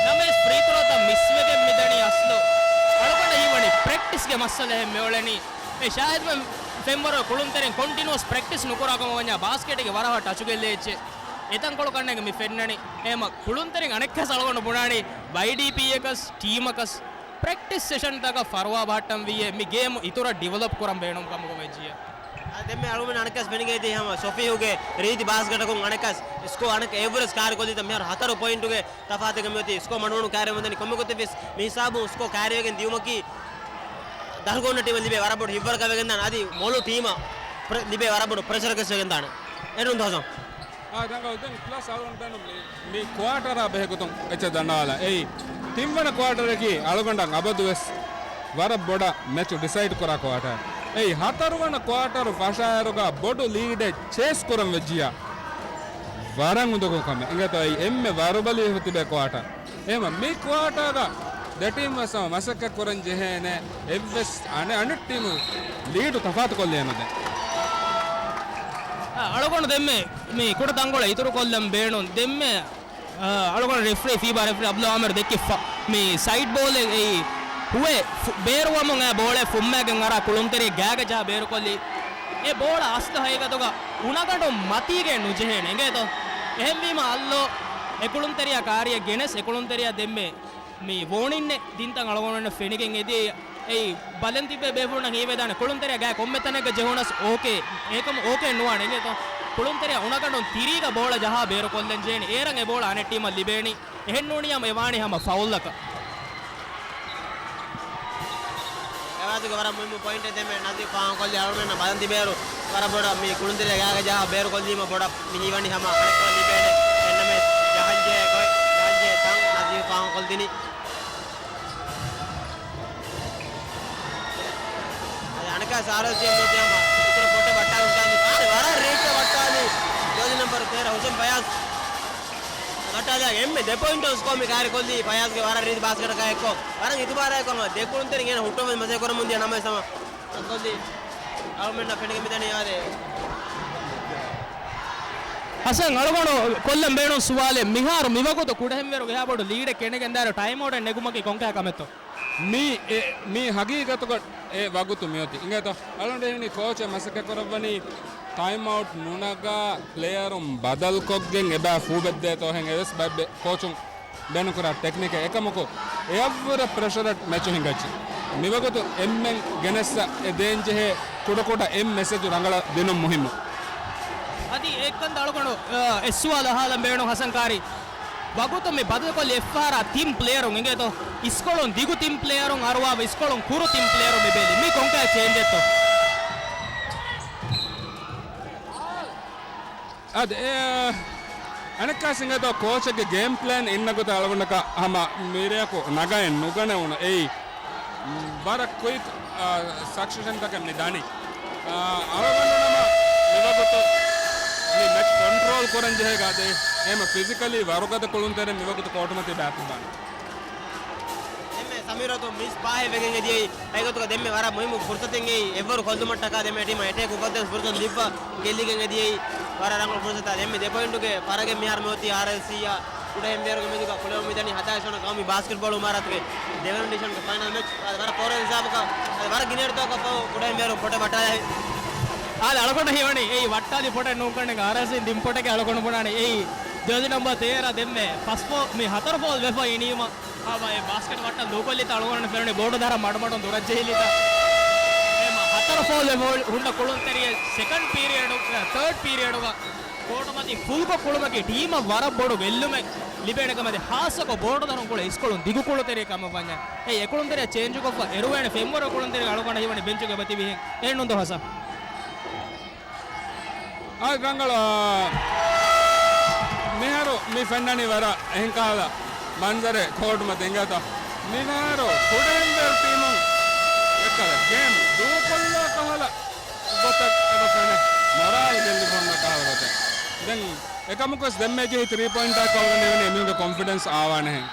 ނަމަވެސް ފްރީ ތްރޯތައް މިސްވެގެން މިދަނީ އަސްލު. އަޅުގަނޑަށް ހީވަނީ ޕްރެކްޓިސްގެ މައްސަލައެއް މިއުޅެނީ. ޝާހިދު ފެންވަރު ކުޅުންތެރިން ކޮންޓިނުއަސް ޕްރެކްޓިސް ނުކުރާ ކަމަށް ވަންޏާ ބާސްކެޓްގެ ވަރަށް ޓަޗުގެ ލޭއްޗެއް އެތަންކޮޅު ކަންނޭނގެ މި ފެންނަނީ. އެހެމަ ކުޅުންތެރިން އަނެއްކާސް އަޅުގަނޑު ބުނާނީ ވައިޑީޕީއަކަސް ޓީމަކަސް ޕްރެކްޓިސް ސެޝަންތަކަށް ފަރުވާ ބަހައްޓަން ވީއޭ މި ގޭމު އިތުރަށް ޑިވެލޮޕް ކުރަން ބޭނުން ކަމަކު ވެއްޖިއްޔާ. އާ، ދެންމެ އަޅުގަނޑު އަނެއްކާސް ފެނިގެން އެދި ހަމަ ޝޮފީހުގެ ރީތި ބާސްކެޓަކުން އަނެއްކާސް ސްކޯ އަނެއްކާ އެވްރެސް ކާރި ކޮށްލިތަ މިހާރު ހަތަރު ޕޮއިންޓުގެ ތަފާތެއްގަ މިއޮތީ ސްކޯ މަޑުމަޑުން ކާރިވެގެން ދަނީ. ކޮންމެ ގޮތެއްވެސް މި ހިސާބުން ސްކޯ ކާރިވެގެން ދިޔުމަކީ ދަށުގަ އޮންނަ ޓީމަށް ލިބޭ ވަރަށް ބޮޑު ހިތްވަރުކަން ވެގެންދާނެ. އަދި މޮޅު ޓީމަށް ޕްރެ-، ލިބޭ ވަރަށް ބޮޑު ޕްރެޝަރެއް ވެސް ވެގެންދާނެ. އެން ރުން ދޯ ހަސަން. އާ، ރަނގަޅު. ދެން ޕްލަސް އަޅުގަނޑު ބޭނުން މި، މި ކުއާޓަރާ ބެހޭގޮތުން އެއްޗެއް ދަންނަވާލަން. އެއީ، ތިންވަނަ ކުއާޓަރަކީ އަޅުގަނޑަށް އަބަދުވެސް ވަރަށް ބޮޑަށް މެޗު ޑިސައިޑް ކުރާ ކުއާޓަރ. އެއީ، ހަތަރުވަނަ ކުއާޓަރު ފަށާއިރުގަ ބޮޑު ލީޑެއް ޗޭސް ކުރަން ވެއްޖިއްޔާ ވަރަށް އުނދަގޫ ކަމެއް. އިނގޭތޯ އެއީ އެންމެ ވަރުބަލިވެފަ ތިބޭ ކުއާޓަރ. އެހެމަ މި ކުއާޓާގަ ދެ ޓީމް ވެސް ހަމަ މަސައްކަތް ކުރަން ޖެހޭނެ. އެއްވެސް އަނެއް، އަނެއް ޓީމު ލީޑު ތަފާތު ކޮށްލި އެނުދެން. އަ، އަޅުގަނޑު ދެންމެ މި ކުޑަ ތަންކޮޅެއް އިތުރު ކޮށްލަން ބޭނުން. ދެންމެ، އަ، އަޅުގަނޑު ރެފްރީ، ފީބާ ރެފްރީ އަބްދުލް އާމިރު ދެއްކިފަ މި ސައިޑް ބޯލެއް އެއީ ހުވެ ފު-، ބޭރުވަމުން އެ ބޯޅަ ފުއްމާގެން އަރާ ކުޅުންތެރި ގާގަ ޖަހާ ބޭރުކޮށްލި. އެ ބޯޅަ އަސްލު ހަގީގަތުގަ އުނަގަނޑު މަތީގައެއް ނުޖެހޭނެ އިނގޭތޯ. އެހެންވީމަ އައްލޯ އެ ކުޅުންތެރިޔާ ކާރިއެއް ގެނެސް އެ ކުޅުންތެރިޔާ ދެންމެ މި ވޯނިންނެއް ދިންތަން އަޅުގަނޑު ފެނިގެން އެދި. އެއީ ބަލަން ތިބޭ ބޭފުޅުންނަށް ހީވެދާނެ ކުޅުންތެރިޔާ ގާ ކޮންމެ ތަނެއްގަ ޖެހުނަސް އޯކޭ. އެކަމު އޯކޭ ނުވާނެ އިނގޭތޯ. ކުޅުންތެރިޔާ އުނަގަނޑުން ތިރީގަ ބޯޅަ ޖަހާ ބޭރު ކޮށްލަން ޖެހޭނެ. އޭރަށް އެ ބޯޅަ އަނެއް ޓީމަށް ލިބޭނީ. އެހެން ނޫނިޔާމު އެ ވާނީ ހަމަ ފައުލްއަކަށް. އެވާތުގެ ވަރަށް މުހިއްމު ޕޮއިންޓެއް ދެންމެ ނަޒީފް ފާހަގަކޮށްލި އަޅުގަނޑަށް ބަލަން ތިބޭއިރު ވަރަށް ބޮޑަށް މި ކުޅުންތެރިޔާ ގާގަ ޖަހާ ބޭރު ކޮށްލީމަ ބޮޑަށް މި ހީވަނީ ހަމަ އަނެއްކާ ލިބޭނެ. އެންނަމެސް ޖަހަންޖެހޭ ގޮތް، ޖަހަންޖެހޭ ތަން ނަޒީފް ފާހަގަކޮށްދިނީ. އަދި އަނެއްކާ ސާރަސް ޖީ އެމް ދޯތި ހަމަ އިތުރަށް ފޮޓެއް ވައްޓާލަން ވަރަށް ރީތި ވައްޓާލީ. ޖާޒީ ނަމްބަރު ތޭރަ ހުސެން ފަޔާޒް. ވައްޓާލި އެންމެ ދެ ޕޮއިންޓު ސްކޯ މި ކާރި ކޮށްލީ ފަޔާޒްގެ ވަރަށް ރީތި ބާސްކެޓަކާ އެއްކޮށް. ވަރަށް އިތުބާރާއެކު ހަމަ ދެ ކުޅުންތެރިން އޭނަ ހުއްޓުވަމުން މަސައްކަތް ކުރަމުން ދިޔަ ނަމަވެސް ހަމަ ކޮށްލީ. އަޅުމެންނަށް ފެނިގެން މިދަނީ އާދެ. ހަސަން އަޅުގަނޑު ކޮށްލަން ބޭނުން ސުވާލެއް. މިހާރު މިވަގުތު ކުޑަހެންވެރުގެ އެހާ ބޮޑު ލީޑެއް ކެނޑިގެންދާއިރު ޓައިމް އައުޓެއް ނެގުމަކީ ކޮންކަހަލަ ކަމެއްތޯ؟ މީ އެ، މީ ހަގީގަތުގަ އެ ވަގުތު މިއޮތީ. އިނގޭތޯ؟ އަޅުގަނޑު އެހެނީ ކޯޗެއް މަސައްކަތް ކުރައްވަނީ ޓައިމް އައުޓް ނުނަގާ ޕްލޭޔަރުން ބަދަލުކޮށްގެން އެބަ ފޫބެއްދޭތޯ ހެން އެވެސް ބައެއް ކޯޗުން ބޭނުންކުރާ ޓެކްނިކެއް. އެކަމަކު އެއަށްވުރެ ޕްރެޝަރެއް މެޗު ހިނގައްޖެ. މިވަގުތު އެންމެން ގެނެއްސަ އެ ދޭންޖެހޭ ކުޑަކުޑަ އެއް މެސެޖު ރަނގަޅަށް ދިނުން މުހިއްމު. އަދި އެކަންތައް އަޅުގަނޑު، އަ، އެއް ސުވާލު އަހާލަން ބޭނުން ހަސަން ކާރި. ވަގުތު މި ބަދަލުކޮށްލި އެއްފަހަރާ ތިން ޕްލޭޔަރުން އިނގޭތޯ؟ އިސްކޮޅުން ދިގު ތިން ޕްލޭޔަރުން އަރުވާފަ އިސްކޮޅުން ކުރު ތިން ޕްލޭޔަރުން މި ބޭލި. މީ ކޮންކަހަލަ ޗޭންޖެއްތޯ؟ އަދި އެ، އަނެއްކާސް އިނގޭތޯ ކޯޗެއްގެ ގޭމް ޕްލޭން އިންނަ ގޮތަށް އަޅުގަނޑަކަށް ހަމަ މިރެއަކު ނަގައެއް ނުގަނެވުނު. އެއީ ވަރަށް ކުއިކް، އާ، ސަކްސެޝަންތަކެއް މި ދަނީ. އާ، އަޅުގަނޑު ނަމަ މިވަގުތު މި މެޗް ކޮންޓްރޯލް ކުރަން ޖެހޭ ގާތެއް. އެހެމަ ފިޒިކަލީ ވަރުގަދަ ކުޅުންތެރިން މިވަގުތު ކޯޓުމަތީ ބައިތިއްބާނެ. ދެންމެ ސަމީރަތު މިސް ފާހެއް ވެގެން އެދިޔައީ. އެގޮތުގަ ދެންމެ ވަރަށް މުހިއްމު ފުރުސަތެއް އެއީ. އެއްވަރު ކޮށްލުމަށްޓަކާ ދެންމެ ޓީމަށް އެޓޭކް އުފައްދަން ފުރުސަތު ލިބިފަ ގެއްލިގެން އެދިޔައީ. ވަރަށް ރަނގަޅު ފުރުސަތާ. ދެންމެ ދެ ޕޮއިންޓުގެ ފަރަގެއް މިހާރު މިއޮތީ އާރްއެލްސީއާ ކުޑަހެންވޭރުގެ މެދުގަ ކުޅެވުމުން މިދަނީ ހަތާއިސް ވަނަ ގައުމީ ބާސްކެޓްބޯޅަ އިމާރާތުގެ ދެވަނަ ޑިވިޝަންގެ ފައިނަލް މެޗް. އާދެ، ވަރަށް ފޯރަ ހިސާބަކަށް، އާދެ، ވަރަށް ގިނައިރުތަކަށް ފަހު ކުޑަހެންވޭރު ފޮޓެ ވައްޓާލައި. އާދެ، އަޅުގަނޑަށް ހީވަނީ އެއީ ވައްޓާލި ފޮޓެ ނޫންކަންނޭނގެ އާރްއެލްސީން ދިން ފޮޓެކޭ އަޅުގަނޑު ބުނާނީ. އެއީ ޖާޒީ ނަމްބަރު ތޭރަ ދެންމެ ފަސް ފޯ-، މި ހަތަރު ފޯލް ވެފަ އިނީމަ. އާ، ބާ، އެ ބާސްކެޓް ވައްޓަން ދޫކޮށްލިތަ އަޅުގަނޑު ފެނުނީ ބޯޑު ދަރަ މަޑުމަޑުން ދުރަށްޖެހިލިތަ. އެހެމަ ހަތަރު ފޯލް ވެ ހުންނަ ކުޅުންތެރިޔަ ސެކަންޑް ޕީރިއަޑު، ތާޑް ޕީރިއަޑުގަ ކޯޓުމަތި ފުލްކޮށް ކުޅުމަކީ ޓީމަށް ވަރަށް ބޮޑު ގެއްލުމެއް ލިބޭނެ ކަމަށް އަދި ހާއްސަކޮށް ބޯޑު ދަރުން ކުޅެ އިސްކޮޅުން ދިގު ކުޅުންތެރި ކަމަށް ވަންޏާ. އެ އެކުޅުންތެރިޔާ ޗޭންޖުކޮށްފަ އެރުވޭނެ ފެންވަރު ކުޅުންތެރި އަޅުގަނޑަށް ހީވަނީ ބެންޗުގެ އެބަތިބިހެން. އެހެންނުން ދޯ ހަސަން؟ އާ، ރަނގަޅު، އާ، މިހާރު މި ފެންނަނީ ވަރަށް އެހެން ކަހަލަ މަންޒަރެއް ކޯޓުމަތި އިނގޭތޯ. މިހާރު ކުޑަހެންވޭރު ޓީމުން އެއްކަލަ ގޭމް ދޫކޮށްލާ ކަހަލަ ގޮތަށް އެބަ ފެނޭ. މޮރާލް ގެއްލިފަ ހުންނަ ކަހަލަ ގޮތެއް. ދެން އެކަމަކުވެސް ދެންމެ ޖެހި ތްރީ ޕޮއިންޓާ ކޮޅުގަނޑިވެނީ އެމީހުންގެ ކޮންފިޑެންސް އާވާނެހެން.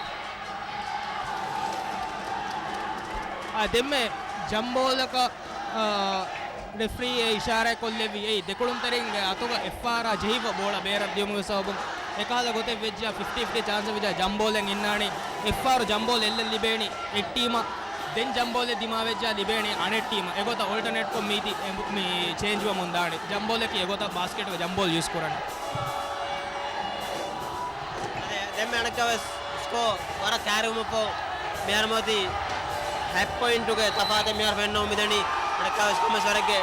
އާ، ދެންމެ ޖަމްބޯލަކަށް، އާ، ރެފްރީ އެ އިޝާރާތް ކޮށްލެއްވި އެއީ ދެކުޅުންތެރިންގެ އަތުގަ އެއްފަހަރާ ޖެހިފަ ބޯޅަ ބޭރަށް ދިޔުމުގެ ސަބަބުން އެކަހަލަ ގޮތެއް ވެއްޖިއްޔާ ފިފްޓީ ފިފްޓީ ޗާންސެއް ވެއްޖިއްޔާ ޖަމްބޯލެއް އިންނާނީ. އެއްފަހަރު ޖަމްބޯލް އެއްލެއް ލިބޭނީ އެއް ޓީމަށް. ދެން ޖަމްބޯލެއް ދިމާވެއްޖާ ލިބޭނީ އަނެއް ޓީމަށް. އެގޮތަށް އޯލްޓަނޭޓްކޮށް މީތި އެ-، މި ޗޭންޖްވަމުން ދާނެ. ޖަމްބޯލަކީ އެގޮތަށް ބާސްކެޓުގެ ޖަމްބޯލް ޔޫސް ކުރަނީ. އަދެ ދެންމެ އަނެއްކާވެސް ސްކޯ ވަރަށް ކައިރިވުމަށްފަހު މިހާރު މިއޮތީ ހަތް ޕޮއިންޓުގެ ތަފާތެއް މިހާރު ފެންނަމުން މިދަނީ. އަނެއްކާވެސް ކޮންމެސް ވަރެއްގެ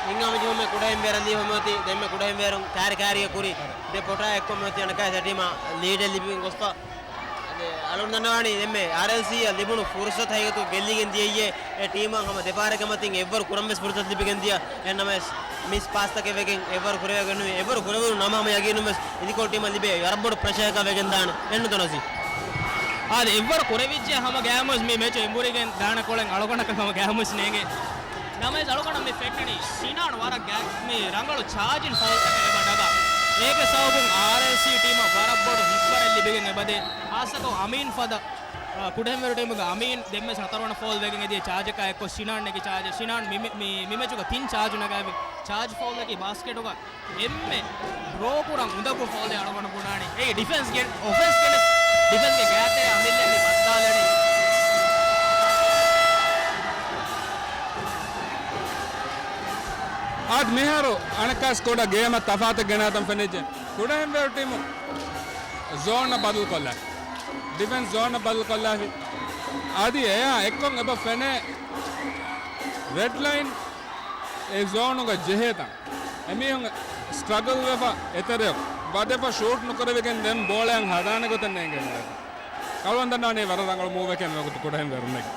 ހިނގާމަ ޖެހުމެއް ކުޑަހެންވޭރަށް ލީފަ މިއޮތީ. ދެންމެ ކުޑަހެންވޭރުން ކައިރި ކައިރީގަ ކުރި ދެ ޕޮޓާ އެއްކޮށް މިއޮތީ އަނެއްކާވެސް އެ ޓީމަށް ލީޑެއް ލިބިގެން ގޮސްފަ. އަދެ އަޅުން ދަންނަވާނީ ދެންމެ އާރްއެލްސީއަށް ލިބުނު ފުރުސަތު ހަގީގަތު ގެއްލިގެން ދިޔައީ. އެ ޓީމަށް ހަމަ ދެފަހަރެއްގެ މަތިން އެއްވަރު ކުރަން ވެސް ފުރުސަތު ލިބިގެން ދިޔަ. އެހެންނަމަވެސް މިސް ޕާސްތަކެއް ވެގެން އެއްވަރު ކުރެވިގެން ނުވި. އެއްވަރު ކުރެވުނު ނަމަ ހަމަ ޔަގީނުން ވެސް އިދިކޮޅު ޓީމަށް ލިބޭ ވަރަށް ބޮޑު ޕްރެޝަރަކަށް ވެގެން ދާނެ. އެންނުތަ ނަސީ؟ އާދެ، އެއްވަރު ކުރެވިއްޖެ ހަމަ ގައިމުވެސް މި މެޗު އެނބުރިގެން ދާނެ ކޮޅެއް އަޅުގަނޑަކަށް ހަމަ ގައިމުވެސް ނޭނގެ. ނަމަވެސް އަޅުގަނޑަށް މި ފެންނަނީ ޝިނާން ވަރަށް ގާތް މި ރަނގަޅު ޗާޖިން ފައުލްތަކެއް އެބަ ނަގާ. އޭގެ ސަބަބުން އާރްއެލްސީ ޓީމަށް ވަރަށް ބޮޑު ހިތްވަރެއް ލިބިގެން އެބަދޭ. ހާއްސަކޮށް އަމީން ފަދަ، އާ، ކުޑަހެންވޭރު ޓީމުގެ އަމީން ދެންމެ ހަތަރުވަނަ ފައުލް ވެގެން އެދިޔަ ޗާޖަކާ އެއްކޮށް ޝިނާން ނެގި ޗާޖެއް. ޝިނާން މި، މި، މި، މި މެޗުގަ ތިން ޗާޖު ނަގާފި. ޗާޖް ފައުލްއަކީ ބާސްކެޓުގަ އެންމެ ޑްރޯ ކުރަން އުނދަގޫ ފައުލެއް އަޅުގަނޑު ބުނާނީ. އެއީ ޑިފެންސްގެ، އޮފެންސްގެ، ޑިފެންސްގެ ގާތެރެ އަމިއްލަ މި ބައްދާލަނީ. އާދެ، މިހާރު އަނެއްކާސް ކުޑަ ގޭމަށް ތަފާތެއް ގެނައިދަން ފެނިއްޖެ. ކުޑަހެންވޭރު ޓީމު ޒޯނަށް ބަދަލުކޮށްލާ، ޑިފެންސް ޒޯނަށް ބަދަލުކޮށްލާފި. އަދި އެއާ އެއްކޮށް އެބަ ފެނޭ ރެޑް ލައިން އެ ޒޯނުގަ ޖެހޭތަން. އެމީހުން ސްޓްރަގަލް ވެފަ އެތެރެއަށް ވަދެފަ ޝޫޓް ނުކުރެވިގެން ދެން ބޯޅައަށް ހަދާނެ ގޮތެއް ނޭނގޭނެ. އަޅުގަނޑު ދަންނަވަނީ ވަރަށް ރަނގަޅު މޫވެކޭ ނުވަތަ ކުޑަހެންވޭރުންނެއް.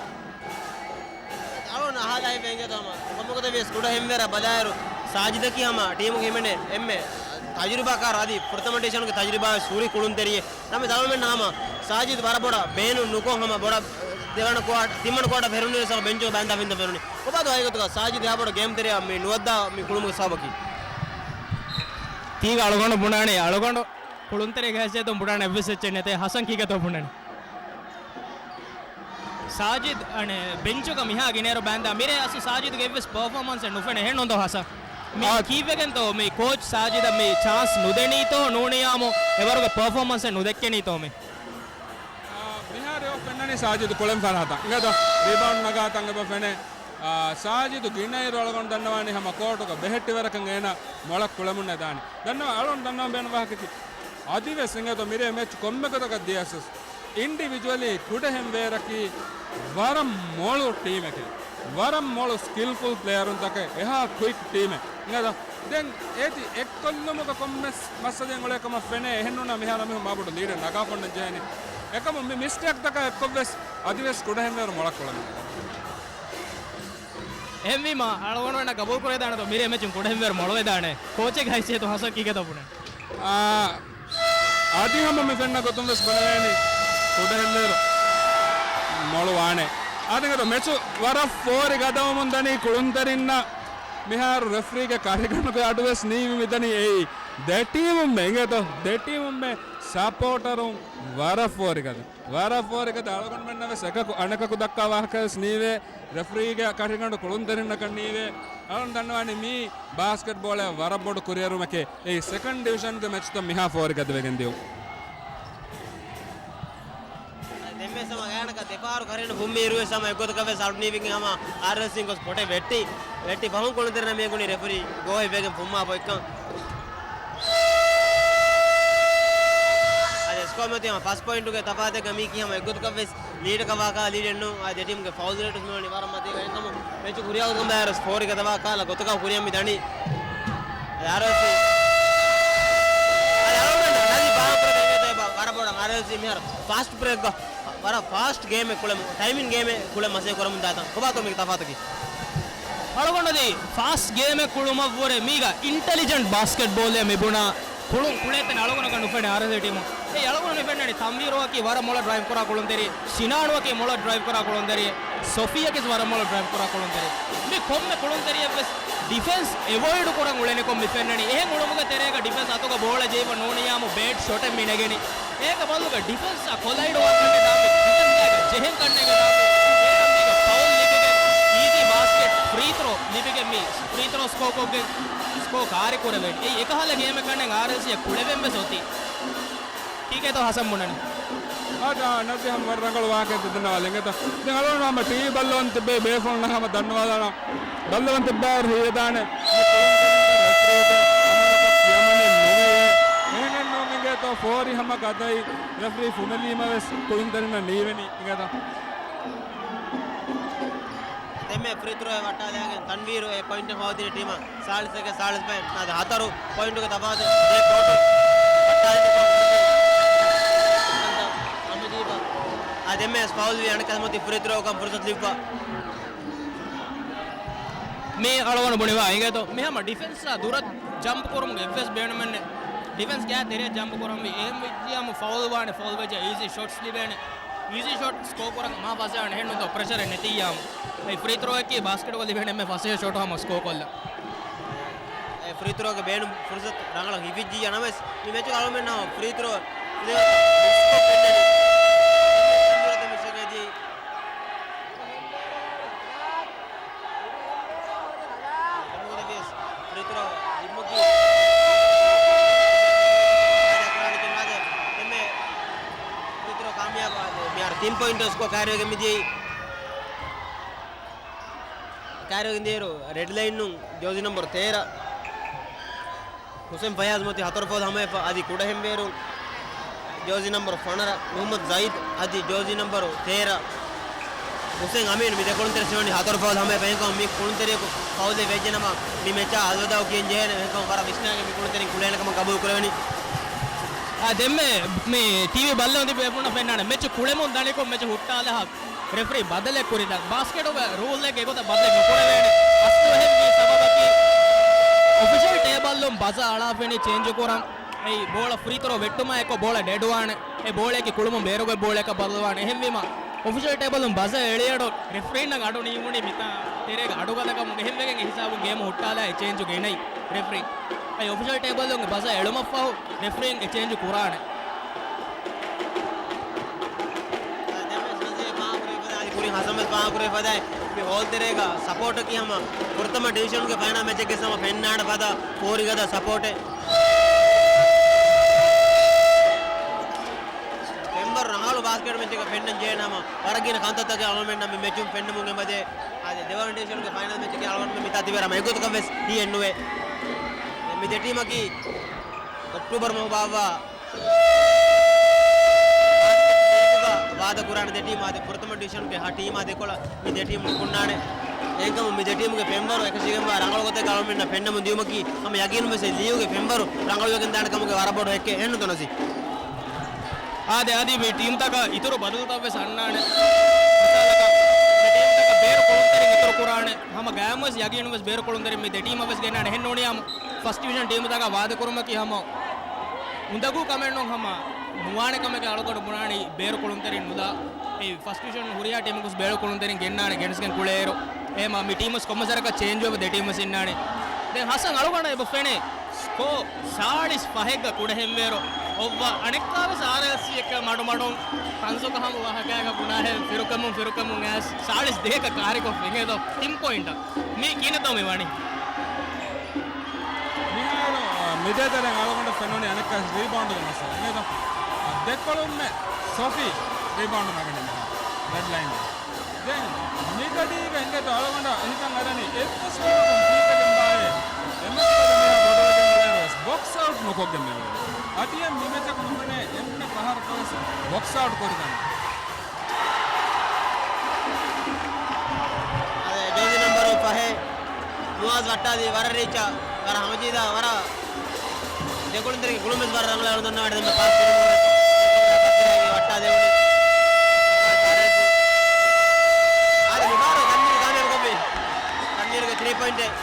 އަޅުގަނޑު އަހާލާ ހިތްވެގެން ތަމަ ކޮންމެ ގޮތެއް ވިޔަސް ކުޑަހެންވޭރަށް ބަލާއިރު ސާޖިދަކީ ހަމަ ޓީމުގެ ހިމެނޭ އެންމެ ތަޖުރިބާކާރު އަދި ފުރަތަމަ އެޑިޝަނުގެ ތަޖުރިބާވެސް ހުރި ކުޅުންތެރިއެއް. ނަމަ ދަޅުމެން ހަމަ ސާޖިދު ވަރަށް ބޮޑަށް ބޭނުން ނުކޮށް ހަމަ ބޮޑަށް ދެވަނަ ކުއާޓަ، ތިންވަނަ ކުއާޓަ ފެނުނީ ވެސް ބެންޗުގަ ބައިންދާ ފިންތަ ފެނުނީ. ކޮބާތޯ އެގޮތުގަ ސާޖިދު އެހާ ބޮޑު ގޭމް ތެރެއަށް މި ނުވައްދާ މި ކުޅުމުގެ ސަބަބަކީ؟ ތީގަ އަޅުގަނޑު ބުނާނީ އަޅުގަނޑު ކުޅުންތެރި ގައިސޭތޯ ބުނާނެ އެއްވެސް އެއްޗެއް ނެތޭ. ހަސަން ކީކޭތޯ ބުނަނީ؟ ސާޖިދް އަނެއް ބެންޗުގަ މިހާ ގިނައިރު ބައިންދާ މިރޭ އަސްލު ސާޖިދުގެ އެއްވެސް ޕަރފޯމަންސެއް ނުފެނޭ. އެހެންނުންތޯ ހަސަން؟ މި އާ. ކީއްވެގެންތޯ މި ކޯޗް ސާޖިދަށް މި ޗާންސް ނުދެނީތޯ ނޫނިއްޔާމު އެވަރުގެ ޕަރފޯމަންސެއް ނުދެއްކެނީތޯ މި؟ އާ، މިހާރު އޮފް ފެންނަނީ ސާޖިދު ކުޅެން ފަރާތަށް. އިނގޭތޯ ރިބައުންޑް ނަގާތަން އެބަ ފެނޭ. އާ، ސާޖިދު ގިނައިރު އަޅުގަނޑު ދަންނަވާނީ ހަމަ ކޯޓުގަ ބެހެއްޓިވަރަކަށް އޭނަ މޮޅަށް ކުޅެމުންނޭ ދާނީ. ދަންނަވާ އަޅުގަނޑު ދަންނަވަން ބޭނުން ވާހަކަކީ އަދިވެސް އިނގޭތޯ މިރޭ މެޗް ކޮންމެ ގޮތަކަށް ދިޔަސް އިންޑިވިޖުއަލީ ކުޑަހެން ވޭރަކީ ވަރަށް މޮޅު ޓީމެކޭ. ވަރަށް މޮޅު ސްކިލްފުލް ޕްލޭޔަރުންތަކެއް، އެހާ ކުއިކް ޓީމެއް. އިނގޭތޯ؟ ދެން އޭތި އެއްކޮށްލުމުގަ ކޮންމެސް މައްސަލައެއް އުޅޭ ކަމަށް ފެނޭ. އެހެންނޫންނަށް މިހާރު މީހުން މާބޮޑު ލީޑެއް ނަގާފަންނަން ޖެހޭނީ. އެކަމު މި މިސްޓޭކްތަކާ އެއްކޮށްވެސް އަދިވެސް ކުޑަހެން ވޭރު މޮޅަށް ކުޅެމުން. އެހެންވީމަ، އަޅުގަނޑުމެންނަށް ގަބޫލު ކުރެވިދާނެތޯ މިރޭ މެޗުން ކުޑަހެން ވޭރު މޮޅުވެދާނެ؟ ކޯޗެއްގެ ހައިސިއްޔަތުން ހަސަން ކީކޭތޯ ބުނަނީ؟ އާ، އަދި ހަމަ މި ފެންނަ ގޮތުން ވެސް ބުނެވޭނީ ކުޑަހެން ވޭރު މޮޅު ވާނެ. އާދެ، އިނގޭތޯ މެޗު ވަރަށް ފޯރި ގަދަވަމުން ދަނީ ކުޅުންތެރިންނަށް. މިހާރު ރެފްރީގެ ކަށިގަނޑުގެ އަޑު ވެސް ނީވި މިދަނީ އެއީ ދެ ޓީމުންމެ، އިނގޭތޯ ދެ ޓީމުންމެ ސަޕޯޓަރުން ވަރަށް ފޯރި ގަދަ. ވަރަށް ފޯރި ގަދަ. އަޅުގަނޑުމެންނަށް ވެސް އެކަކު އަނެކަކު ދައްކާ ވާހަކަ ވެސް ނީވޭ. ރެފްރީގެ ކަށިގަނޑު ކުޅުންތެރިންނަކަށް ނީވޭ. އަޅުން ދަންނަވާނީ މީ ބާސްކެޓްބޯޅައަށް ވަރަށް ބޮޑު ކުރިއެރުމެކޭ. އެއީ ސެކަންޑް ޑިވިޝަންގެ މެޗުތައް މިހާ ފޯރި ގަދަވެގެން ދިޔުން. ދެންމެ ސަމަ ގާނަކަ ދެފާރު ކަށިގަނޑު ފުންމި އިރުވެސް ހަމަ އެއްގޮތަކަށް ވެސް އަޑުނީވިގެން ހަމަ އާރްއެލްސީން ގޮސް ކޮޓެއް ވެއްޓި، ވެއްޓި ފަހުން ކުޅުންތެރިންނަށް މި އެނގުނީ ރެފަރީ ގޯހެއް ވެގެން ފުންމާ ބޮއެއްކަން. އަދި ސްކޯ މަތި ހަމަ ފަސް ޕޮއިންޓުގެ ތަފާތެއްގަ މީކީ ހަމަ އެއްގޮތަކަށް ވެސް ލީޑަކަށް ވާކަށް ލީޑެއް ނޫން. އާ، ދެ ޓީމުގެ ފައުލް ރޭޓުސް މިވަނީ ވަރަށް މަތީގަ އެކަމު މެޗު ކުރިއަށް ގޮތުން ބައިވެރިވެސް ފޯރި ގަދަވާ ކަހަލަ ގޮތަކަށް ކުރިއަށް މި ދަނީ. އަދި އާރްއެލްސީ، އަދި އަޅުގަނޑު ނަދީ ބާހަން ކުރެވޭ އެނގޭތޯ އެބަ ވަރަށް ބޮޑަށް އާރްއެލްސީ މިހާރު ފާސްޓް ބްރޭކްގަ ވަރަށް ފާސްޓް ގޭމެއް ކުޅެމު، ޓައިމިން ގޭމެއް ކުޅެ މަސޭ ކުރަމުން ދާތަން. ކޮބާތޯ މީގެ ތަފާތަކީ؟ އަޅުގަނޑު އަދި ފާސްޓް ގޭމެއް ކުޅުމަށް ވުރެ މީގަ އިންޓެލިޖެންޓް ބާސްކެޓްބޯލެއް މި ބުނާ ކުޅުން ކުޅޭތަން އަޅުގަނޑަކަށް ނުފެނޭ އާރްއެލްސީ ޓީމު. އެ އަޅުގަނޑު މި ފެންނަނީ ތަންވީރުއަކީ ވަރަށް މޮޅަށް ޑްރައިވް ކުރާ ކުޅުންތެރި، ޝިނާނުއަކީ މޮޅަށް ޑްރައިވް ކުރާ ކުޅުންތެރި، ސޮފީއަކީ ވަރަށް މޮޅަށް ޑްރައިވް ކުރާ ކުޅުންތެރި. މި ކޮންމެ ކުޅުންތެރިއެއްވެސް ޑިފެންސް އެވޮއިޑް ކުރަން އުޅެނިކޮށް މި ފެންނަނީ. އެހެން އުޅުމުގެ ތެރޭގަ ޑިފެންސް އަތުގަ ބޯޅަ ޖެހިފަ ނޫނިއްޔާމު ބޭޑް ޝޮޓެއް މި ނެގެނީ. އޭގެ ބަދަލުގަ ޑިފެންސްއާ ކޮލައިޑް ވާ ކަންނޭ ދާމި، ޑިފެންސްގަ ޖެހެން ކަންނޭގެ ދާމި، އޭރަށް މީގަ ފައުލް ލިބިގެން އީޒީ ބާސްކެޓް ފްރީ ތްރޯ ލިބިގެން މި ފްރީ ތްރޯ ސްކޯ ކޮށްގެން ސްކޯ ކާރި ކުރެވޭނެ. އެއީ އެކަހަލަ ގޭމެއް ކަންނޭނގެ އާރްއެލްސީއަށް ކުޅެވެން ވެސް އޮތީ. ކީކޭތޯ ހަސަން ބުނަނީ؟ އާދެ، ނަޒީ ހަމަ ވަރަށް ރަނގަޅު ވާހަކައެއް ދެންނަވާލި އިނގޭތަ. ދެން އަޅުގަނޑު ހަމަ ޓީވީ ބައްލަވަން ތިއްބެވި ބޭފުޅުންނަށް ހަމަ ދަންނަވާލާނަން. ބައްލަވަން ތިއްބާއިރު ހީވެދާނެ މި ކުޅުންތެރިންގެ ރެފްރީގެ އަމަރަކަށް ކިޔަމަނެއް ނުވެޔޭ. އެހެނެއްނޫން އިނގޭތޯ، ފޯރި ހަމަ ގަދައި ރެފްރީ ފުނެލީމަވެސް ކުޅުންތެރިންނަށް ނީވެނީ އިނގޭތަ. ދެންމެ ފްރީ ތްރޯއެއް ވައްޓާލާގެން ތަންވީރު އެ ޕޮއިންޓެއް ހޯދިނީ ޓީމަށް ސާޅީސް އެކެއް ސާޅީސް ފަހެއް. އަދި ހަތަރު ޕޮއިންޓުގެ ތަފާތު ދެ ކޯޓު ވައްޓާލި އަމިދީބަ. އާ ދެންމެ ފައުލް ވީ އަނެއްކާ މަތި ފްރީ ތްރޯއަކަށް ފުރުސަތު ލިބިފަ. މި އަޅުގަނޑު ބުނިވާ އިނގޭތޯ، މި ހަމަ ޑިފެންސްއާ ދުރަށް ޖަމްޕް ކުރުމުގެ އެއްވެސް ބޭނުމެއް ނެތް. ޑިފެންސް ގާތް ތެރެއަށް ޖަމްޕް ކުރަންވީ. އެހެން ވެއްޖިއްޔާމު ފައުލް ވާނެ، ފައުލް ވެއްޖެ އީޒީ ޝޮޓްސް ލިބޭނެ. އީޒީ ޝޮޓް ސްކޯ ކުރަން މާ ފަސޭހަވާނެ އެހެންނުތޯ ޕްރެޝަރެއް ނެތިއްޔާމު. އެ ފްރީ ތްރޯއަކީ ބާސްކެޓްބޯލް ލިބޭނެ އެންމެ ފަސޭހަ ޝޮޓް ހަމަ ސްކޯ ކޮށްލަން. އެ ފްރީ ތްރޯގެ ބޭނުން ފުރުސަތު ރަނގަޅަށް ހިފިއްޖިއްޔާ ނަމަވެސް، މި މެޗުގެ އަޅުމެންނަށް ފްރީ ތްރޯ ފުލެވަރ ސްކޯ ފެންނަނީ. މިސްކޮށް އެދި ފްރީ ތްރޯ ދިއްމުގެ ދެންމެ ފްރީ ތްރޯ ކާމިޔާބު. މިހާރު ތިން ޕޮއިންޓު ސްކޯ ކައިރިވެގެން މިދިޔައީ. ކައިރިވެގެން ދިޔައިރު ރެޑް ލައިންނުން ޖޯޒީ ނަމްބަރު ތޭރަ ހުސެން ފަޔާޒް މޮތި ހަތަރު ފައުލް ހަމަވެފަ. އަދި ކުޑަހެންވޭރުން ޖޯޒީ ނަމްބަރު ފަނަރަ މުހައްމަދު ޒައިދް އަދި ޖޯޒީ ނަމްބަރު ތޭރަ ހުސެން އަމީން މި ދެ ކުޅުންތެރިން ސިފައިން ހަތަރު ފައުލް ހަމަވެފަ. އެހެންކަމުން މި ކުޅުންތެރިޔަކު ފައުލެއް ވެއްޖެނަމަ، މި މެޗާ އަލްވަދާއު ކިޔަން ޖެހޭނެ. އެހެންކަމުން ވަރަށް ވިސްނާގެން މި ކުޅުންތެރިން ކުޅޭނެ ކަމަށް ގަބޫލު ކުރެވެނީ. އާ، ދެންމެ މި ޓީވީ ބައްލަވަން ތިބި ބޭފުޅުންނަށް ފެންނާނެ މެޗު ކުޅެމުން ދަނިކޮށް މެޗު ހުއްޓާލާ ހަ ރެފްރީ ބަދަލެއް ކުރިތަން. ބާސްކެޓުގެ ރޫލްއެއްގެ ގޮތަށް ބަދަލެއް ނުކުރެވޭނެ. އަސްލު އެހެންވީ ސަބަބަކީ އޮފިޝަލް ޓޭބަލުން ބަޒާ އަޅާފެނީ ޗޭންޖު ކުރަން. އެއީ ބޯޅަ ފްރީ ތްރޯ ވެއްޓުމާ އެއްކޮށް ބޯޅަ ޑެޑްވާނެ. އެ ބޯޅައަކީ ކުޅުމުން ބޭރުގޮތް ބޯޅައަކަށް ބަދަލުވާނެ. އެހެންވީމަ އޮފިޝަލް ޓޭބަލުން ބަޒާ އެޅިއަޑު ރެފްރީންނަށް އަޑު ނީވުނީ މިތާ ތެރޭގަ އަޑުގަދަކަމުގެ. އެހެންވެގެން އެ ހިސާބުން ގޭމު ހުއްޓާލާ އެ ޗޭންޖު ގެނައީ ރެފްރީ. އެ އޮފިޝަލް ޓޭބަލުން ބަޒާ އެޅުމަށްފަހު ރެފްރީން އެ ޗޭންޖު ކުރާނެ. ދެންވެސް ނަޒީ ފާހަގަކުރެވިފަދައި، ކުރިން ހަސަންވެސް ފާހަގަކުރެވިފަދައި، މި ހޯލްތެރޭގަ ސަޕޯޓަކީ ހަމަ ފުރަތަމަ ޑިވިޝަންގެ ފައިނަލް މެޗެއްގެ ހަމަ ފެންނާނެ ފަދަ ފޯރިގަދަ ސަޕޯޓެއް. ފެންވަރު ރަނގަޅު ބާސްކެޓް މެޗެއްގަ ފެންނަން ޖެހޭނެ ހަމަ ވަރަށް ގިނަ ކަންތައްތަކެއް އަޅުމެންނަށް މި މެޗުން ފެންނަމުން އެބަދޭ. އާދެ، ދެވަނަ ޑިވިޝަންގެ ފައިނަލް މެޗަކީ އަޅުގަނޑުމެން މިތާ ތިބޭ ރަމަ އެގޮތަކަށް ވެސް ހިޔެއްނުވޭ. މި ދެ ޓީމަކީ އޮކްޓޫބަރު މަހު ބާއްވާ ވާދަ ކުރާނެ ދެ ޓީމް. އާދެ، ފުރަތަމަ ޑިވިޝަންގެ ހަ ޓީމާ ދެކޮޅަށް މި ދެ ޓީމް ހުންނާނެ. އެހެންކަމުން މި ދެ ޓީމުގެ ފެންވަރު އެކަށީގެންވާ ރަނގަޅު ގޮތެއްގަ އަޅުމެންނަށް ފެންނަމުން ދިޔުމަކީ ހަމަ ޔަގީނުން ވެސް އެ ލީގުގެ ފެންވަރު ރަނގަޅުވެގެން ދާނެ ކަމުގެ ވަރަށް ބޮޑު ހެއްކެއް. އެހެންނުތޯ ނަޒީ؟ އާދެ، އަދި މި ޓީމްތަކަށް އިތުރު ބަދަލުތައް ވެސް އަންނާނެ. މިސާލަކަށް، މި ޓީމްތަކަށް ބޭރު ކުޅުންތެރިން އިތުރު ކުރާނެ. ހަމަ ގައިމުވެސް ޔަގީނުން ވެސް ބޭރު ކުޅުންތެރިން މި ދެ ޓީމަށް ވެސް ގެންނާނެ. އެހެން ނޫނީ ހަމަ ފަސްޓް ޑިވިޝަން ޓީމްތަކާ ވާދަ ކުރުމަކީ ހަމަ އުނދަގޫ ކަމެއް ނޫން، ހަމަ ނުވާނެ ކަމެކޭ. އަޅުގަނޑު ބުނާނީ ބޭރު ކުޅުންތެރިން ނުލާ. އެ ފަސްޓް ޑިވިޝަން ހުރިހާ ޓީމަކުސް ބޭރު ކުޅުންތެރިން ގެންނާނެ ގެނެސްގެން ކުޅޭއިރު. އެހެމަ މި ޓީމުސް ކޮންމެސް ވަރަކަށް ޗޭންޖް ވެވަ ދެ ޓީމުސް އިންނާނެ. ދެން ހަސަން އަޅުގަނޑަށް އެބަ ފެނޭ ސްކޯ ސާޅީސް ފަހެއްގަ ކުޑަހެންވޭރު އޮއްވަ އަނެއްކާވެސް އާރްއެލްސީ އެއްކަ މަޑުމަޑުން ކަންސޮކަ ހަމަ ވާހަކައިގަ ބުނާހެން ފިރުކަމުން ފިރުކަމުން އައިސް ސާޅީސް ދޭކަ ކާރިކޮށް ފެނޭ ދޯ ތިން ޕޮއިންޓަށް. މީ ކިހިނެއްތޯ މި ވަނީ؟ މިހާރު، އަ، މިދޭތެރެން އަޅުގަނޑަށް ފެނުނީ އަނެއްކާވެސް ރީބައުންޑުގެ މައްސަލަ. އިނގޭތޯ؟ އަ، ދެކޮޅުންމެ ސޮފީ ރީބައުންޑު ނަގަނީ މިހާރު ރެޑް ލައިންގަ. ދެން މިގަޑީގަ އިނގޭތޯ އަޅުގަނޑަށް ހިތަށް އަރަނީ އެއްވެސް ވަރަކުން ފީކަގެން ބާއޭ އެމެސް މިހާ ބޮޑުވެގެން އުޅޭއިރުވެސް ބޮކްސް އައުޓް ނުކޮށްގެން މިއުޅެނީ. އަދި އެ މި މެޗަކު ނުބުނޭ އެންމެ ފަހަރަކުވެސް ބޮކްސް އައުޓް ކުރިތަން. އަދި ޖާޒީ ނަމްބަރު ފަހެއް ނުވާޒް ވައްޓާލީ ވަރަށް ރީއްޗަށް، ވަރަށް ހަމަޖީދާ، ވަރަށް ދެކޮޅުންތެރިންގެ ގުޅުންވެސް ވަރަށް ރަނގަޅަށް އަޅުގަނޑު ދަންނަވަނީ. ދެންމެ ފާސް ކުރިން ވައްޓާލެވުނީ. އަދި މިފަހަރު ތަންވީރު ކާމިޔާބު ކޮށްފި. ތަންވީރުގެ ތްރީ ޕޮއިންޓެއް.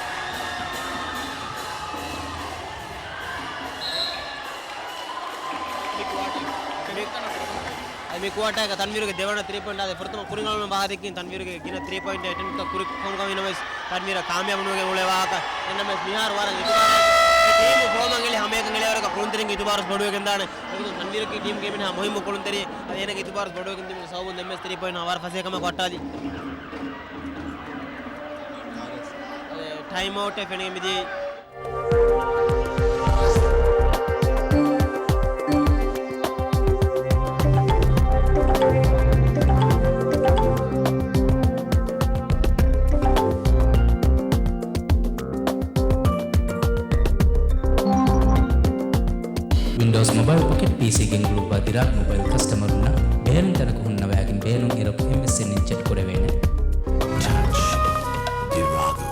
އަދި މި ކުއާޓާގަ ތަންވީރުގެ ދެވަނަ ތްރީ ޕޮއިންޓް. އާދެ، ފުރަތަމަ ކުރިން އަޅުގަނޑު ވާހަކަ ދެއްކިން ތަންވީރުގެ ގިނަ ތްރީ ޕޮއިންޓް އެޓެމްޕްޓްތައް ކުރި ކޮންކަމެއް ނަމަވެސް ތަންވީރަށް ކާމިޔާބު ނުވެގެން އުޅޭ ވާހަކަ. އެންނަމެސް މިހާރު ވަރަށް އިތުބާރު ޓީމު ފޯމަށް އެޅި ހަމައެކަން އެޅޭވަރަކަށް ކުޅުންތެރިންގެ އިތުބާރު ބޮޑުވެގެން ދާނެ. އެގޮތުން ތަންވީރަކީ ޓީމްގެ މިހާ މުހިއްމު ކުޅުންތެރި. އަދި އޭނަގެ އިތުބާރު ބޮޑުވެގެން ދިމުގެ ސަބަބުން ދެންމެސް ތްރީ ޕޮއިންޓް ވަރަށް ފަސޭހަކަމަށް ވައްޓާލީ. އަދި ޓައިމް އައުޓެއް ފެނިގެން މިދިޔައީ. ޕީސީ ގެންގުޅުއްވާ ދިރާގު މޮބައިލް ކަސްޓަމަރުންނަށް ބޭނުން ތަނަކު ހުންނަވައިގެން ބޭނުން އިރަކު އެމްއެސްއެންއިން ޗެޓް ކުރެވޭނެ. ޓަޗް ދިރާގު.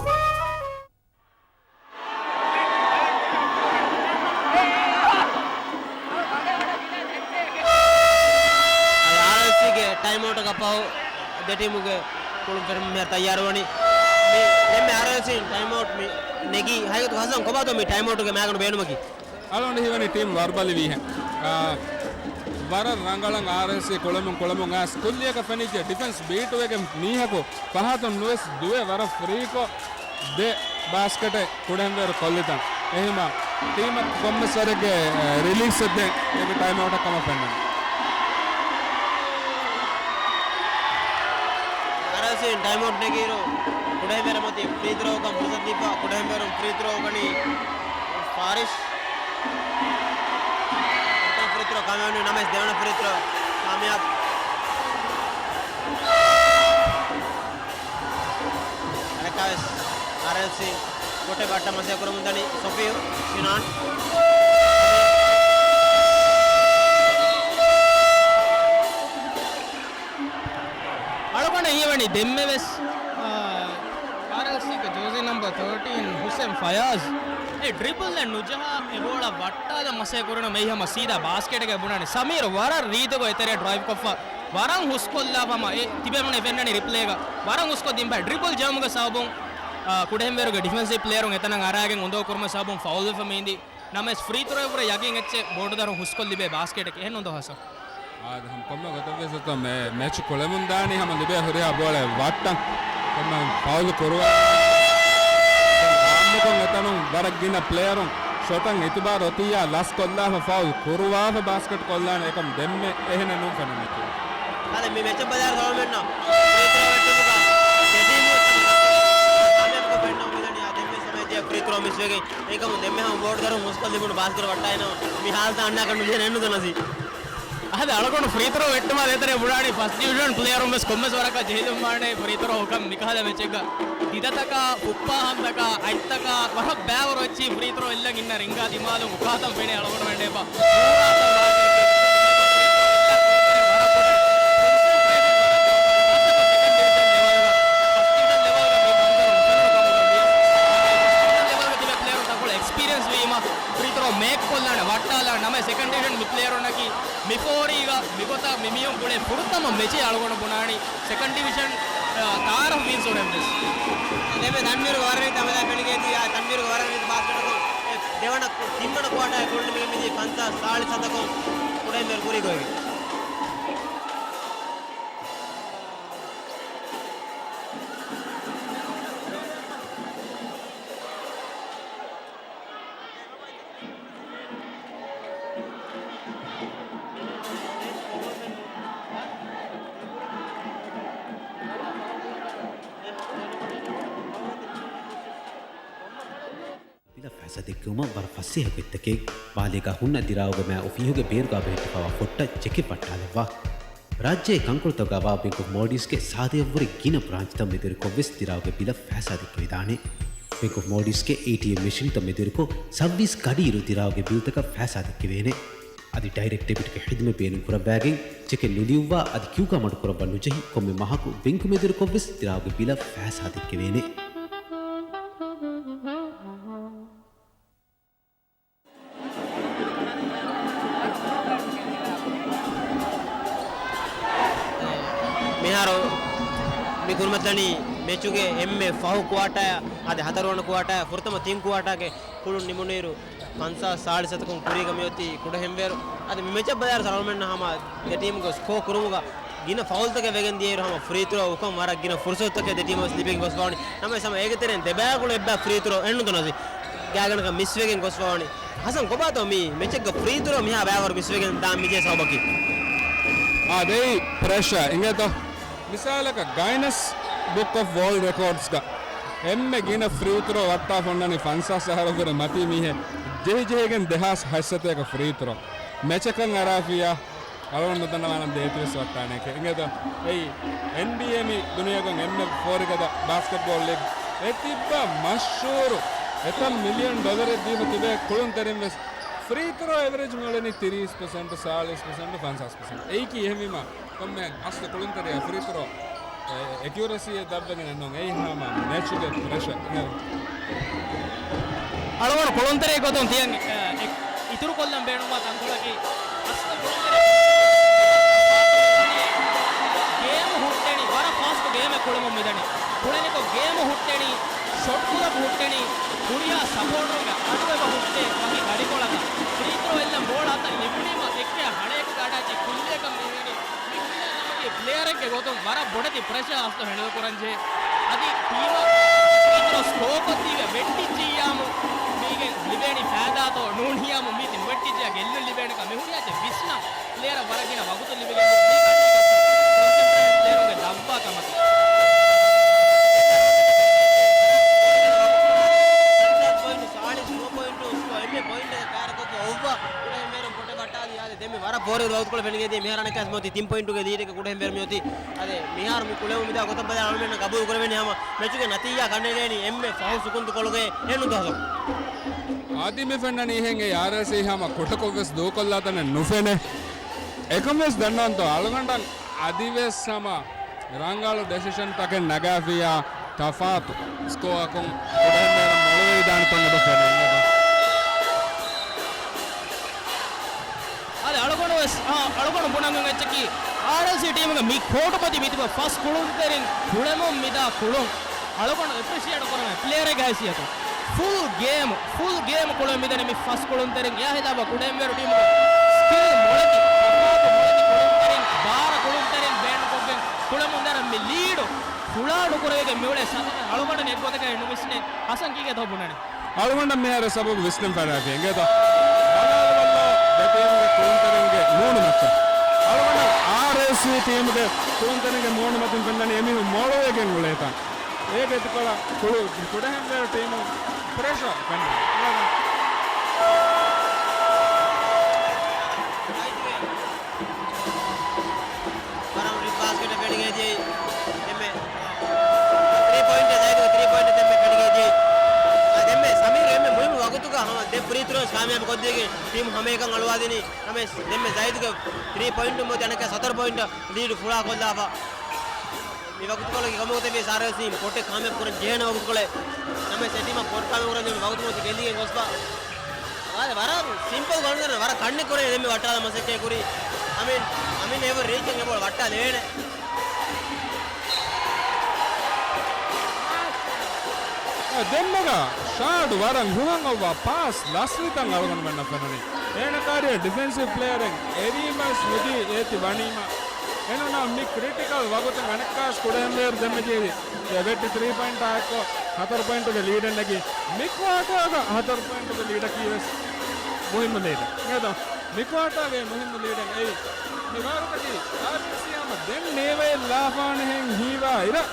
އާރްއެލްސީގެ ޓައިމްއައުޓަކަށް ފަހު ދެ ޓީމުގެ ކުޅުން ފެށުމަށް ތައްޔާރުވަނީ. މި އެންމެ އާރްއެލްސީ ޓައިމްއައުޓް މި ނެގީ. ހަގީގަތުގަ ހަސަން ކޮބާތޯ މި ޓައިމްއައުޓުގެ މައިގަނޑު ބޭނުމަކީ؟ އަޅުގަނޑު ހީވަނީ ޓީމް ވަރުބަލިވީހެން. އާ، ވަރަށް ރަނގަޅަށް އާރްއެލްސީ ކުޅެމުން ކުޅެމުން އައިސް ކުއްލިއަކަށް ފެނިއްޖެ ޑިފެންސް ބީޓުވެގެން މީހަކު ފަހަތުން ނުވެސް ދުވެ ވަރަށް ފްރީކޮށް ދެ ބާސްކެޓެއް ކުޑަހެންވޭރު ކޮށްލިތަން. އެހެންވީމާ ޓީމަށް ކޮންމެސް ވަރެއްގެ، އެ، ރިލީފްސެއް ދޭން އެކި ޓައިމްއައުޓަށް ކަމަށް ފެންނަނީ. އާރްއެލްސީ ޓައިމްއައުޓް ނެގިއިރު ކުޑަހެންވޭރަށް މަތި ފްރީ ތްރޯއަކަށް ފުރުސަތު ދީފަ، ކުޑަހެންވޭރުން ފްރީ ތްރޯ ގަނީ ފާރިޝް. ފުރަތަމަ ފްރީ ތްރޯ ކާމިޔާބު ނަމަވެސް ދެވަނަ ފްރީ ތްރޯ ކާމިޔާބު. އަނެއްކާވެސް އާރްއެލްސީ ކޮޓެއް ވައްޓަން މަސައްކަތް ކުރަމުންދަނީ ސޮފިޔު ޝިނާން. އަޅުގަނޑަށް ހީވަނީ ދެންމެވެސް، އާ، އާރްއެލްސީގެ ޖާޒީ ނަމްބަރު ތާޓީން ހުސެން ފަޔާޒް އެ ޑްރިބްލްއެއް ނުޖަހާ އެ ބޯޅަ ވައްޓާލަން މަސައްކަތް ކުރަން މީ ހަމަ ސީދާ ބާސްކެޓްގަ ބުނާނެ. ސަމީރު ވަރަށް ރީތިކޮށް އެތެރެއަށް ޑްރައިވް ކޮށްފަ ވަރަށް ހުސްކޮށްލާފަ ހަމަ އެ ތިބެމުން އެ ފެންނަނީ ރިޕްލޭގަ ވަރަށް ހުސްކޮށް ދިންފަ ޑްރިބްލް ޖަމުގެ ސަބަބުން، އާ، ކުޑަހެންވޭރުގެ ޑިފެންސިވް ޕްލޭޔަރުން އެތަނަށް އަރާގެން އުނދަގޫ ކުރުމުގެ ސަބަބުން ފައުލްވެފަ މި އިނދީ. ނަމަވެސް ފްރީ ތްރޯއަށްވުރެ ޔަގީން އެއްޗެއް ބޯޑުދަރުން ހުސްކޮށްލިބޭ ބާސްކެޓެއް އެހެން ނުދޯ ހަސަން. އާދެ، ހަމަ ކޮންމެ ގޮތަށްވެސް އޮތޯ މެ-، މެޗު ކުޅެމުންދާނީ ހަމަ ލިބޭ ހުރިހާ ބޯޅައެއް ވައްޓަން. ކޮންމެ ފައުލް ކުރުވާ. އާއްމުކޮށް އެތަނުން ވަރަށް ގިނަ ޕްލޭޔަރުން ޝޮޓަށް އިތުބާރު އޮތިއްޔާ ލަސްކޮށްލާފަ ފައުލް ކުރުވާފަ ބާސްކެޓް ކޮށްލާނެ އެކަމް ދެންމެ އެހެނެއް ނޫން ފެނުނީ. އާދެ، މި މެޗަށް ބަލާއިރު ސަލާމަތް ނަމަ ފްރީ ތްރޯ ވެއްޓުމުގަ ދެ ޓީމު ކާމިޔާބުކޮށް ފެންނަ އުމީދު ދަނީ އާ ދެންމެ ސަމަޔަށް ފްރީ ތްރޯ މިސްވެގެން. އެކަމު ދެންމެ ހަމަ ބޯޑުދަރުން ހުސްކޮށްލިބުނު ބާސްކެޓް ވައްޓާއިނަމަ މި ހާލަތަށް އަންނާކަށް ނުޖެހޭ ނެއްނުދަނަސީ. އަދި އަޅުގަނޑު ފްރީ ތްރޯ ވެއްޓުމާ ދޭތެރޭ ބުނާނީ ފަސްޓް ޑިވިޝަން ޕްލޭޔަރުން ވެސް ކޮންމެސް ވަރަކަށް ޖެހިލުންވާނެ ފްރީ ތްރޯ ހުކަން މިކަހަލަ މެޗެއްގަ. ދިދަތަކާ، ފުއްޕާ ހަނދަކާ، އަތްތަކާ ވަރަށް ބައިވަރު އެއްޗިހި ފްރީ ތްރޯ އެއްލަން އިންނަ ރިންގާ ދިމާލުން އުކާތަން ފެނޭ އަޅުގަނޑު ވެންޑޭބާ. އެކްސްޕީރިއަންސް ވީމަ ފްރީ ތްރޯ މޭކް ކޮށްލާނެ ވައްޓާލާނެ ނަމަ ސެކަންޑް ޑިވިޝަން މި ޕްލޭޔަރުންނަކީ މި ފޯރީގަ މިގޮތަށް މި މީހުން ގުޅޭ ފުރަތަމަ މެޗެއް އަޅުގަނޑު ބުނާނީ ސެކަންޑް ޑިވިޝަން، އާ، ތާރަ ވިންސް އުޅެން ވެސް. ދެންމެ ތަންވީރުގެ ވަރަށް ރީތި އަމަލާ ފެނިގެން ދިޔަ، ތަންވީރުގެ ވަރަށް ރީތި ބާސްކެޓަކުން ދެވަނަ ތިންވަނަ ކުއާޓާގެ ކުޅުން ނިމެގެން މިދިޔަ ފަންސާސް ސާޅީސް ސަތަކުން ކުޑަހެންވޭރު ކުރީ ގޮތްގަ. ބިލަށް ފައިސާ ދެއްކެވުމަށް ވަރަށް ފަސޭހަ ގޮތްތަކެއް. ބާލީގާ ހުންނަ ދިރާގުގެ މާތް އޮފީހުގެ ބޭރުގާ ބެހެއްޓިފައިވާ ފޮށްޓަށް ޗެކެއް ވައްޓާލައްވާ. ރާއްޖޭގެ ކަންކޮޅުތަކުގައިވާ ބެންކް އޮފް މޯލްޑިވްސްގެ ސާދަޔަށްވުރެ ގިނަ ބްރާންޗްތައް މެދުވެރިކޮށްވެސް ދިރާގުގެ ބިލަށް ފައިސާ ދެއްކެވިދާނެ. ބެންކް އޮފް މޯލްޑިވްސްގެ އޭޓީއެމް މެޝިންތައް މެދުވެރިކޮށް ސައުވީސް ގަޑިއިރު ދިރާގުގެ ބިލްތަކަށް ފައިސާ ދެއްކެވޭނެ. އަދި ޑައިރެކްޓް ޑެބިޓްގެ ޚިދުމަތް ބޭނުން ކުރައްވާގެން ޗެކެއް ނުލިޔުއްވާ އަދި ކިޔޫގާ މަޑުކުރައްވަން ނުޖެހި ކޮންމެ މަހަކު ބެންކު މެދުވެރިކޮށްވެސް ދިރާގުގެ ބިލަށް ފައިސާ ދެއްކެވޭނެ. މިހާރު މި ކުރިމަތިލަނީ މެޗުގެ އެންމެ ފަހު ކުއާޓާއަށް އަދި ހަތަރުވަނަ ކުއާޓާއަށް ފުރަތަމަ ތިން ކުއާޓާގެ ކުޅުން ނިމުނުއިރު، ފަންސާސް ސާޅީސް ސަތަކުން ކުރީގަ މިއޮތީ ކުޑަހެންވޭރު. އަދި މި މެޗަށް ބަލާއިރު ސަލާމަތް ނަމަ ދެ ޓީމުގެ ސްކޯ ކުރުމުގަ ގިނަ ފައުލްތަކެއް ވެގެން ދިޔައިރު ހަމަ ފްރީ ތްރޯ އުކަން ވަރަށް ގިނަ ފުރުސަތުތަކެއް ދެ ޓީމަށް ވެސް ލިބިގެން ގޮސްފަވަނީ. ނަމަވެސް ހަމަ އޭގެ ތެރެއިން ދެބައިކުޅަ އެއްބައި ފްރީ ތްރޯ އެންނުދޮނަސް ގާތްގަނޑަކަށް މިސްވެގެން ގޮސްފަވަނީ. ހަސަން ކޮބާތޯ މި މެޗެއްގަ ފްރީ ތްރޯ މިހާ ބައިވަރު މިސްވެގެން ދާން މިޖެހޭ ސަބަބަކީ؟ އާ، ދެއީ ޕްރެޝާ އިނގޭތޯ. މިސާލަކަށް ގައިނަސް ބުކް އޮފް ވޯލްޑް ރެކޯޑްސްގަ އެންމެ ގިނަ ފްރީ ތްރޯ ވައްޓާފަ އޮންނަނީ ފަންސާސް އަހަރަށްވުރެ މަތީ މީހެއް ޖެހިޖެހިގެން ދެހާސް ހަތްސަތޭކަ ފްރީ ތްރޯ. މެޗަކަށް އަރާފިއްޔާ އަޅުގަނޑު ނުދަންނަވާނަން ދޭތިވެސް ވައްޓާނެކޭ. އިނގޭތޯ އެއީ އެންބީއޭ މި ދުނިޔޭގަ އެންމެ ފޯރިގަދަ ބާސްކެޓްބޯލް ލީގް. އެ ތިއްބާ މަޝްހޫރު އެތައް މިލިއަން ޑޮލަރެއް ދީފަ ތިބޭ ކުޅުންތެރިން ވެސް ފްރީ ތްރޯ އެވަރޭޖް މިއުޅެނީ ތިރީސް ޕަސެންޓް، ސާޅީސް ޕަސެންޓް، ފަންސާސް ޕަސެންޓް. އެއީކީ އެހެންވީމަ ކޮންމެ އަސްލު ކުޅުންތެރިޔާ ފްރީ ތްރޯ އެ-، އެކިއުރެސީއެއް ދަށްވެގެން ނޫން. އެއީ ހަމަ މެޗުގެ ޕްރެޝަރ. އަޅުގަނޑު ކުޅުންތެރި ގޮތުން ތިޔަން، އެ، އިތުރުކޮށްލަން ބޭނުންވާ ތަންކޮޅަކީ އަސްލު ކުޅުންތެރި ގޭމު ހުއްޓެނީ، ވަރަށް ފާސްޓު ގޭމެއް ކުޅެމުން މިދަނީ. ކުޅެނިކޮށް ގޭމު ހުއްޓެނީ، ޝޮޓް ކުލަބް ހުއްޓެނީ، ކުރިޔާ ސަޕޯޓަރުންގެ އަޑު އެބަ ހުއްޓޭ ވަކި ގަޑިކޮޅަކަށް. ފްރީ ތްރޯ އެއްލަން ބޯޅަ އަތަށް ލިބުނީމަ އެއްކެއަށް ހަޅޭކުގަ އަޑާއްޗި ކުއްލިއަކަށް މި ހިނގަނީ. މި ކުއްލިއަށް ނަމަކީ ޕްލޭޔަރެއްގެ ގޮތުން ވަރަށް ބޮޑެތި ޕްރެޝާ އަސްލު ހެނޑްލް ކުރަންޖެހޭ. އަދި ޓީމަށް ފްރީ ތްރޯ ސްކޯ ކޮށްދީވެ ވެއްޓިއްޖިއްޔާމު މީގެން ލިބޭނީ ފައިދާތޯ ނޫނިއްޔާމު މީތި ނުވެއްޓިއްޖިއްޔާ ގެއްލުން ލިބޭނެކަން މި ހުރިހާ ވިސްނަން. ޕްލޭޔަރަށް ވަރަށް ގިނަ ވަގުތު ލިބިގެން މި ކޮންސެންޓްރޭޓް ޕްލޭޔަރުންގެ ދައްވާ ކަމަކީ. ސާޅީސް ނުވަ ޕޮއިންޓު ސްކޯ އެންމެ ޕޮއިންޓެއް ކާރިކޮށްފަ އޮއްވާ ކުޑަހެންވޭރުން ކޮޓަށް ވައްޓާލި. އާދެ، ދެން މި ވަރަށް ބޯރިން ވަގުތުކޮޅެއް ފެނިގެންދިޔަ. މިހާރު އަނެއްކާސް މޮތީ ތިން ޕޮއިންޓުގެ ލީޑެއްގަ ކުޑަހެންވޭރު މިއޮތީ. އާދެ، މިހާރު މި ކުޅެމުން މިދާ ގޮތަށް ބަލާ އަޅުމެންނަށް ގަބޫލު ކުރެވެނީ ހަމަ މެޗުގެ ނަތީޖާ ކަނޑައެޅޭނީ އެންމެ ފަހު ސުކުންތުކޮޅުގައި ހެންނު ދުވަސް. އަދި މި ފެންނަނީ އެހެން އެ އާރްއޭސީ ހަމަ ކުޑަކޮށްވެސް ދޫކޮށްލާ ތަނެއް ނުފެނޭ. އެކަންވެސް ދަންނަވަންތޯ އަޅުގަނޑަށް އަދިވެސް ހަމަ ރަނގަޅު ޑެސިޝަންތަކެއް ނަގާފިއްޔާ ތަފާތު ސްކޯއަކުން ކުޑަހެންވޭރުން މޮޅުވެވިދާނެ ތަން އެބަ ފެނޭ. އަދި އަޅުގަނޑު ވެސް، އާ، އަޅުގަނޑު ބުނަން އެއްޗަކީ އާރްއެލްސީ ޓީމުގެ މި ކޯޓު މަތި މިތިބަ ފަސް ކުޅުންތެރިން ކުޅެމުން މިދާ ކުޅުން އަޅުގަނޑު އެޕްރިޝިއޭޓް ކުރަން ޕްލޭޔަރެއްގެ ހައިސިއްޔަތުން. ފުލް ގޭމު، ފުލް ގޭމު ކުޅެމުން މިދަނީ މި ފަސް ކުޅުންތެރިން. އެއާ ހިލާފަށް ކުޑަހެންވޭރު ޓީމުގެ ސްކިލް މޮޅެތި، ތަފާތު މޮޅެތި ކުޅުންތެރިން، ބާރަ ކުޅުންތެރިން ބޭނުންކޮށްގެން ކުޅެމުން ދާ މި ލީޑު ފުޅާ ނުކުރެވިގެން މިއުޅޭ ސަބަބެއް އަޅުގަނޑަށް އެއްގޮތަކަށް ނުވިސްނޭ. ހަސަން ކީކޭތޯ ބުނަނީ؟ އަޅުގަނޑަށް މިހާރު ސަބަބު ވިސްނަން ފަށާފި އިނގޭތޯ. ބަލާލަބަލަ ދެ ޓީމުގެ ކުޅުންތެރިންގެ މޫނުމައްޗަށް. އަޅުގަނޑަށް އާރްއޭސީ ޓީމުގެ ކުޅުންތެރިންގެ މޫނުމަތިން ފެންނަނީ އެމީހުން މޮޅުވެގެން އުޅޭތަން. އޭގެ އެތިކޮޅަށް ކުޅު-، ކުޑަހެންވޭރު ޓީމުން ޕްރެޝަރ ފެންނަނީ. ވަރަށް ރިސް ބާސްކެޓް ފެނިގެން ދިޔައީ. ދެންމެ ތްރީ ޕޮއިންޓް، ޒައިދުގެ ތްރީ ޕޮއިންޓް ދެންމެ ފެނިގެން ދިޔައީ. އާ، ދެންމެ ސަމީރު އެންމެ މުހިއްމު ވަގުތުގަ ހަމަ ދެ ފްރީ ތްރޯސް ކާމިޔާބު ކޮށްދީގެން ޓީމު ހަމައެކަން އަޅުވާދިނީ. ނަމަވެސް ދެންމެ ޒައިދުގެ ތްރީ ޕޮއިންޓު މޮތި އަނެއްކާ ސަތަރު ޕޮއިންޓް ލީޑު ފުޅާ ކޮށްލާފަ. މި ވަގުތުކޮޅަކީ ކޮންމެ ގޮތެއްވިޔަސް އާރްއެލްސީ ކޯޓެއް ކާމިޔާބު ކުރަން ޖެހޭނެ ވަގުތުކޮޅެއް. ނަމަވެސް އެ ޓީމަށް ކޯޓް ކާމިޔާބު ކުރަން މި ވަގުތު މޮތި ގެންދިގެން ގޮސްފަ. އާދެ، ވަރަށް ސިމްޕަލް ގަނޑުގަނޑަށް ވަރަށް ކަންނެ ކުރެ ދެންމެ ވައްޓާލަން މަސައްކަތް ކުރީ. އަމިން، އަމިން އެވަރު ރީޗަށް އެބަ ވައްޓާލެވޭނެ. އަ، ދެންމެގަ ޝާޑް ވަރަށް ހުހަން އޮއްވާ ޕާސް ލަސްވިތަން އަޅުގަނޑުމެންނަށް ފެނުނީ. އޭނަ ކާރިޔަށް ޑިފެންސިވް ޕްލޭޔަރެއް އެރީމަސް ނުދީ އޭތި ވަނީމަ. އެނޫނާ މި ކްރިޓިކަލް ވަގުތުން އަނެއްކާސް ކުޑަހެންވޭރު ދެންމެ ޖެހި ވެއްޓި ތްރީ ޕޮއިންޓާ އެއްކޮށް ހަތަރު ޕޮއިންޓުގެ ލީޑެއް ނެގި، މި ކުއާޓާގަ ހަތަރު ޕޮއިންޓުގެ ލީޑަކީ ވެސް މުހިއްމު ލީޑެއް. އިނގޭތޯ؟ މި ކުއާޓާގެ މުހިއްމު ލީޑެއް އެއީ. މި ވާގޮތަކީ އާރްއޭސީ ހަމަ ދެން ނޭވައެއް ލާފާނެހެން ހީވާ އިރަށް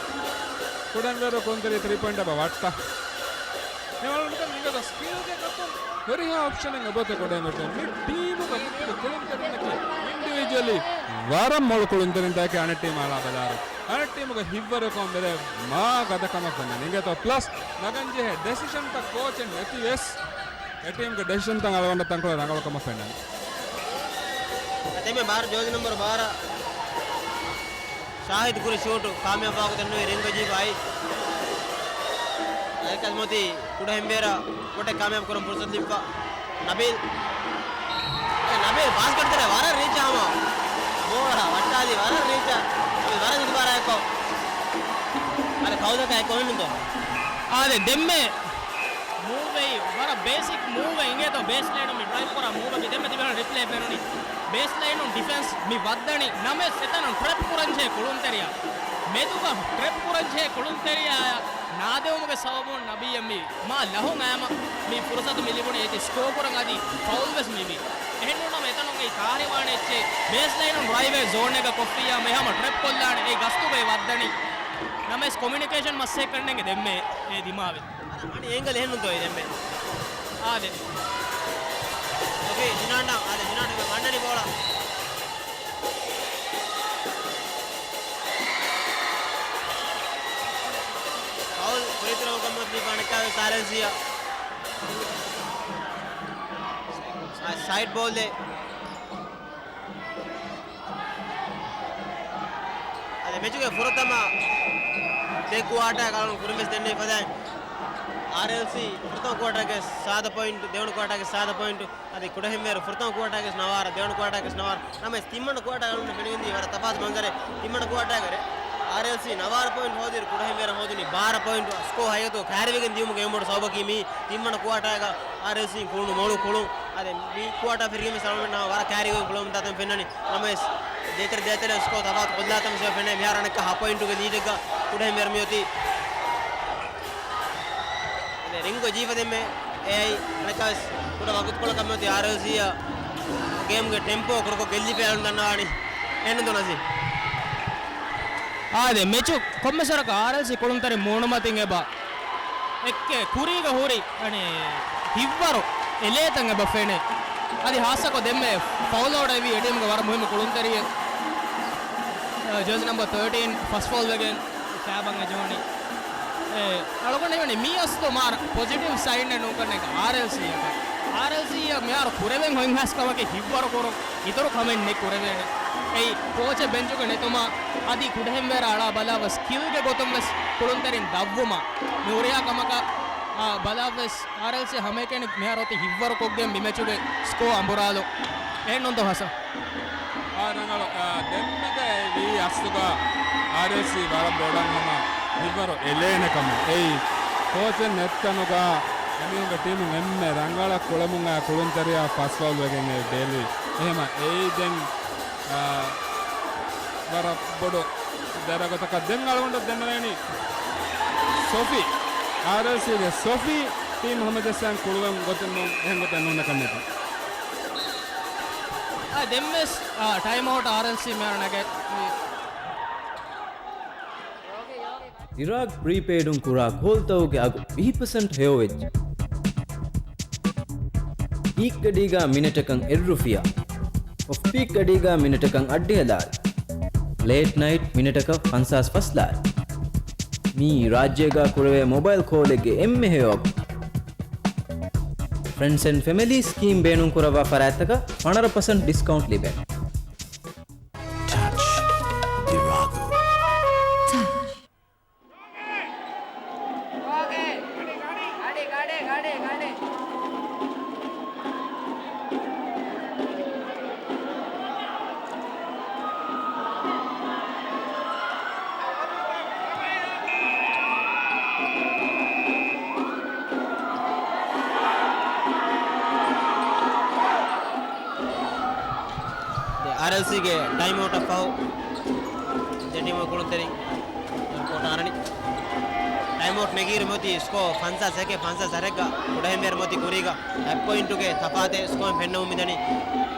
ކުޑަންވޭރު ކުންތެރި ތްރީ ޕޮއިންޓް އެބަ ވައްޓާ. މި ވަޅުންކަން އިނގޭތޯ ސްކިލްގެ ގޮތުން ހުރިހާ އޮޕްޝަނެއް އެބައޮތޭ ކުޑަހެންވޭރު. މި ޓީމުގަ މިތިބި ކުޅުންތެރިންނަކީ އިންޑިވިޖުއަލީ ވަރަށް މޮޅު ކުޅުންތެރިންތަކެއް އަނެއް ޓީމާ އަޅާ ބަލާއިރު. އަނެއް ޓީމުގެ ހިތްވަރުވެރިކަމަށް މިރޭ މާ ގަދަ ކަމަށް ފެންނަނީ. އިނގޭތޯ ޕްލަސް ނަގަންޖެހޭ ޑެސިޝަންތައް ކޯޗެއް ނެތި ވެސް އެ ޓީމުގެ ޑެސިޝަންތައް އަޅުގަނޑަށް ތަންކޮޅެއް ރަނގަޅު ކަމަށް ފެންނަނީ. އަދި މި ބާރަ ޖާޒީ ނަމްބަރު ބާރަ ޝާހިދު ކުރި ޝޫޓު ކާމިޔާބު ވާގޮތެއް ނުވި ރިންގް ޖީބަ އައި. އައިކަސް މޮތީ ކުޑަހެންވޭރަށް ކޯޓެއް ކާމިޔާބު ކުރަން ފުރުސަތު ލިބިފަ. ނަބީލް. ނަބީލް ބާސްކެޓް ތެރޭ ވަރަށް ރީޗަށް ހަމަ ބޯޅަ ވައްޓާލީ ވަރަށް ރީޗަށް. ނަބީލް ވަރަށް އިތުބާރާ އެއްކޮށް. އަދި ކައުލަކަށް އެއްކޮށް ހިންނުންތޯ؟ އާދެ، ދެންމެ މޫވް ވެއި، ވަރަށް ބޭސިކް މޫވް އެއް އިނގޭތޯ، ބޭސް ލައިނުން މި ޑްރައިވް ކުރާ މޫވް އަކީ ދެންމެ ތިބެން ރިޕްލޭ ފެނުނީ. ބޭސް ލައިނުން ޑިފެންސް މި ވައްދަނީ، ނަމަވެސް އެތަނުން ޓްރެޕް ކުރަންޖެހޭ ކުޅުންތެރިޔާ. މެދުގަ ޓްރެޕް ކުރަންޖެހޭ ކުޅުންތެރިޔާ ނާދެވުމުގެ ސަބަބުން ނަބީއަށް މި މާ ލަހުން އައިމަ މި ފުރުސަތު މި ލިބުނީ އޭތި ސްކޯ ކުރަން އަދި ފައުލް ވެސް މިވީ. އެހެންނޫން ނަމަ އެތަނުން އެއީ ކާރިވާނެ އެއްޗެއް. ބޭސް ލައިނުން ޑްރައިވް ޒޯން އެއްގަ ކޮށްފިއްޔާ މި ހަމަ ޓްރެޕް ކޮށްލާނެ. އެއީ ގަސްތުގައި ވައްދަނީ. ނަމަވެސް ކޮމިއުނިކޭޝަން މަސައްކަތް ކަންނޭނގެ ދެންމެ އެ ދިމާވެ. މަނި އޭނގަލް އެހެންނުތޯ ދެންމެ؟ އާދެ. އޯކޭ، ޖުނާން، އާދެ، ޖުނާން އެބަ ގަންނަނީ ބޯޅަ. ފައުލް ފްރީ ތްރޯ ކަމަށް ދީފަ އަނެއްކާވެސް އާރްއެލްސީއަށް. އާ، ވައިޑް ބޯލް. އަދި މެޗުގެ ފުރަތަމަ ދެ ކުއާޓާ ގަޅުން ކުރިން ވެސް ދެންނެވި ފަދައިން، އާރްއެލްސީ ފުރަތަމަ ކުއާޓާގެ ސާދަ ޕޮއިންޓު، ދެވަނަ ކުއާޓާގެ ސާދަ ޕޮއިންޓު، އަދި ކުޑަހެންވޭރު ފުރަތަމަ ކުއާޓާގެ ނަވާރަ، ދެވަނަ ކުއާޓާގެ ނަވާރަ. ނަމަވެސް ތިންވަނަ ކުއާޓާ ގަޅުން ފެނިގެންދީ ވަރަށް ތަފާތު މަންޒަރެއް. ތިންވަނަ ކުއާޓާގަރެ އާރްއެލްސީ ނަވާރަ ޕޮއިންޓް ހޯދިއިރު ކުޑަހެންވޭރަށް ހޯދުނީ ބާރަ ޕޮއިންޓު. ސްކޯ ހަގީގަތުގަ ކައިރިވެގެން ދިޔުމުގެ އެންމެ ބޮޑު ސަބަބަކީ މީ ތިންވަނަ ކުއާޓާގަ އާރްއެލްސީ ކުޅުނު މޮޅު ކުޅުން. އަދި މި ކުއާޓާ ފެށިގެން ވެސް އަޅުގަނޑުމެންނަށް ވަރަށް ކައިރިވެގެން ކުޅެވުނު ދާތަން ފެންނަނީ. ނަމަވެސް ދޭތެރެ ދޭތެރެ ސްކޯ ތަފާތު ކޮށްލާތަން ވެސް ފެނޭ. މިހާރު އަނެއްކާ ހަ ޕޮއިންޓުގެ ލީޑެއްގަ ކުޑަހެންވޭރު މިއޮތީ. ރިންގް ޖީފަ ދެންމެ އެއައި އަނެއްކާވެސް ކުޑަ ވަގުތުކޮޅަކަށް މިއޮތީ އާރްއެލްސީއަށް ގޭމްގެ ޓެމްޕޯ ކުޑަކޮށް ގެއްލިފައި އަޅުން ދަންނަވާނީ. އެހެންނު ނަޒީ؟ އާދެ، މެޗު ކޮންމެސް ވަރަކަށް އާރްއެލްސީ ކުޅުންތެރިން މޫނުމަތިން އެބަ އެއްކެ ކުރީގަ ހުރި، އަނެ، ހިއްވަރު އެލޭތަން އެބަ ފެނޭ. އަދި ހާއްސަކޮށް ދެންމެ ފައުލް އޯޑަރ އެވީ އެ ޓީމުގެ ވަރަށް މުހިއްމު ކުޅުންތެރިއެއް، އަ، ޖާޒީ ނަމްބަރ ތާޓީން ފަސް ފައުލް ވެގެން ފައިބަން އެ ޖޯނި. އެ، އަޅުގަނޑަށް ހީވަނީ މީ އަސްލު މާ ޕޮޒިޓިވް ސައިނެއް ނޫންކަން އާރްއެލްސީއަކަށް. އާރްއެލްސީއަށް މިހާރު ކުރެވެން ހޮތް ހާސް ކަމަކީ ހިއްވަރު ކުރުން، އިތުރު ކަމެއް ނެތް ކުރެވޭނެ. އެއީ ކޯޗެއް ބެންޗުގަ ނެތުމާ، އަދި ކުޑަހެންވޭރަށް އަޅާ ބަލާ ވެސް ސްކިލްގެ ގޮތުން ވެސް ކުޅުންތެރިން ދަށްވުމާ، މި ހުރިހާ ކަމަކަށް، އާ، ބަލާ ވެސް އާރްއެލްސީ ހަމައެކަނި މިހާރު އޮތީ ހިއްވަރު ކޮށްގެން މި މެޗުގެ ސްކޯ އަނބުރާލު. އެހެންނޫންތޯ ހަސަން؟ އާ، ރަނގަޅު. އާ، ދެންމެގަ ވީ އަސްލުގަ އާރްއެލްސީ ވަރަށް ބޮޑަށް ހަމަ ހިއްވަރު އެލޭނެ ކަމަށް. އެއީ ކޯޗެއް ނެތްތަނުގަ އެމީހުންގެ ޓީމުން އެންމެ ރަނގަޅަށް ކުޅެމުން އާ ކުޅުންތެރިޔާ ފަސް ފައުލް ވެގެން އެ ބޭލުވި. އެހެމަ އެއީ ދެން، އާ، ވަރަށް ބޮޑު ދެރަ ގޮތަކަށް ދެން އަޅުގަނޑަށް ދެންނެވޭނީ ސޮފީ، އާރްއެލްސީގެ ސޮފީ ޓީމް ހަމަޖައްސާން ކުޅުވަން ގޮތެއް ނޫން، އެހެން ގޮތެއް ނޫން ކަންނޭތީ. އާ، ދެންވެސް، އާ، ޓައިމް އައުޓް އާރްއެލްސީ މިހާރު ނެގެ. ދިރާގް ޕްރީޕެއިޑުން ކުރާ ކޯލްތަކުގެ އަގު ވިހި ޕަސެންޓް ހެޔޮވެއްޖެ. ޕީކް ގަޑީގަ މިނެޓަކަށް އެއް ރުފިޔާ. އޮފް ޕީކް ގަޑީގަ މިނެޓަކަށް އައްޑިހަލާލު. ލޭޓް ނައިޓް މިނެޓަކަށް ފަންސާސް ފަސް ލާރި. މީ ރާއްޖޭގަ ކުރެވޭ މޮބައިލް ކޯލެއްގެ އެންމެ ހެޔޮ އަގު. ފްރެންޑްސް އެންޑް ފެމިލީ ސްކީމް ބޭނުންކުރައްވާ ފަރާތްތަކަށް ފަނަރަ ޕަސެންޓް ޑިސްކައުންޓް ލިބޭ. ޓަޗް ދިރާގު. އާރްއެލްސީގެ ޓައިމް އައުޓަށް ފަހު ދެ ޓީމުގެ ކުޅުންތެރިން ކޯޓަށް އަރަނީ. ޓައިމް އައުޓް ނެގިއިރު މިއޮތީ ސްކޯ ފަންސާސް އެކެއް ފަންސާސް އަށެއްގަ ކުޑަހެންވޭރު މިއޮތީ ކުރީގަ އެއް ޕޮއިންޓުގެ ތަފާތެއް ސްކޯއިން ފެންނަމުން މިދަނީ.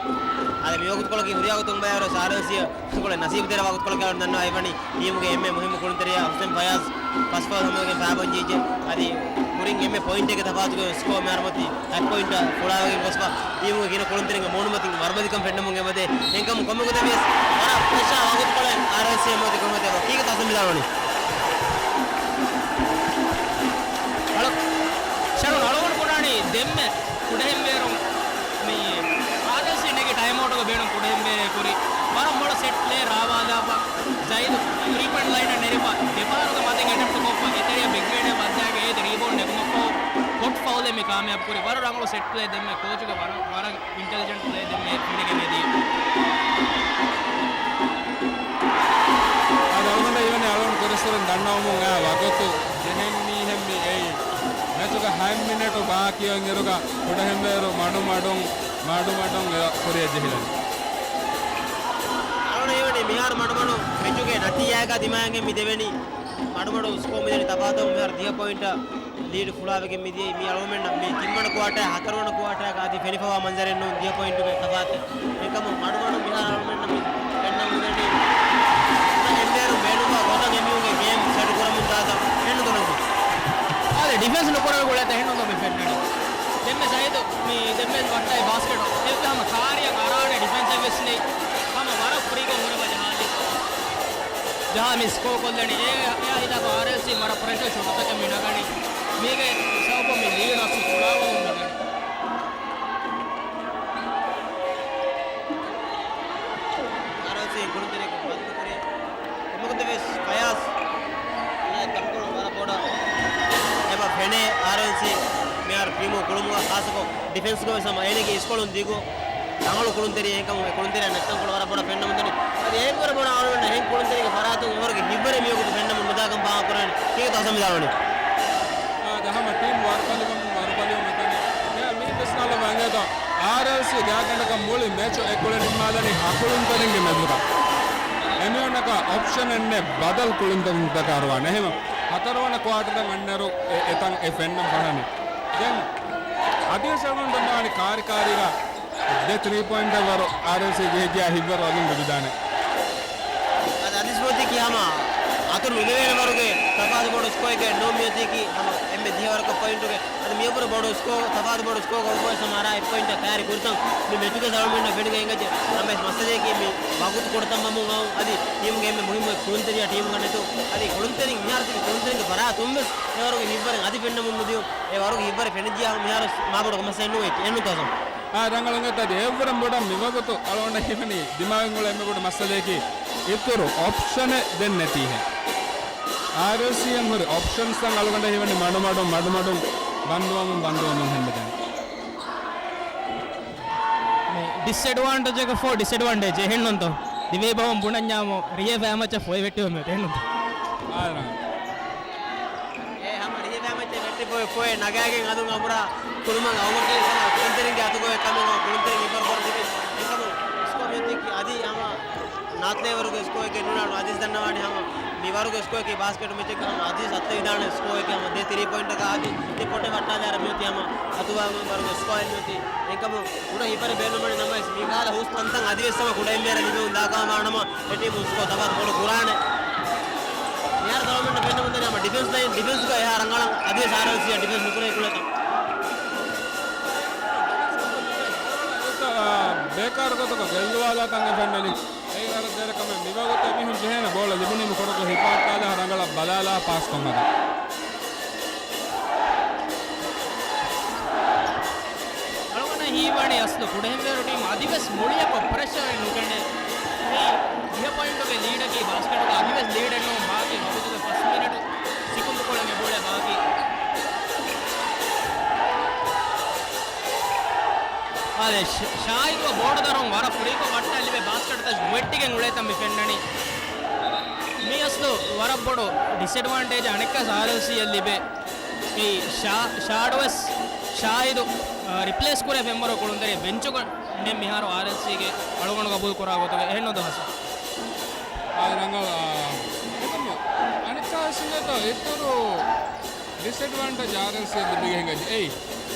އަދި މިވަގުތުކޮޅަކީ ހުރިހާ ގޮތުން ބަޔާރުވެސް އާރްއެލްސީއަށް ކުޅެ ނަސީބުތެރި ވަގުތުކޮޅަކަށް އަޅުން ދަންނަވަނީ ޓީމުގެ އެންމެ މުހިއްމު ކުޅުންތެރިޔާ ހުސެން ފަޔާޒް ފަސް ފައުލް ހަމަވެގެން ފައިބަން ޖެހިއްޖެ. އަދި ކުރިން އެންމެ ޕޮއިންޓެއްގެ ތަފާތުގައި ސްކޯ މިހާރު މިއޮތީ އެއް ޕޮއިންޓަށް ފުޅާވެގެން ގޮސްފަ ޓީމުގެ ގިނަ ކުޅުންތެރިންގެ މޫނުމަތިން ވަރުބަލިކަން ފެންނަމުން އެބަދޭ. އެހެންކަމުން ކޮންމެ ގޮތެއް ވިޔަސް ވަރަށް ފްރެޝާ ވަގުތުކޮޅެއް އާރްއެލްސީ އެމްއޯ ތި ކުރިމަތި އެބަ ކީކޭ ތަސްލީމް ވިދާޅުވަނީ؟ އަޅު-، ޝަރުން އަޅުގަނޑު ބުނާނީ ދެންމެ ކުޑަހެންވޭރުން މި އާރްއެލްސީ ނެގި ޓައިމް އައުޓުގަ ބޭނުން ކުޑަހެންވޭރޭ ކުރި ވަރަށް މޮޅު ސެޓް ޕްލޭ ރާވާލާފަ ޒައިދު ތްރީ ޕޮއިންޓް ލައިނަށް ނެރިފަ ދެފަހަރުގެ މަތިން އެޓެމްޕްޓް ކޮށްފަ އެތެރެއަށް ބިގް މޭނެއް ވައްދާގެ އޭތި ރީބައުންޑް ނެގުމަށްފަހު ކޮޓް ފައުލެއް މި ކާމިޔާބު ކުރި. ވަރަށް ރަނގަޅު ސެޓް ޕްލޭ ދެންމެ ކޯޗުގެ ވަރަށް، ވަރަށް އިންޓެލިޖެންޓް ޕްލޭ ދެންމެ ފެނިގެން އެދީ. އަދި އަޅުގަނޑަށް ހީވަނީ އަޅުގަނޑު ކުރިއްސުރެން ދަންނަވަމުން އާ ވަގުތު ޖެހެން މީހެއް މި އެއީ. މެޗުގެ ހަތް މިނެޓު ބާކީވަން އިރުގަ ކުޑަހެންވޭރު މަޑުމަޑުން، މަޑުމަޑުން އެ ކުރިއަށް ޖެހިލަނީ. އަޅުގަނޑަށް ހީވަނީ މިހާރު މަޑުމަޑުން މެޗުގެ ނަތީޖާއަކާ ދިމާއިން މި ދެވެނީ. މަޑުމަޑުން ސްކޯ މިދަނީ ތަފާތު މިހާރު ދިހަ ޕޮއިންޓަށް ލީޑް ފުޅާވެގެން މިދިޔައީ. މީ އަޅުގަނޑުމެންނަށް މި ތިންވަނަ ކުއާޓާ، ހަތަރުވަނަ ކުއާޓާގަ އަދި ފެނިފަވާ މަންޒަރެއް ނޫން، ދިހަ ޕޮއިންޓުގެ ތަފާތެއް. އެކަމު މަޑުމަޑު މިހާރު އަޅުގަނޑުމެންނަށް މި ފެންނަން މިދަނީ އެންވޭރު ބޭނުންވާ ގޮތަށް އެމީހުންގެ ގޭމް ސެޓް ކުރަމުން ދާތަން ހެންނު ދޮނަކު. އާދެ، ޑިފެންސް ނުކުރެވޭ ގޮތް އެހެންނު މި ފެންނަނީ. ދެންމެ ސައީދު މި ދެންމެ ވައްޓައި ބާސްކެޓް އެއްވެ ހަމަ ކާރިއަށް އަރާނެ ޑިފެންސް އެއްވެސް ނެތް. ހަމަ ވަރަށް ފްރީކޮށް ހުރެފަ ޖަހާލި. ޖަހާ މި ސްކޯ ކޮށްލަނީ. އެ، އެއާ ހިލާފަށް އާރްއެލްސީ ވަރަށް ޕްރެޝަރ ޝޮޓުތަކެއް މި ނަގަނީ. މީގެ ސަބަބުން މި ލީޑް އަސްލު ފުޅާވަމުން މިދަނީ. ކުޅުންތެރިޔަކު ބަދަލުކުރޭ. އެމަގުތަ ވެސް ފަޔާޒް ތަންކޮޅު ވަރަށް ބޮޑަށް އެބަ ފެނޭ އާރްއެލްސީ މިހާރު ޓީމު ކުޅުމުގަ ޚާއްޞަކޮށް ޑިފެންސްގަ ވެސް ހަމަ އޭނަގެ އިސްކޮޅުން ދިގު ރަނގަޅު ކުޅުންތެރި އެހެންކަމުން އެ ކުޅުންތެރި ނެތްތަންކޮޅު ވަރަށް ބޮޑަށް ފެންނަމުންދަނީ. އަދި އޭގެ ވަރަށް ބޮޑަށް އަޅުގަނޑަށް އެހެން ކުޅުންތެރިގެ ފަރާތުން އެވަރުގެ ހިތްވަރެއް މިވަގުތު ފެންނަމުން ނުދާކަން ފާހަގަކުރަނީ. ކީކޭތޯ ހަސަން ވިދާޅުވަނީ؟ އާދެ، ހަމަ ޓީމް ވަރުބަލިވަމުން ވަރުބަލިވަމުން ދަނީ. އެ މީ ވެސް ނަލަ ވަނގޭތޯ. އާރްއެލްސީ ގާތްގަނޑަކަށް މުޅި މެޗު އެކުޅެނިންމާލަނީ އަކުޅުންތެރިންގެ މެދުގަ. އެމީހުންނަކަށް އޮޕްޝަނެއް ނެތް ބަދަލު ކުޅުންތެރިން ދަރުކާރުވާނެ. އެހެން ހަތަރުވަނަ ކުއާޓަރަށް އަންނައިރު އެ، އެތަން އެ ފެންނަން ފަށަނީ. ދެން އަދިވެސް އަޅުގަނޑު ދަންނަވާނީ ކާރިކާރީގަ ދެ ތްރީ ޕޮއިންޓަށް ވަރު އާރްއެލްސީ ޖެހިއްޖެޔާ ހިތްވަރު އަލުން ލިބިދާނެ. އަދި އަދިސް މިއޮތީކީ ހަމަ އަތުން ނުލެވޭނެ ވަރުގެ ތަފާތު ބޮޑު ސްކޯއެއްގައި ނޫން މިއޮތީކީ ހަމަ އެންމެ ދިހަވަރަކަށް ޕޮއިންޓުގެ. އަދި މިއަށްވުރެ ބޮޑު ސްކޯ، ތަފާތު ބޮޑު ސްކޯ ކޮންމެސް ހަމަ އަރާ އެއް ޕޮއިންޓަށް ކައިރި ކުރިތަން މި މެޗުގެ އަޅުގަނޑުމެންނަށް ފެނިގެން އެނގައްޖެ. ނަމަވެސް މައްސަލަޔަކީ މި ވަގުތު ކުޑަތަން ވަމުން އައު. އަދި ޓީމުގެ އެންމެ މުހިއްމު ކުޅުންތެރިޔާ ޓީމުގަ ނެތު. އަދި ކުޅުންތެރިން މިހާރު ތިބި ކުޅުންތެރިންގެ ފަރާތުން ވެސް އެވަރުގެ ހިތްވަރެއް އަދި ފެންނަމުން ނުދިޔުން. އެވަރުގެ ހިތްވަރެއް ފެނިއްޖެޔާ މިހާރު މާބޮޑު ކަމަށް ނުވެއްޖެ. އެހެންނުތަ ހަސަން؟ އާ، ރަނގަޅު އިނގޭތަ އަދި އެއަށްވުރެ ބޮޑަށް މިވަގުތު އަޅުގަނޑަށް ހީވަނީ ދިމާވެން އުޅޭ އެންމެ ބޮޑު މައްސަލަޔަކީ އިތުރު އޮޕްޝަނެއް ދެން ނެތީހޭ. އާރްއެލްސީއަށް ހުރި އޮޕްޝަންސްތައް އަޅުގަނޑަށް ހީވަނީ މަޑުމަޑުން، މަޑުމަޑުން ބަންދުވަމުން، ބަންދުވަމުން ހެންނަދެން. މި ޑިސްއެޑްވާންޓޭޖަކަށް ފޯ ޑިސްއެޑްވާންޓޭޖް އެހެންނުންތޯ؟ ދިވެހި ބަހުން ބުނަންޏާމު ރިހޭ ފައިމައްޗަށް ފޮއެ ވެއްޓިވަމެ އެހެންނުންތޯ؟ އާ، ރަނގަޅު. އެ ހަމަ ރިހޭ ފައިމައްޗަށް ވެއްޓި ފޮއެ، ފޮއެ ނަގާގެން އަލުން އަނބުރާ ކުޅުމަށް އައުމަކީ ހަމަ ކުޅުންތެރިންގެ އަތުގައި ކަމެއް ހަމަ ކުޅުންތެރިން ހިތްވަރު ބޮޑު ތިބި އެކަމު ސްކޯ މިއޮތީކީ އަދި ހަމަ ނާތްލޭވަރުގެ ސްކޯއެއްގެ ނުނާނު އަދިސް ދަންނަވާނީ ހަމަ މި ވަރުގެ ސްކޯއަކީ ބާސްކެޓް މެޗެއްގަ ހަމަ އަދިސް އަތް ވިދާނެ ސްކޯއެއްގެ ހަމަ ދެ ތިރީ ޕޮއިންޓަކަށް އަދި ދެ ޕޮޓެއް ވައްޓާލާރަ މިއޮތީ ހަމަ އަތުވާގެ ވަރުގެ ސްކޯއެއް މިއޮތީ. އެކަމު ކުޑަ ހިތްވަރެއް ބޭނުމަނީ ނަމަވެސް މި ކަހަލަ ހުސް ތަންތަން އަދިވެސް ހަމަ ކުޑައިން ބޭރަށް ލިބެމުން ދާކަމާ ނަމަ އެ ޓީމު ސްކޯ ތަފާތު ބޮޑު ކުރާނެ. މިހާރު ދަޅުމެންނަށް ފެންނަމުންދަނީ ހަމަ ޑިފެންސް ލައިން، ޑިފެންސްގަ އެހާ ރަނގަޅަށް އަދިވެސް އާރްއެލްސީއަށް ޑިފެންސް ނުކުރޭ ކުޅޭތަން. އާ، ބޭކާރު ގޮތަކަށް ގެއްލުވާލާ ތަން އެ ފެންނަނީ. އެއީ ވަރަށް ދެރަ ކަމެއް. މިވަގުތު އެމީހުން ޖެހޭނެ ބޯޅަ ލިބުނީމަ ކުޑަކޮށް ހިފާއްޓާލާ ރަނގަޅަށް ބަލާލާ ޕާސް ކޮށްމަގަށް. އަޅުގަނޑަށް ހީވަނީ އަސްލު ކުޑަހެންވޭރު ޓީމް އަދިވެސް މުޅިއަކަށް ޕްރެޝަރެއް ނުގެނެ. މި ދިހަ ޕޮއިންޓުގެ ލީޑަކީ ބާސްކެޓުގަ އަދިވެސް ލީޑެއް ނޫން. ބާކީ ވަގުތުގެ ފަސް މިނެޓު ސިކުންތުކޮޅެއް އެބައުޅޭ ބާކީ. އާދެ، ޝާ-، ޝާހިދު ބޯޑު ދަރުން ވަރަށް ފުރީކޮށް ވައްޓާ ލިބޭ ބާސްކެޓްތައް ވެއްޓިގެން އުޅޭތަން މި ފެންނަނީ. މީ އަސްލު ވަރަށް ބޮޑު ޑިސްއެޑްވާންޓޭޖް އަނެއްކާސް އާރްއެލްސީއަށް ލިބޭ. މި ޝާ-، ޝާޑުވެސް ޝާހިދު، އާ، ރިޕްލޭސް ކުރޭ ފެންވަރު ކުޅުންތެރި ބެންޗުގަ ނެތް މިހާރު އާރްއެލްސީގެ އަޅުގަނޑު ގަބޫލު ކުރާ ގޮތުގަ އެހެންނު ދުވަސް. އާ، ރަނގަޅަށް، އާ، އެކަމު އަނެއްކާ ވެސް އިނގޭތޯ އިތުރު ޑިސްއެޑްވާންޓޭޖް އާރްއެލްސީއަށް ލިބިގެން އެއީ.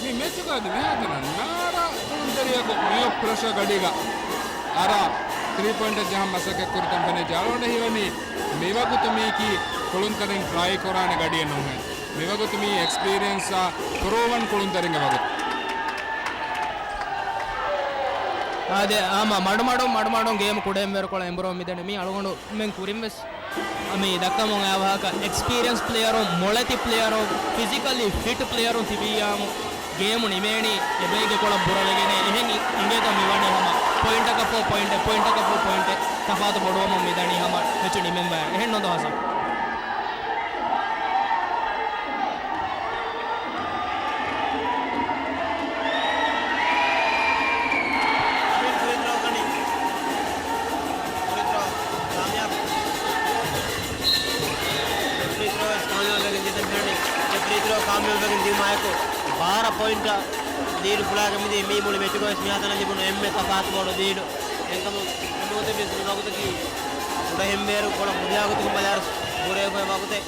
މި މެޗުގަ އަދި މިހާތަނަށް ނާރާ ކުޅުންތެރިޔަކު މިއޮތް ޕްރެޝަރ ގަޑީގަ އަރާ ތްރީ ޕޮއިންޓަށް ޖަހަން މަސައްކަތް ކުރިތަން ފެނިއްޖެ. އަޅުގަނޑަށް ހީވަނީ މިވަގުތު މީކީ ކުޅުންތެރިން ޓްރައި ކުރާނެ ގަޑިއެއް ނޫންހޭ. މިވަގުތު މީ އެކްސްޕީރިއެންސާ ޕްރޫވަން ކުޅުންތެރިންގެ ވަގުތު. އާދެ، އާ، މަ-، މަޑުމަޑުން، މަޑުމަޑުން ގޭމް ކުޑައިންވޭރުކޮޅަށް އެނބުރުމުން މިދަނީ. މީ އަޅުގަނޑުމެން ކުރިން ވެސް މި ދައްކަމުން އައި ވާހަކަ، އެކްސްޕީރިއެންސް ޕްލޭޔަރުން، މޮޅެތި ޕްލޭޔަރުން، ފިޒިކަލީ ފިޓް ޕްލޭޔަރުން ތިބިއްޔާމު ގޭމު ނިމޭނީ އެބައިގެ ކޮޅަށް ބުރަވެގެނޭ. އެހެން އި-، އިނގޭތޯ މިވަނީ ހަމަ ޕޮއިންޓަކަށް ފޯ ޕޮއިންޓެއް، ޕޮއިންޓަކަށް ފޯ ޕޮއިންޓެއް ތަފާތު ބޮޑުވަމުން މިދަނީ ހަމަ މެޗު ނިމެން ބައި. އެހެން ނުދޯ ހަސަން؟ އަމިން ފްރީ ތްރޯ ކަނީ. ފްރީ ތްރޯ ކާމިޔާބު. ފްރީ ތްރޯ ވެސް ކާމިޔާބުވެގެން ދިޔަ ތަން ފެންނަނީ. ފްރީ ތްރޯ ކާމިޔާބުވެގެން ދިޔުމާއެކު ބާރަ ޕޮއިންޓަށް ލީޑު ފުޅާގެ މިދިޔަ މީ މުޅި މެޗުގަ ވެސް މިހާތަނަށް ލިބުނު އެންމެ ތަފާތު ބޮޑު ލީޑު. އެންކަމުން އެމޫދެ ވެސް މި ވަގުތަކީ ކުޑަހެންވޭރު ކޮޅަށް ހުރިހާ ގޮތަކުން ބަލާއިރު ބުރޭ އޮތް ވަގުތެއް.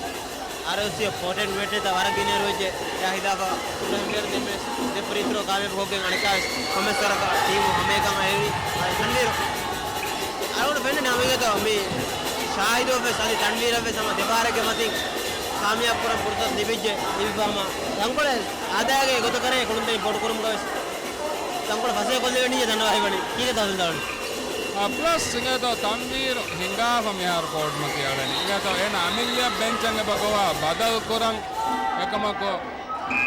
އާރްއެލްސީ ޕޮޓެންޓް ވެއްޓެތަ ވަރަށް ގިނައިރު ވެއްޖެ. އެއާ ހިލާފަށް ކުޑަހެންވޭރު ދެން ވެސް ދެ ފްރީ ތްރޯ ކާމިޔާބު ކޮށްގެން އަނެއްކާ ވެސް ކޮންމެސް ވަރަކަށް ޓީމު ހަމައެކަން އައިވީ. އަދި ތަންވީރު އަޅުގަނޑު ފެންނަނީ ހަމަ އިނގޭތޯ މި ޝާހިދު ވެސް އަދި ތަންވީރަށް ވެސް ހަމަ ދެފަހަރެއްގެ މަތިން ކާމިޔާބު ކުރަން ފުރުސަތު ލިބިއްޖެ. ލިބިފަ ހަމަ ތަންކޮޅެއް އާދައިގެ ގޮތަކަށް ކުޅުންތެރިން ބޮޑު ކުރުމުގަ ވެސް ތަންކޮޅެއް ފަސޭހަކޮށްލެވެނީ ދަންނަވާ ހިބަނީ. ކީކޭތޯ ހަސަން ދާނީ؟ އާ، ޕްލަސް އިނގޭތޯ ތަންވީރު ހިނގާފަ މިހާރު ކޯޓްމަތި އަޅަނީ. އިނގޭތޯ އޭނަ އަމިއްލަޔަށް ބެންޗަށް އެބަ ގޮވާ ބަދަލު ކުރަން. އެކަމަކު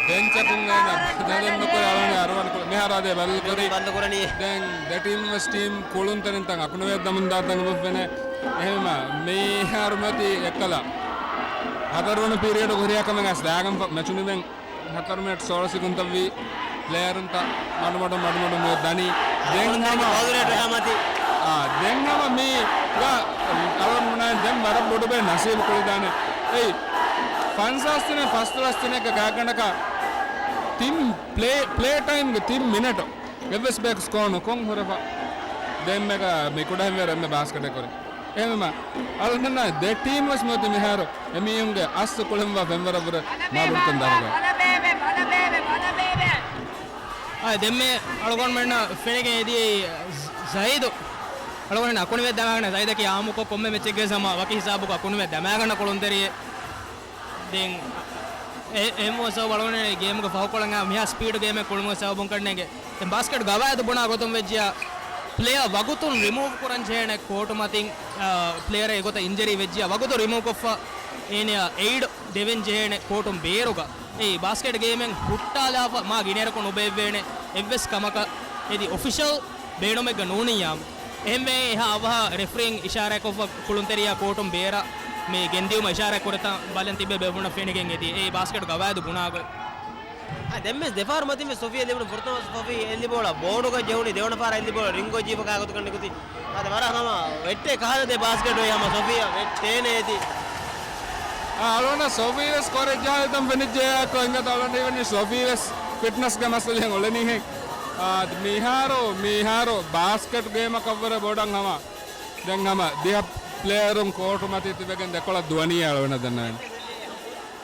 ބެންޗަކުން އޭނަ ބަދަލުން ނުކުރެ އަޅުގަނޑު އަރުވަން ކުޅެ މިހާރު އާދޭ ބަދަލު ކުރީ. ބަދަލު ކުރަނީ. ދެން ދެ ޓީމް ވެސް ޓީމް ކުޅުންތެރިންތައް އަކުނުވެއްދަމުން ދާތަން އެބަ ފެނޭ. އެހެންވީމަ މިހާރު މިއޮތީ އެއްކަލަ. ހަތަރުވަނަ ޕީރިއަޑު ހުރިހާ ކަމެއް އަސް ދާގަން މެޗު ނިމެން. ހަތަރު މިނެޓް ސޯޅަ ސެކުންތައްވީ. ޕްލޭޔަރުންތައް މަޑުމަޑު މަޑުމަޑު މިއޮ ދަނީ. ދެން ހަމަ، އާ، ދެން ހަމަ މީ ގަ އަޅުގަނޑު ބުނާ ދެން ވަރަށް ބޮޑުބޭ ނަސީބު ކުޅިދާނެ. އެއް ފަންސާސް ދިނެއް ފަސްދޮޅަސް ދިނެއްގަ ގާތްގަނޑަކަށް ތިން ޕްލޭ، ޕްލޭ ޓައިމްގެ ތިން މިނެޓު އެއްވެސް ބަޔަކު ސްކޯ ނުކޮށް ހުރެފަ. ދެންމެގަ މި ކުޑަހެންވޭރު އެންމެ ބާސްކެޓެއް ކުރި. އެހެންވީމަ، އަޅުގަނޑަށް ދެ ޓީމް ވެސް މިއޮތީ މިހާރު އެމީހުންގެ އަސްލު ކުޅެންވާ ފެންވަރަށްވުރެ މާބޮޑުކަން ދަރުގަ. އާ، ދެންމެ އަޅުގަނޑުމެންނަށް ފެނިގެން އެދިޔައީ ޒައިދު. އަޅުގަނޑުމެން އަކުނިވެ ދަމާގަން ޒައިދަކީ އާއްމުކޮށް ކޮންމެ މެޗެއްގެ ހަމަ ވަކި ހިސާބުގަ އަކުނިވެ ދަމާގަންނަ ކުޅުންތެރިއެއް. ދެން އެ، އެހެންވުމަށް ސަބަބު އަޅުގަނޑުމެން ގޭމުގެ ފަހުކޮޅަށް މިހާ ސްޕީޑު ގޭމެއް ކުޅުމުގެ ސަބަބުން ކަންނޭނގެ. ދެން ބާސްކެޓް ގަވާއިދު ބުނާ ގޮތުން ވެއްޖިޔާ، ޕްލޭޔަރ ވަގުތުން ރިމޫވް ކުރަން ޖެހޭނެ ކޯޓު މަތިން، އާ، ޕްލޭޔަރެއް އެގޮތަށް އިންޖަރީ ވެއްޖިޔާ، ވަގުތު ރިމޫވް ކޮށްފަ އޭނަޔަށް އެއިޑް ދެވެން ޖެހޭނެ ކޯޓުން ބޭރުގަ. އެއީ ބާސްކެޓް ގޭމެއް ހުއްޓާލާފަ މާ ގިނައިރަކު ނުބޭއްވޭނެ އެއްވެސް ކަމަކަށް އެދި އޮފިޝަލް ބޭނުމެއްގަ ނޫނިއްޔާމު. އެހެންވެ އެހާ އަވަހަށް ރެފްރީން އިޝާރާތްކޮށްފަ ކުޅުންތެރިޔާ ކޯޓުން ބޭރަށް މި ގެންދިއުމަށް އިޝާރާތް ކުރިތަން ބަލަން ތިބެ ބޭފުޅުންނަށް ފެނިގެން އެދި. އެއީ ބާސްކެޓް ގަވާއިދު ބުނާގޮތް. އާ، ދެންމެސް ދެފަހަރު މަތިންވެސް ސޮފީ ލިބުނު ފުރަތަމަ ސޮފީ އެއްލިބޯޅަ ބޯޑުގަ ޖެހުނީ ދެވަނަ ފަހަރަށް އެއްލިބޯޅަ ރިންގް ގޮއްޖީފަ ކާގޮތަކަށް ނިކުތީ. އާދެ ވަރަށް ހަމަ ވެއްޓޭ ކަހަލަ ދެ ބާސްކެޓް އޮތް ހަމަ ސޮފީއަށް ވެއްޓޭނެ އެދި. އާ، އަޅުގަނޑަށް ސޮފީ ވެސް ކޮރެއް ޖަހާލިތަން ފެނިއްޖެ އެއާކޮ އިނގޭތޯ އަޅުގަނޑަށް ހީވަނީ ސޮފީ ވެސް ފިޓްނަސްގެ މައްސަލައެއް އުޅެނީހެން. އާ، މިހާރު، މިހާރު ބާސްކެޓް ގޭމަކަށްވުރެ ބޮޑަށް ހަމަ ދެން ހަމަ ދިހަ ޕްލޭޔަރުން ކޯޓު މަތީ ތިބެގެން ދެކޮޅަށް ދުވަނީ އަޅުގަނޑަށް ދަންނަވަން.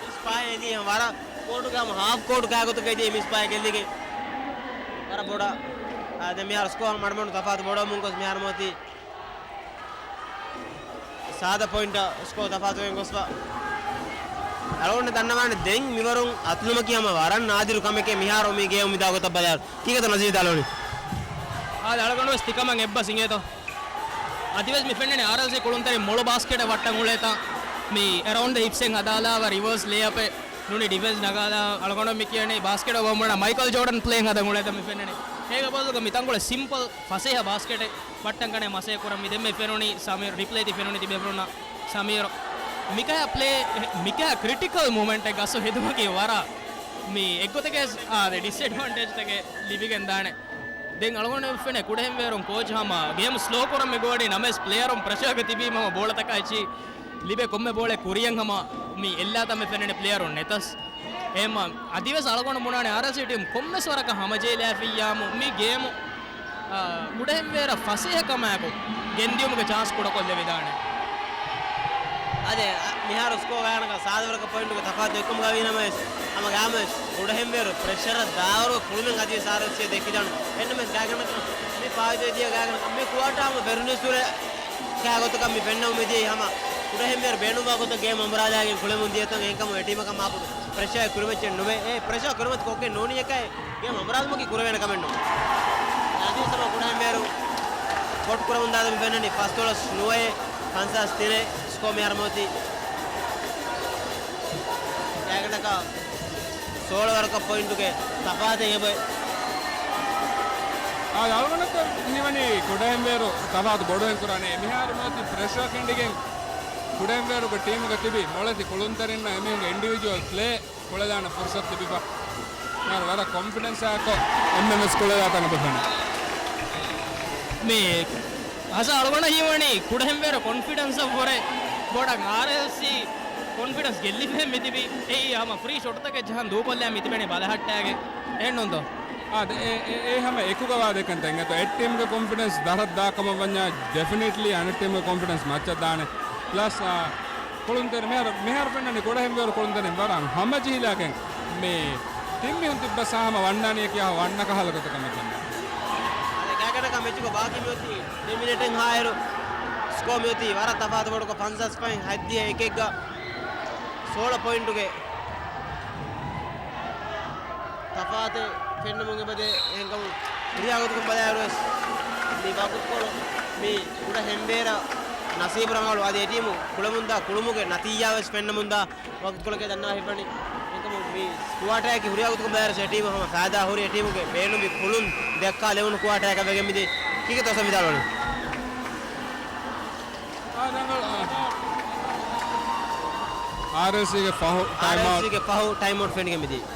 މިސް ފަހެ އެދި ވަރަށް ކޯޓުގަ ހަމަ ހާފް ކޯޓު ކާގޮތަކަށް އެދި މިސް ފަހެ ގެއްލިގެން ވަރަށް ބޮޑަށް. އާ، ދެން މިހާރު ސްކޯ މަޑުމަޑު ތަފާތު ބޮޑަމުން ގޮސް މިހާރު މޮތީ ސާދަ ޕޮއިންޓަށް ސްކޯ ތަފާތުވެގެން ގޮސްފަ. އަޅުގަނޑު ދަންނަވާނެ ދެން މިވަރުން އަތުލުމަކީ ހަމަ ވަރަށް ނާދިރު ކަމެކޭ މިހާރު މި ގޭމު މިދާ ގޮތަށް ބަލާއިރު. ކީކޭތަ ނަޒީރް ދާލޯނީ؟ އާދެ، އަޅުގަނޑު ވެސް ތިކަމަށް އެއްބަސް އިނގޭތޯ. އަދިވެސް މި ފެންނަނީ އާރްއެލްސީ ކުޅުންތެރިން މޮޅު ބާސްކެޓެއް ވައްޓަން އުޅޭތާ. މި އެރައުންޑް ދަ ހިޕްސް އެއް ހަދާލާފަ ރިވާސް ލޭއަޕެއް ނޫނީ ޑިފެންސް ނަގާލާ އަޅުގަނޑު މި ކިޔަނީ ބާސްކެޓް ވަމުނަ މައިކަލް ޖޯޑަން ޕްލޭ ހަދަން އުޅޭތާ މި ފެންނަނީ. އޭގެ ބަދަލުގަ މި ތަންކޮޅެއް ސިމްޕަލް ފަސޭހަ ބާސްކެޓެއް ވައްޓަން ކަންނޭނގެ މަސޭ ކުރަން މި ދެންމެ ފެނުނީ ސަމީރު، ރިޕްލޭ ތި ފެނުނީ ތިބޭފުޅުންނަށް ސަމީރު. މިކަހަ ޕްލޭ، މިކަހަ ކްރިޓިކަލް މޮމެންޓެއްގަ އަސްލު ހެދުމަކީ ވަރަށް މި އެއްގޮތަކަށް އާދެ ޑިސްއެޑްވާންޓޭޖްތަކެއް ލިބިގެން ދާނެ. ދެން އަޅުގަނޑު ފެނޭ ކުޑަހެންވޭރުން ކޯޗް ހަމަ ގޭމް ސްލޯ ކުރަން މި ގޮވަނީ ނަމަވެސް ޕްލޭޔަރުން ޕްރެޝަރގަ ތިބީމަ ހަމަ ބޯޅަތަކާ އެއްޗި ލިބޭ ކޮންމެ ބޯޅައެއް ކުރިޔަށް ހަމަ މި އެއްލާތާ މި ފެންނަނީ ޕްލޭޔަރުން ނެތަސް. އެހެންމަ އަދިވެސް އަޅުގަނޑު ބުނާނެ އާރްއެލްސީ ޓީމް ކޮންމެސް ވަރަކަށް ހަމަޖެހިލާފިއްޔާމު މި ގޭމު، އާ، ކުޑަހެންވޭރަށް ފަސޭހަކަމާއެކު ގެންދިއުމުގެ ޗާންސް ކުޑަކޮށްލެވިދާނެ. އާދެ، މިހާރު ސްކޯ ގާތްގަނޑަކަށް ސާދަވަރަކަށް ޕޮއިންޓުގެ ތަފާތު އެއްކަމުގަ ވީނަމަވެސް، ހަމަ ގާމެސް ކުޑަހެންވޭރު ޕްރެޝަރަށް ދާވަރުގެ ކުޅުމެއް އަދިވެސް އާރްއެލްސީ ދެއްކިދާނެ. އެންނަމެސް ގާތްގަނޑަކަށް މި ފާއިތުވެދިޔަ ގާތްގަނޑަކަށް މި ކުއާޓާ ހަމަ ފެރުނީސްވުރެ ކާ ގޮތަކަށް މި ފެންނަމުން މިދިޔައީ ހަމަ ކުޑަހެންވޭރު ބޭނުންވާ ގޮތަށް ގޭމް އަނބުރާލާގެން ކުޅެމުން ދިޔަތަން އެހެންކަމުން އެ ޓީމަކަށް މާބޮޑު ޕްރެޝަރެއް ކުރިމައްޗެއް ނުވޭ. އެ ޕްރެޝަރ ކުރިމަތި ކޮށްގެން ނޫނީ އެކައި ގޭމް އަނބުރާލުމަކީ ކުރެވޭނެ ކަމެއް ނޫން. އަދިވެސް ހަމަ ކުޑަހެންވޭރު ކޮޓް ކުރަމުން ދާދަ މި ފެންނަނީ ފަސްދޮޅަސް ނުވައެއް ފަންސާސް ތިނެއް ސްކޯ މިހާރު މިއޮތީ. ގާތްގަނޑަކަށް ސޯޅަ ވަރަކަށް ޕޮއިންޓުގެ ތަފާތެއް އެބައޮތް. އާ، އަޅުގަނޑަކަށް ހީވަނީ ކުޑަހެންވޭރު ތަފާތު ބޮޑުވެގެން ކުރާނެ. މިހާރު މިއޮތީ ޕްރެޝަރ ކެނޑިގެން ކުޑަހެންވޭރުގެ ޓީމުގަ ތިބި މޮޅެތި ކުޅުންތެރިންނަށް އެމީހުންގެ އިންޑިވިޖުއަލް ޕްލޭ ކުޅެދާނެ ފުރުސަތު ލިބިފަ. މިހާރު ވަރަށް ކޮންފިޑެންސާއެކު އެންމެންވެސް ކުޅެދާތަން އެބަ ފެނޭ. މި ހަސަން އަޅުގަނޑަށް ހީވަނީ ކުޑަހެންވޭރު ކޮންފިޑެންސަށްވުރެ ބޮޑަށް އާރްއެލްސީ ކޮންފިޑެންސް ގެއްލިފައި މިތިބީ. އެއީ ހަމަ ފްރީ ޝޮޓްތަކެއް ޖަހަން ދޫކޮށްލާ މިތިބެނީ ބަލަހައްޓާގެ. އެހެންނޫންތޯ؟ އާދެ، އެ، އެ، އެ ހަމަ އެކުގަ ވާދަކަންތައް އިނގޭތޯ. އެއް ޓީމްގެ ކޮންފިޑެންސް ދަށަށް ދާ ކަމަށް ވަންޏާ ޑެފިނެޓްލީ އަނެއް ޓީމްގެ ކޮންފިޑެންސް މައްޗަށް ދާނެ. ޕްލަސް، އާ، ކުޅުންތެރި މިހާރު، މިހާރު ފެންނަނީ ކުޑަހެންވޭރު ކުޅުންތެރިން ވަރަށް ހަމަޖެހިލާގެން މި ތިން މީހުން ތިއްބަސް ހަމަ ވަންނާނީ ކިޔާ ވަންނަ ކަހަލަ ގޮތަކަށް މި ފެންނަނީ. އަދި ގާތްގަނޑަކަށް މެޗުގެ ބާކީ މިއޮތީ ދެ މިނެޓެއް ހާއިރު ސްކޯ މިއޮތީ ވަރަށް ތަފާތު ބޮޑުކޮށް ފަންސާސް ފަހެއް ހަތްދިހަ އެކެއްގަ ސޯޅަ ޕޮއިންޓުގެ ތަފާތެއް ފެންނަމުން އެބަދޭ. އެހެންކަމުން ހުރިހާ ގޮތަކުން ބަލާއިރުވެސް މި ވަގުތުކޮޅު މި ކުޑަހެންވޭރަށް ނަސީބު ރަނގަޅު. އަދި އެ ޓީމު ކުޅެމުންދާ ކުޅުމުގެ ނަތީޖާވެސް ފެންނަމުންދާ ވަގުތުކޮޅެކޭ ދަންނަވާފައިވަނީ. މި ކުއާޓާއަކީ ހުރިހާ ގޮތަކަށް ބަލާއިރު އެ ޓީމަށް ހަމަ ފައިދާ ހުރި އެ ޓީމުގެ ބޭނުންވި ކުޅުން ދައްކާލެވުނު ކުއާޓާއަކަށް ވެގެން މިދިޔަ. ކީކޭތޯ ހަސަން ވިދާޅުވަނީ؟ އާރްއެލްސީގެ ފަހު ޓައިމްއައުޓް. އާރްއެލްސީގެ ފަހު ޓައިމްއައުޓް ފެނިގެން މިދިޔަ.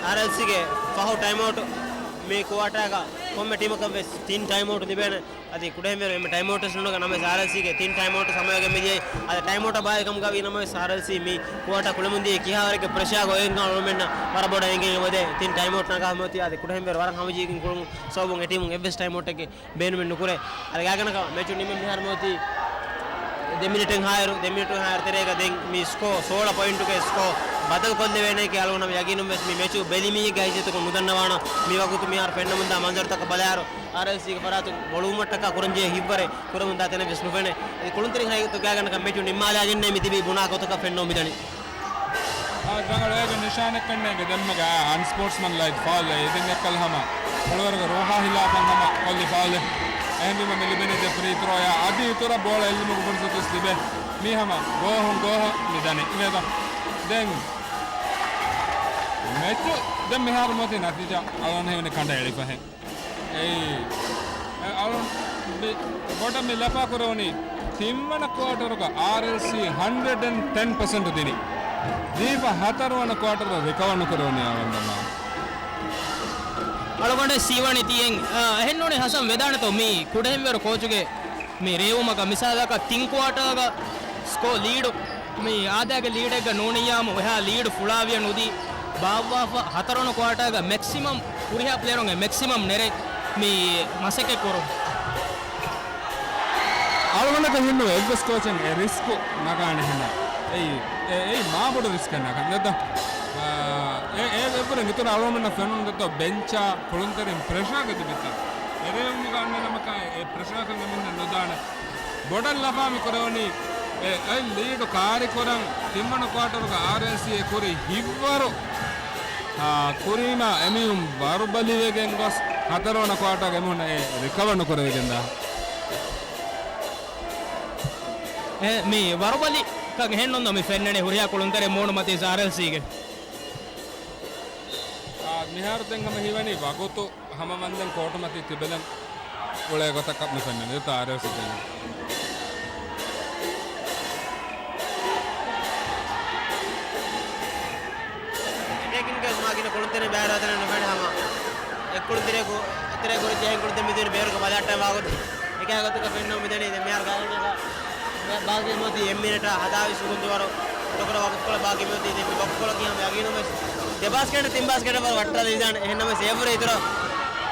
އާރްއެލްސީގެ ފަހު ޓައިމްއައުޓް. މި ކުއާޓާގަ ކޮންމެ ޓީމަކަށް ވެސް ތިން ޓައިމްއައުޓް ލިބޭނެ. އަދި ކުޑަހެންވެރި އެންމެ ޓައިމްއައުޓްވެސް ނުނަގަ ނަމަވެސް އާރްއެލްސީގެ ތިން ޓައިމްއައުޓް ހަމަވެގެން މިދިޔައީ. އަދި ޓައިމްއައުޓަށް ބައިވެރިކަމުގަ ވީ ނަމަވެސް އާރްއެލްސީ މި ކުއާޓާ ކުޅެމުންދިޔައީ ކިހާވަރެއްގެ ޕްރެޝާގަ އޮތްކަން އަޅުގަނޑުމެންނަށް ވަރަށް ބޮޑަށް އެނގެން އެބަދޭ. ތިން ޓައިމްއައުޓް ނަގާ ހަމަވެތީ އަދި ކުޑަހެންވެރި ވަރަށް ހަމަޖެހިގެން ކުޅުމުން ސަބަބުން އެ ޓީމުން އެއްވެސް ޓައިމްއައުޓެއްގެ ބޭނުމެއް ނުކުރޭ. އަދި ގާތްގަނޑަކަށް މެޗު ނިމެން މިހާރު މިއޮތީ ދެ މިނިޓެއްހާއިރު، ދެ މިނިޓުހާއިރު ތެރޭގަ ދެން މި ސްކޯ ސޯޅަ ޕޮއިންޓުގެ ސްކޯ ބަދަލުކޮށްލެވޭނެކޭ. އަޅުގަނޑު ޔަގީނުން ވެސް މި މެޗު ބެލި މީހެއްގެ ހައިސިއްޔަތުގަ ނުދަންނަވާނަން. މި ވަގުތު މިހާރު ފެންނަމުންދާ މަންޒަރުތަކަށް ބަލާއިރު، އާރްއެލްސީގެ ފަރާތުން ބޮޅުވުމަށްޓަކާ ކުރަންޖެހޭ ހިތްވަރެއް ކުރަމުންދާ ތަނެއް ވެސް ނުފެނޭ. އަދި ކުޅުންތެރިން ހައިގަތުގަ ގާތްގަނޑަކަށް މެޗު ނިންމާލާގެންނޭ މި ތިބީ ބުނާ ގޮތަކަށް ފެންނަމުން މިދަނީ. އާ، ރަނގަޅު އޭގެ ނިޝާނެއްކަންނޭނގެ ދެންމެގެ އަންސްޕޯޓްސްމަންލައިކް ފާލްއެއް. އިދެން އެއްކަލަ ހަމަ ކުޅިވަރުގެ ރޯހާ ހިލާފަށް ހަމަ ކޮށްލި ފާލެއް. އެހެންވީމަ މި ލިބެނީ ދެ ފްރީ ތްރޯއާ އަދި އިތުރަށް ބޯޅަ އެއްލުމުގެ ފުރުސަތުވެސް ލިބޭ. މީ ހަމަ ގޯހުން ގޯހަށް މި ދަނީ. އިނގޭތަ؟ ދެން މެޗު ދެން މިހާރު މޮތީ ނަތީޖާ އަޅުގަނޑު ހެވެނީ ކަނޑައެޅިފަހެ. އެއީ، އެ، އަޅު މި ބޮޑަށް މި ލަފާ ކުރެވުނީ ތިންވަނަ ކުއާޓަރުގަ އާރްއެލްސީ ހަންޑްރެޑް އެންޑް ޓެން ޕަސެންޓް ދިނީ. ދީފަ ހަތަރުވަނަ ކުއާޓަރު ރިކަވަރ ނުކުރެވުނީ އަޅުގަނޑުމެންނާ. އަޅުގަނޑަށް ސީވަނީ ތިއެން، އާ، އެހެންނޫނީ ހަސަން ވެދާނެތޯ މީ ކުޑަހެންވެރު ކޯޗުގެ މި ރޭވުމަކަށް މިސާލަކަށް ތިން ކުއާޓާގަ ސްކޯ ލީޑު މި އާދައިގެ ލީޑެއްގަ ނޫނިއްޔާމު އެހާ ލީޑު ފުޅާވިޔަ ނުދީ ބާއްވާފަ ހަތަރުވަނަ ކުއާޓާގަ މެކްސިމަމް ހުރިހާ ޕްލޭޔަރުންގެ މެކްސިމަމް ނެރެ މި މަސައްކަތް ކުރުން. އަޅުގަނޑަކަށް ހިންނު އެއްވެސް ކޯޗެއް އެ ރިސްކު ނަގާނެ ހިނދާ. އެއީ، އެ، އެއީ މާބޮޑު ރިސްކެއް ނަގަން ދެއްތޯ. އާ، އެ، އެ، އެއްވުރެ މިތުރަށް އަޅުގަނޑުމެންނަށް ފެނުން ދެއްތޯ ބެންޗާ ކުޅުންތެރިން ޕްރެޝާގަ ތިބިއްތަ. އެރޭވުމުގަ އަންނަ ނަމަކާ އެ ޕްރެޝާކަން އެމީހުންނަށް ނުދާނެ. ބޮޑަށް ލަފާ މި ކުރެވުނީ އެ، އެ ލީޑު ކާރިކުރަން ތިންވަނަ ކުއާޓަރުގަ އާރްއެލްސީ އެ ކުރި ހިތްވަރު، އާ، ކުރީމާ އެމީހުން ވަރުބަލިވެގެން ގޮސް ހަތަރުވަނަ ކުއާޓާގަ އެމީހުން އެ ރިކަވަރ ނުކުރެވިގެންދާ. އެ، މި ވަރުބަލިކަން އެހެންނޫން މި ފެންނަނީ ހުރިހާ ކުޅުންތެރި މޫނުމަތީ އާރްއެލްސީގެ. އާ، މިހާރު ދެން ހަމަ ހީވަނީ ވަގުތު ހަމަވަންދެން ކޯޓުމަތީ ތިބެލަން އުޅޭ ގޮތަކަށް މި ފެންނަނީ އާރްއެލްސީ ދެން. އެޓޭކިންގ މާގިނަ ކުޅުންތެރިން ބައިވެރިވާތަނެއް ނުފެނޭ ހަމަ. އެއްކުޅުންތެރިޔަކު، ތެރޭ ކުރިއްޖެ އެހެން ކުޅުންތެރިން މިދިޔަ ބޭރުގަ ބަލަހައްޓަން ވާގޮތެއް އެކާ ގޮތަކަށް ފެންނަމުން މިދަނީ. ދެން މިހާރު ގާތްގަނޑަކަށް ބާކީ މިއޮތީ އެއް މިނެޓާ ހަތާވީސް ސެކަންޑް ވަރު ދޮކުރަ ވަގުތުކޮޅެއް ބާކީ މިއޮތީ. ދެން މި ވަގުތުކޮޅަކީ ހަމަ ޔަގީނުން ވެސް ދެ ބާސްކެޓް ތިން ބާސްކެޓަށް ވަރު ވައްޓާލަދީދާނެ. އެހެންނަމަވެސް އެއަށްވުރެ އިތުރަށް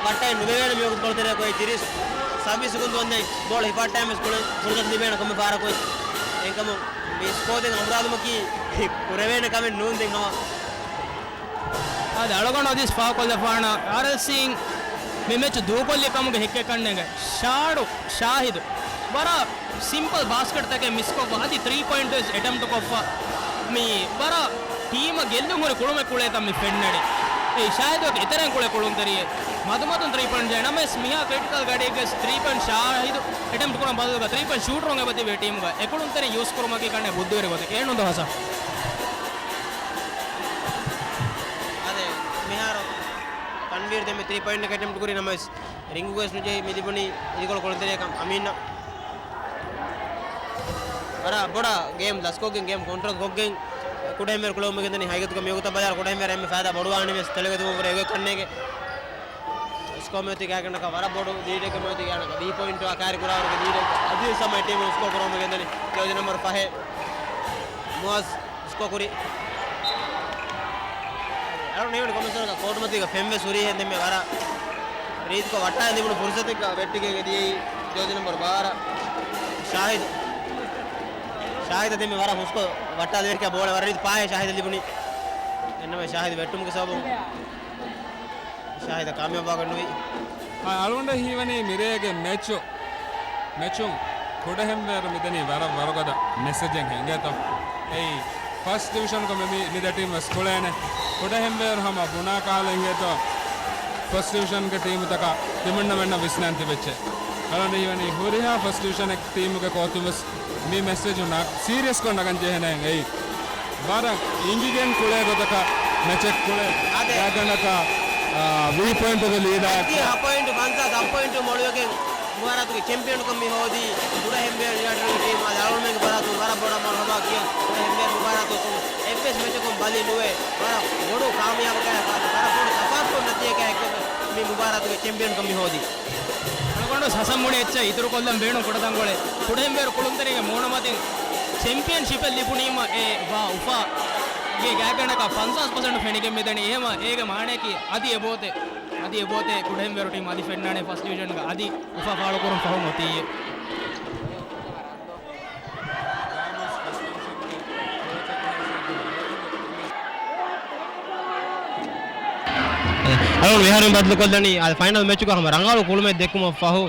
ވައްޓައެއް ނުދެވޭނެ މިވަގުތު ކޮޅުތެރެއަކު އެ ތިރީސް ސައްވީސް ސެކަންޑް ވަންދެން ބޯޅަ ހިފާއްޓައިމަސް ކުޅެން ފުރުސަތު ލިބޭނެ ކޮންމެ ފަހަރަކު ވެސް. އެހެންކަމުން މި ސްކޯ ދެން އަނބުރާލުމަކީ ކުރެވޭނެ ކަމެއް ނޫން ދެން ހަމަ. އާދެ، އަޅުގަނޑު އަދިސް ފާހަގަކޮށްލަފާނަ އާރްއެލްސީން މި މެޗު ދޫކޮށްލި ކަމުގެ ހެއްކެއް ކަންނޭނގެ ޝާޑު ޝާހިދު ވަރަށް ސިމްޕަލް ބާސްކެޓްތަކެއް މިސްކޮށްފަ އަދި ތްރީ ޕޮއިންޓް ވެސް އެޓެމްޕްޓް ކޮށްފަ މި ވަރަށް ޓީމަށް ގެއްލުން ހުރި ކުޅުމެއް ކުޅޭތަން މި ފެންނަނީ. އެއީ ޝާހިދު އެތެރެއިން ކުޅޭ ކުޅުންތެރިއެއް. މަދުމަދުން ތްރީ ޕޮއިންޓް ޖައި ނަމަވެސް މިހާ ކްރިޓިކަލް ގަޑިއެއްގަ ތްރީ ޕޮއިންޓް ޝާހިދު އެޓެމްޕްޓް ކުރަން ބަދަލުގަ ތްރީ ޕޮއިންޓް ޝޫޓަރުން އެބަތިބި ޓީމުގަ އެ ކުޅުންތެރިން ޔޫސް ކުރުމަކީ ކަންނޭނގެ ބުއްދިވެރި ގޮތެއް. އެހެންނޫންތޯ ހަސަން؟ އާދެ، މިހާރު ތަންވީރު ދެންމެ ތްރީ ޕޮއިންޓް އެޓެމްޕްޓް ކުރި ނަމަވެސް ރިނގުގަވެސް ނުޖެހި މި ލިބުނީ އިދިކޮޅު ކުޅުންތެރިޔަކަށް އަމީންއަށް. ވަރަށް ބޮޑަށް ގޭމް ލަސްކޮށްގެން، ގޭމް ކޮންޓްރޯލް ކޮށްގެން ކުޑަހެންވެރި ކުޅެވުމުގެ ދަނީ ހަގީގަތުގަ މިވަގުތަށް ބަލާއިރު ކުޑަހެންވެރި އެންމެ ފައިދާ ބޮޑުވާނެ ވެސް ތެޅިގަތުމަށްވުރެ އެގޮތް ކަންނޭނގެ. ސްކޯ މިއޮތީ ގާތްގަނޑަކަށް ވަރަށް ބޮޑު ލީޑެއްގަ މިއޮތީ ގާތްގަނޑަކަށް ވީ ޕޮއިންޓު ކާރި ކުރާވަރުގެ ލީޑެއް އަދިވެސް ހަމަ އެ ޓީމުން ސްކޯ ކުރެވުމުގެ ދަނީ ޖާޒީ ނަމްބަރު ފަހެއް މުއައްޒް ސްކޯ ކުރި. އަޅު ނޭވެން ކޮމިޝަނަރގެ ކޯޓުމަތީގަ ފެންވެސް ހުރީހެން ދެންމެ ވަރަށް ރީތިކޮށް ވައްޓާ ލިބުނު ފުރުސަތެއްގަ ވެއްޓިގެން ދިޔައީ ޖާޒީ ނަމްބަރު ބާރަ ޝާހިދު. ޝާހިދަށް ދެންމެ ވަރަށް ހުސްކޮށް ވައްޓާލެވި ކަމަށް ބޯޅަ ވަރަށް ރީތި ޕާހެއް ޝާހިދަށް ލިބުނީ. އެންމެ ޝާހިދު ވެއްޓުމުގެ ސަބަބުން ޝާހިދަށް ކާމިޔާބުވާގަންނުވީ. އަޅުގަނޑަށް ހީވަނީ މިރޭގެ މެޗު، މެޗުން ކުޑަހެންވޭރު މިދަނީ ވަރަށް ވަރުގަދަ މެސެޖެއް ހިނގޭތޯ. އެއީ ފަސްޓް ޑިވިޝަނުގަ މި، މި މިދަ ޓީމް ވެސް ކުޅޭނެ. ކުޑަހެންވޭރު ހަމަ ބުނާ ކަހަލަ ހިނގޭތޯ. ފަސްޓް ޑިވިޝަންގެ ޓީމުތަކަށް ތިމަންނަމެންނަށް ވިސްނާން ތިބެއްޗެ. އަޅުގަނޑަށް ހީވަނީ ހުރިހާ ފަސްޓް ޑިވިޝަން ޓީމުގެ ކޯޗުން ވެސް މި މެސެޖު ނަ-، ސީރިއަސްކޮށް ނަގަން ޖެހޭނެ. އެއީ ވަރަށް އިނގިގެން ކުޅޭ ގޮތަކަށް މެޗެއް ކުޅޭ. އާދެ. ގާތްގަނޑަކަށް، އާ، ވީކް ޕޮއިންޓުގެ ލީޑާއެއް. ހަ ޕޮއިންޓު ފަންސާސް، ހަ ޕޮއިންޓު މޮޅުވެގެން މުބާރާތުގެ ޗެމްޕިއންކަން މި ހޯދީ ކުޑަހެންވޭރު ޔުނައިޓެޑް ޓީމު. އާދެ، އަޅުގަނޑުމެންގެ ބަލާތުން ވަރަށް ބޮޑަށް މަރުހަބާ ކިޔަން. ކުޑަހެންވޭރު މުބާރާތު އެއްވެސް މެޗަކުން ބަލި ނުވެ، ވަރަށް ބޮޑު ކާމިޔާބަކާ، ވަރަށް ބޮޑު ތަފާތުކޮށް ނަތީޖަކާ އެކު މި މުބާރާތުގެ ޗެމްޕިއަންކަން މި ހޯދީ. އަޅުގަނޑު ހަސަން ބުނި އެއްޗެއް އިތުރުކޮށްލަން ބޭނުން ކުޑަތަންކޮޅެއް. ކުޑަހެންވޭރު ކުޅުންތެރިންގެ މޫނުމަތިން ޗެމްޕިއަންޝިޕެއް ލިބުނީމަ އެ ވާ އުފާގެ ގާތްގަނޑަކަށް ފަންސާސް ޕަސެންޓް ފެނިގެން މިދަނީ. އެހެމަ އޭގެ މާނަޔަކީ އަދި އެބޯތެ، އަދި އެބޯތެ ކުޑަހެންވޭރު ޓީމް އަދި ފެންނާނެ ފަސްޓް ޑިވިޝަންގަ އަދި އުފާ ފާޅުކުރުން ފަހުން އޮތީ. އަޅުގަނޑު މިހާރު ބަދަލުކޮށްލަނީ އާދެ، ފައިނަލް މެޗުގަ ހަމަ ރަނގަޅު ކުޅުމެއް ދެއްކުމަށް ފަހު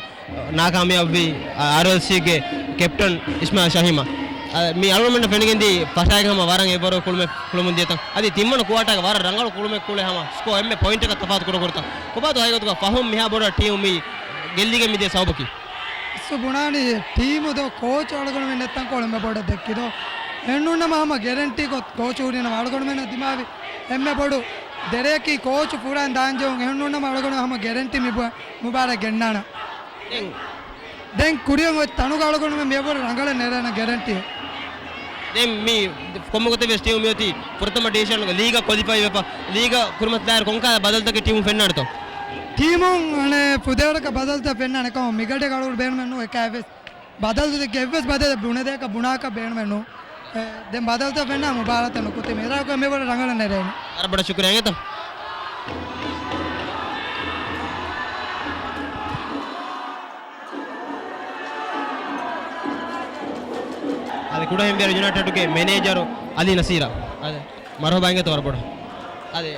ނާކާމިޔާބުވި އާރްއެލްސީގެ ކެޕްޓަން އިސްމާއިލް ޝަހީމާ. އާ، މި އަޅުގަނޑުމެންނަށް ފެނިގެންދީ ފަށާގެން ހަމަ ވަރަށް އެއްވަރު ކުޅުމެއް ކުޅުމުން ދިޔަތަން. އަދި ތިންވަނަ ކުއާޓާގަ ވަރަށް ރަނގަޅު ކުޅުމެއް ކުޅެ ހަމަ ސްކޯ އެންމެ ޕޮއިންޓަކަށް ތަފާތު ކުޑަކުރިތަން. ކޮބާތޯ ހަގީގަތުގަ ފަހުން މިހާ ބޮޑަށް ޓީމު މި ގެއްލިގެން މިދިޔަ ސަބަބަކީ؟ އަސްލު ބުނާނީ ޓީމު ދޯ ކޯޗު އަޅުގަނޑުމެން ނެތްތަން ކޮޅު އެންމެ ބޮޑަށް ދެއްކި ދޯ. އެހެންނޫންނަމަ ހަމަ ގެރެންޓީ ކޮ-، ކޯޗު ހުރީނަމަ އަޅުގަނޑުމެންނަށް ދިމާވި އެންމެ ބޮޑު ދެރަޔަކީ ކޯޗު ފުރައިން ދާންޖެހުން. އެހެންނޫންނަމަ އަޅުގަނޑު ހަމަ ގެރެންޓީ މި ބު-، މުބާރާތް ގެންނާނަ. ދެން ދެން ކުރިއަށް އޮތް ތަނުގަ އަޅުގަނޑުމެން މިއަށްވުރެ ރަނގަޅަށް ނެރޭނަ ގެރެންޓީ. ދެން މި ކޮންމެ ގޮތެއް ވެސް ޓީމު މިއޮތީ ފުރަތަމަ ޑިވިޝަންގަ ލީގަށް ކޮލިފައި ވެފަ. ލީގަށް ކުރިމަތިލާއިރު ކޮންކަހަލަ ބަދަލުތަކެއް ޓީމު ފެންނާނެތޯ؟ ޓީމުން އަނެއް ފުދޭވަރަކަށް ބަދަލުތައް ފެންނާނެ ކަމަށް މިގަޑި އަޅުގަނޑު ބޭނުމެއް ނޫން އެކާވެސް. ބަދަލުތަކެއް އެއްވެސް ބަދަލެއް ބުނެދޭކަށް ބުނާކަށް ބޭނުމެއް ނޫން. އެ، ދެން ބަދަލުތައް ފެންނާ މުބާރާތަށް ނުކުތީ މިރާގަ މި ބޮޑަށް ރަނގަޅަށް ނެރޭނެ. ވަރަށް ބޮޑަށް ޝުކުރިއްޔާ އިނގޭތޯ. އަދި ކުޑަހެންވޭރު ޔުނައިޓެޑުގެ މެނޭޖަރު އަލީ ނަސީރާ. އަދި މަރުހަބާ އިނގޭތޯ ވަރަށް ބޮޑަށް. އަދި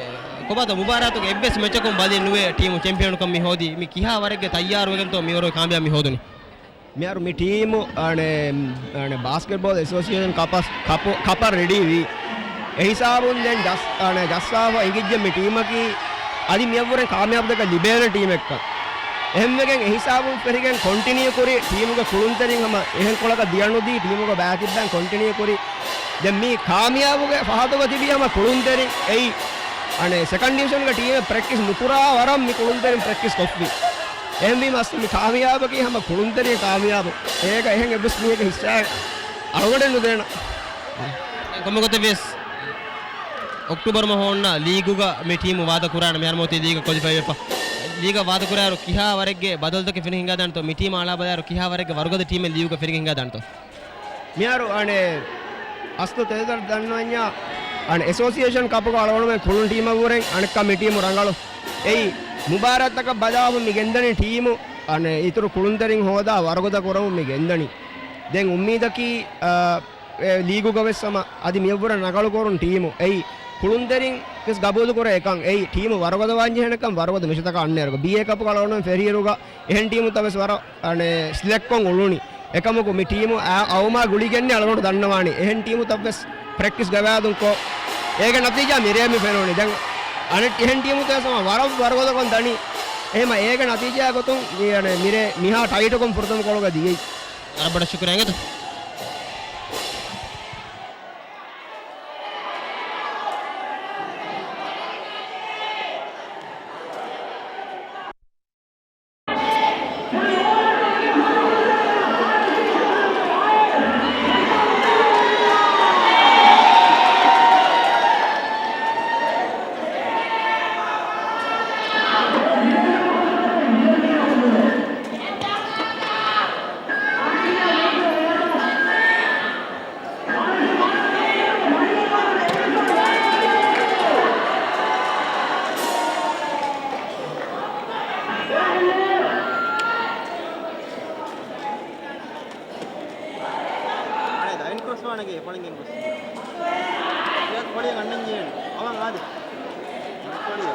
ކޮބާތޯ މުބާރާތުގެ އެއްވެސް މެޗަކުން ބަލި ނުވެ ޓީމު ޗެމްޕިއަނުކަން މި ހޯދީ މި ކިހާ ވަރެއްގެ ތައްޔާރުވެގެންތޯ މިވަރު ކާމިޔާބު މި ހޯދުނީ؟ މިހާރު މި ޓީމު، އަނެ، އަނެ، ބާސްކެޓްބޯލް އެސޯސިއޭޝަން ކަޕަސް، ކަޕު، ކަޕަށް ރެޑީވީ. އެހިސާބުން ދެން ޖަސް-، އަނެ، ޖައްސާފަ އިނގިއްޖެ މި ޓީމަކީ އަދި މިއަށްވުރެން ކާމިޔާބުތަކެއް ލިބޭނެ ޓީމެއްކަން. އެހެންވެގެން އެހިސާބުން ފެށިގެން ކޮންޓިނިއު ކުރި ޓީމުގެ ކުޅުންތެރިން ހަމަ އެހެން ކޮޅަކަށް ދިޔަނުދީ ޓީމުގެ ބައިތިއްބައިން ކޮންޓިނިއު ކުރި. ދެން މި ކާމިޔާބުގެ ފަހަތުގަ ތިބީ ހަމަ ކުޅުންތެރިން އެއީ. އަނެ، ސެކަންޑް ޑިވިޝަންގެ ޓީމެއް ޕްރެކްޓިސް ނުކުރާ ވަރަށް މި ކުޅުންތެރިން ޕްރެކްޓިސް ކޮށްފި. އެހެންވީމަ އަސްލު މި ކާމިޔާބަކީ ހަމަ ކުޅުންތެރިން ކާމިޔާބު. އޭގަ އެހެން އެއްވެސް މީހަކަށް ހިއްސާ އަޅުގަނޑެއް ނުދޭނަ. ކޮންމެ ގޮތެއް ވިޔަސް އޮކްޓޫބަރު މަހު އޮންނަ ލީގުގަ މި ޓީމު ވާދަ ކުރާނަ މިހާރު މަތީ ލީގަށް ކޮލިފައި ވެފަ. ލީގަށް ވާދަ ކުރާއިރު ކިހާ ވަރެއްގެ ބަދަލުތަކެއް ފެނި ހިނގާދާނެތޯ؟ މި ޓީމަށް އަޅާ ބަލާއިރު ކިހާ ވަރެއްގެ ވަރުގަދަ ޓީމެއް ލީގުގަ ފެނިގެން ހިނގާދާނެތޯ؟ މިހާރު އަނެ އަސްލު ތެދަށް ދަންނަވަންޏާ އަނެ އެސޯސިއޭޝަން ކަޕުގަ އަޅުގަނޑުމެން ކުޅުނު ޓީމަށްވުރެން އަނެއްކާ މި ޓީމު ރަނގަޅު. އެއީ މުބާރާތްތަކަށް ބަލާފަ މި ގެންދަނީ ޓީމު އަނެ އިތުރު ކުޅުންތެރިން ހޯދާ ވަރުގަދަ ކުރަމުން މި ގެންދަނީ. ދެން އުއްމީދަކީ، އާ، އެ ލީގުގަ ވެސް ހަމަ އަދި މިއަށްވުރެ ރަނގަޅު ކުރުން ޓީމު. އެއީ ކުޅުންތެރިން ވެސް ގަބޫލުކުރޭ އެކަން. އެއީ ޓީމު ވަރުގަދަވާން ޖެހޭނެކަން ވަރުގަދަ މިށިތަކާ އަންނައިރުގަ ބީއޭ ކަޕުގަ އަޅުގަނޑުމެން ފެށިއިރުގަ އެހެން ޓީމުތައް ވެސް ވަރަށް، އަނެ، ސިލެކްޓްކޮށް އުޅުނީ. އެކަމަކު މި ޓީމު އަ-، އައުމާ ގުޅިގެންނޭ އަޅުގަނޑު ދަންނަވާނީ. އެހެން ޓީމުތައް ވެސް ޕްރެކްޓިސް ގަވާއިދުން ކޮށް، އޭގެ ނަތީޖާ މިރޭ މި ފެނުނީ. ދެން އަނެއް އެހެން ޓީމުތައް ވެސް ހަމަ ވަރަށް ވަރުގަދަކޮށް ދަނީ. އެހެމަ އޭގެ ނަތީޖާ ގޮތުން މި، އަނެ، މިރޭ މިހާ ޓައިޓަކުން ފުރަތަމަ ކޮޅުގަ ދިޔައީ. ވަރަށް ބޮޑަށް ޝުކުރިއްޔާ އިނގޭތޯ. ގޭ ފޮޅިން ގެންގޮސް. އެޔަށް ފޮޅި ގަންނަން ޖެހޭނެ. އަވަން އާދެ. ފޮޅި.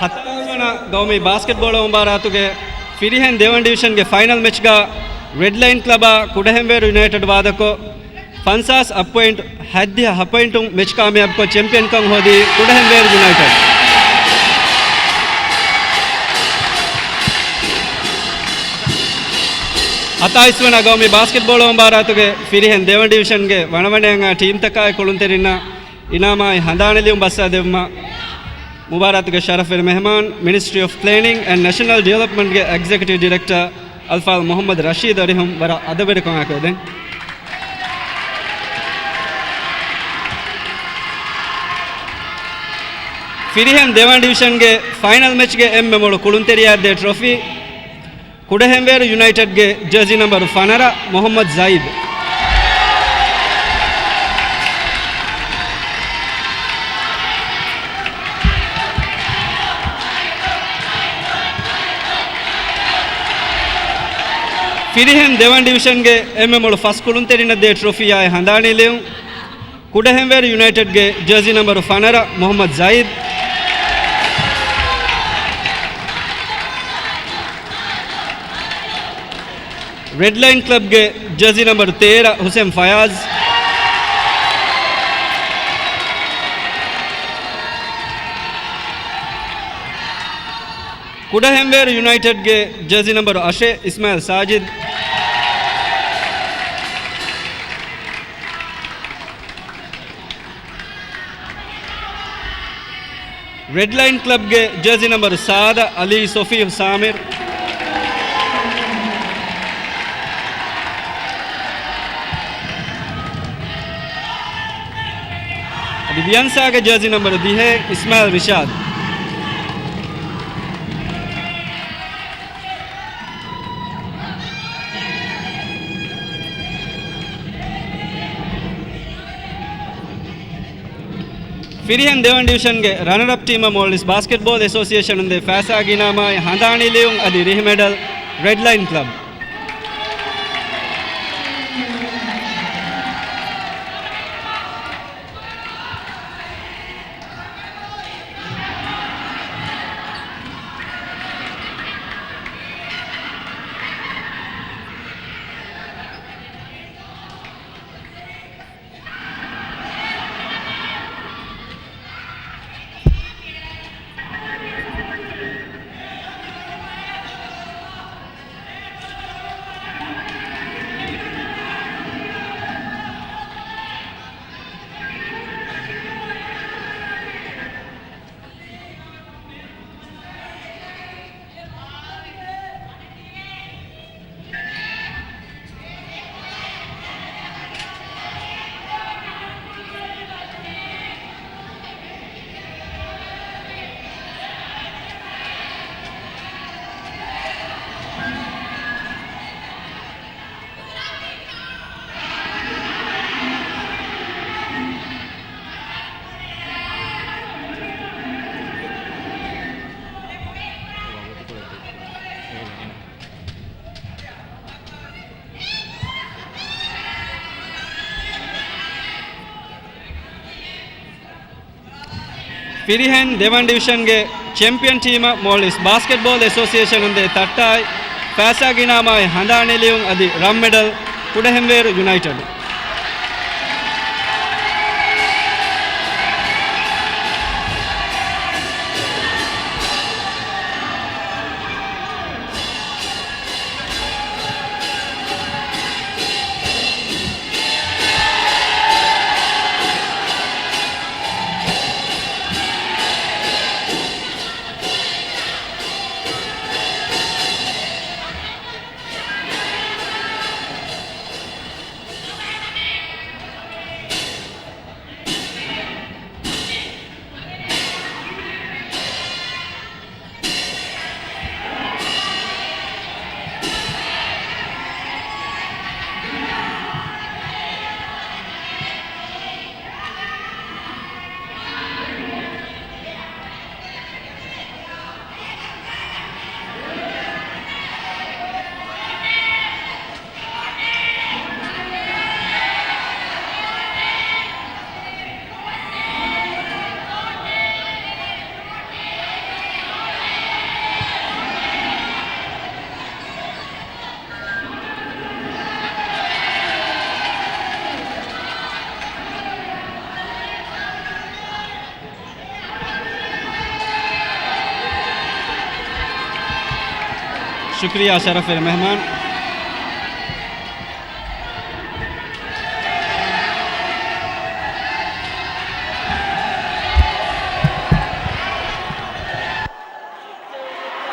ހަތާވަނަ ގައުމީ ބާސްކެޓްބޯޅަ މުބާރާތުގެ ފިރިހެން ދެވަނަ ޑިވިޝަންގެ ފައިނަލް މެޗްގަ ރެޑްލައިން ކްލަބާ ކުޑަހެންވޭރު ޔުނައިޓެޑް ވާދަކޮށް، ފަންސާސް އަށް ޕޮއިންޓް ހަތްދިހަ ހަ ޕޮއިންޓުން މެޗް ކާމިޔާބުކޮށް، ޗެމްޕިއަންކަން ހޯދީ ކުޑަހެންވޭރު ޔުނައިޓެޑް. ހަތާއިސް ވަނަ ގައުމީ ބާސްކެޓްބޯޅަ މުބާރާތުގެ ފިރިހެން ދެވަނަ ޑިވިޝަންގެ ވަނަވަނައިން އާ ޓީމްތަކާއި ކުޅުންތެރިންނަށް އިނާމާއި ހަނދާނީ ލިޔުން ބައްސަވާ ދެއްވުމަށް، މުބާރާތުގެ ޝަރަފުވެރި މެހެމާން، މިނިސްޓްރީ އޮފް ޕްލޭނިން އެންޑް ނެޝަނަލް ޑިވެލޮޕްމަންޓްގެ އެގްޒެކެޓިވް ޑިރެކްޓަރ އަލްފާޟިލް މުޙައްމަދު ރަޝީދު އަރިހަށް ވަރަށް އަދަބުވެރިކޮށް އައިކޮށްދެން. ފިރިހެން ދެވަނަ ޑިވިޝަންގެ ފައިނަލް މެޗްގެ އެންމެ މޮޅު ކުޅުންތެރިޔާ ދޭ ޓްރޮފީ، ކުޑަހެންވޭރު ޔުނައިޓެޑްގެ ޖާޒީ ނަމްބަރު ފަނަރަ، މުޙައްމަދު ޒައީދު. ފިރިހެން ދެވަނަ ޑިވިޝަންގެ އެންމެ މޮޅު ފަސް ކުޅުންތެރިންނަށް ދޭ ޓްރޮފީއާއި ހަނދާނީ ލިޔުން، ކުޑަހެންވޭރު ޔުނައިޓެޑްގެ ޖާޒީ ނަމްބަރު ފަނަރަ، މުޙައްމަދު ޒައީދު. ރެޑްލައިން ކްލަބްގެ ޖާޒީ ނަމްބަރު ތޭރަ، ހުސެން ފަޔާޒް. ކުޑަހެންވޭރު ޔުނައިޓެޑްގެ ޖާޒީ ނަމްބަރު އަށެއް، އިސްމާއިލް ސާޖިދް. ރެޑްލައިން ކްލަބްގެ ޖާޒީ ނަމްބަރު ސާދަ، އަލީ ސޮފީހު ސާމިރު. އަދި ވިޔަންސާގެ ޖާޒީ ނަމްބަރު ދިހައެއް، އިސްމާއިލް ރިޝާދު. ފިރިހެން ދެވަނަ ޑިވިޝަންގެ ރަނަރަޕް ޓީމަށް މޯލްޑިވްސް ބާސްކެޓްބޯލް އެސޯސިއޭޝަނުން ދޭ ފައިސާގެ އިނާމާއި ހަނދާނީ ލިޔުން އަދި ރިހި މެޑަލް، ރެޑްލައިން ކްލަބް. ފިރިހެން ދެވަނަ ޑިވިޝަންގެ ޗެމްޕިއަން ޓީމަށް މޯލްޑިވްސް ބާސްކެޓްބޯލް އެސޯސިއޭޝަނުން ދޭ ތައްޓާއި ފައިސާގެ އިނާމާއި ހަނދާނީ ލިޔުން އަދި ރަން މެޑަލް، ކުޑަހެންވޭރު ޔުނައިޓެޑް. ޝުކުރިއްޔާ ޝަރަފްވެރި މެހްމާން.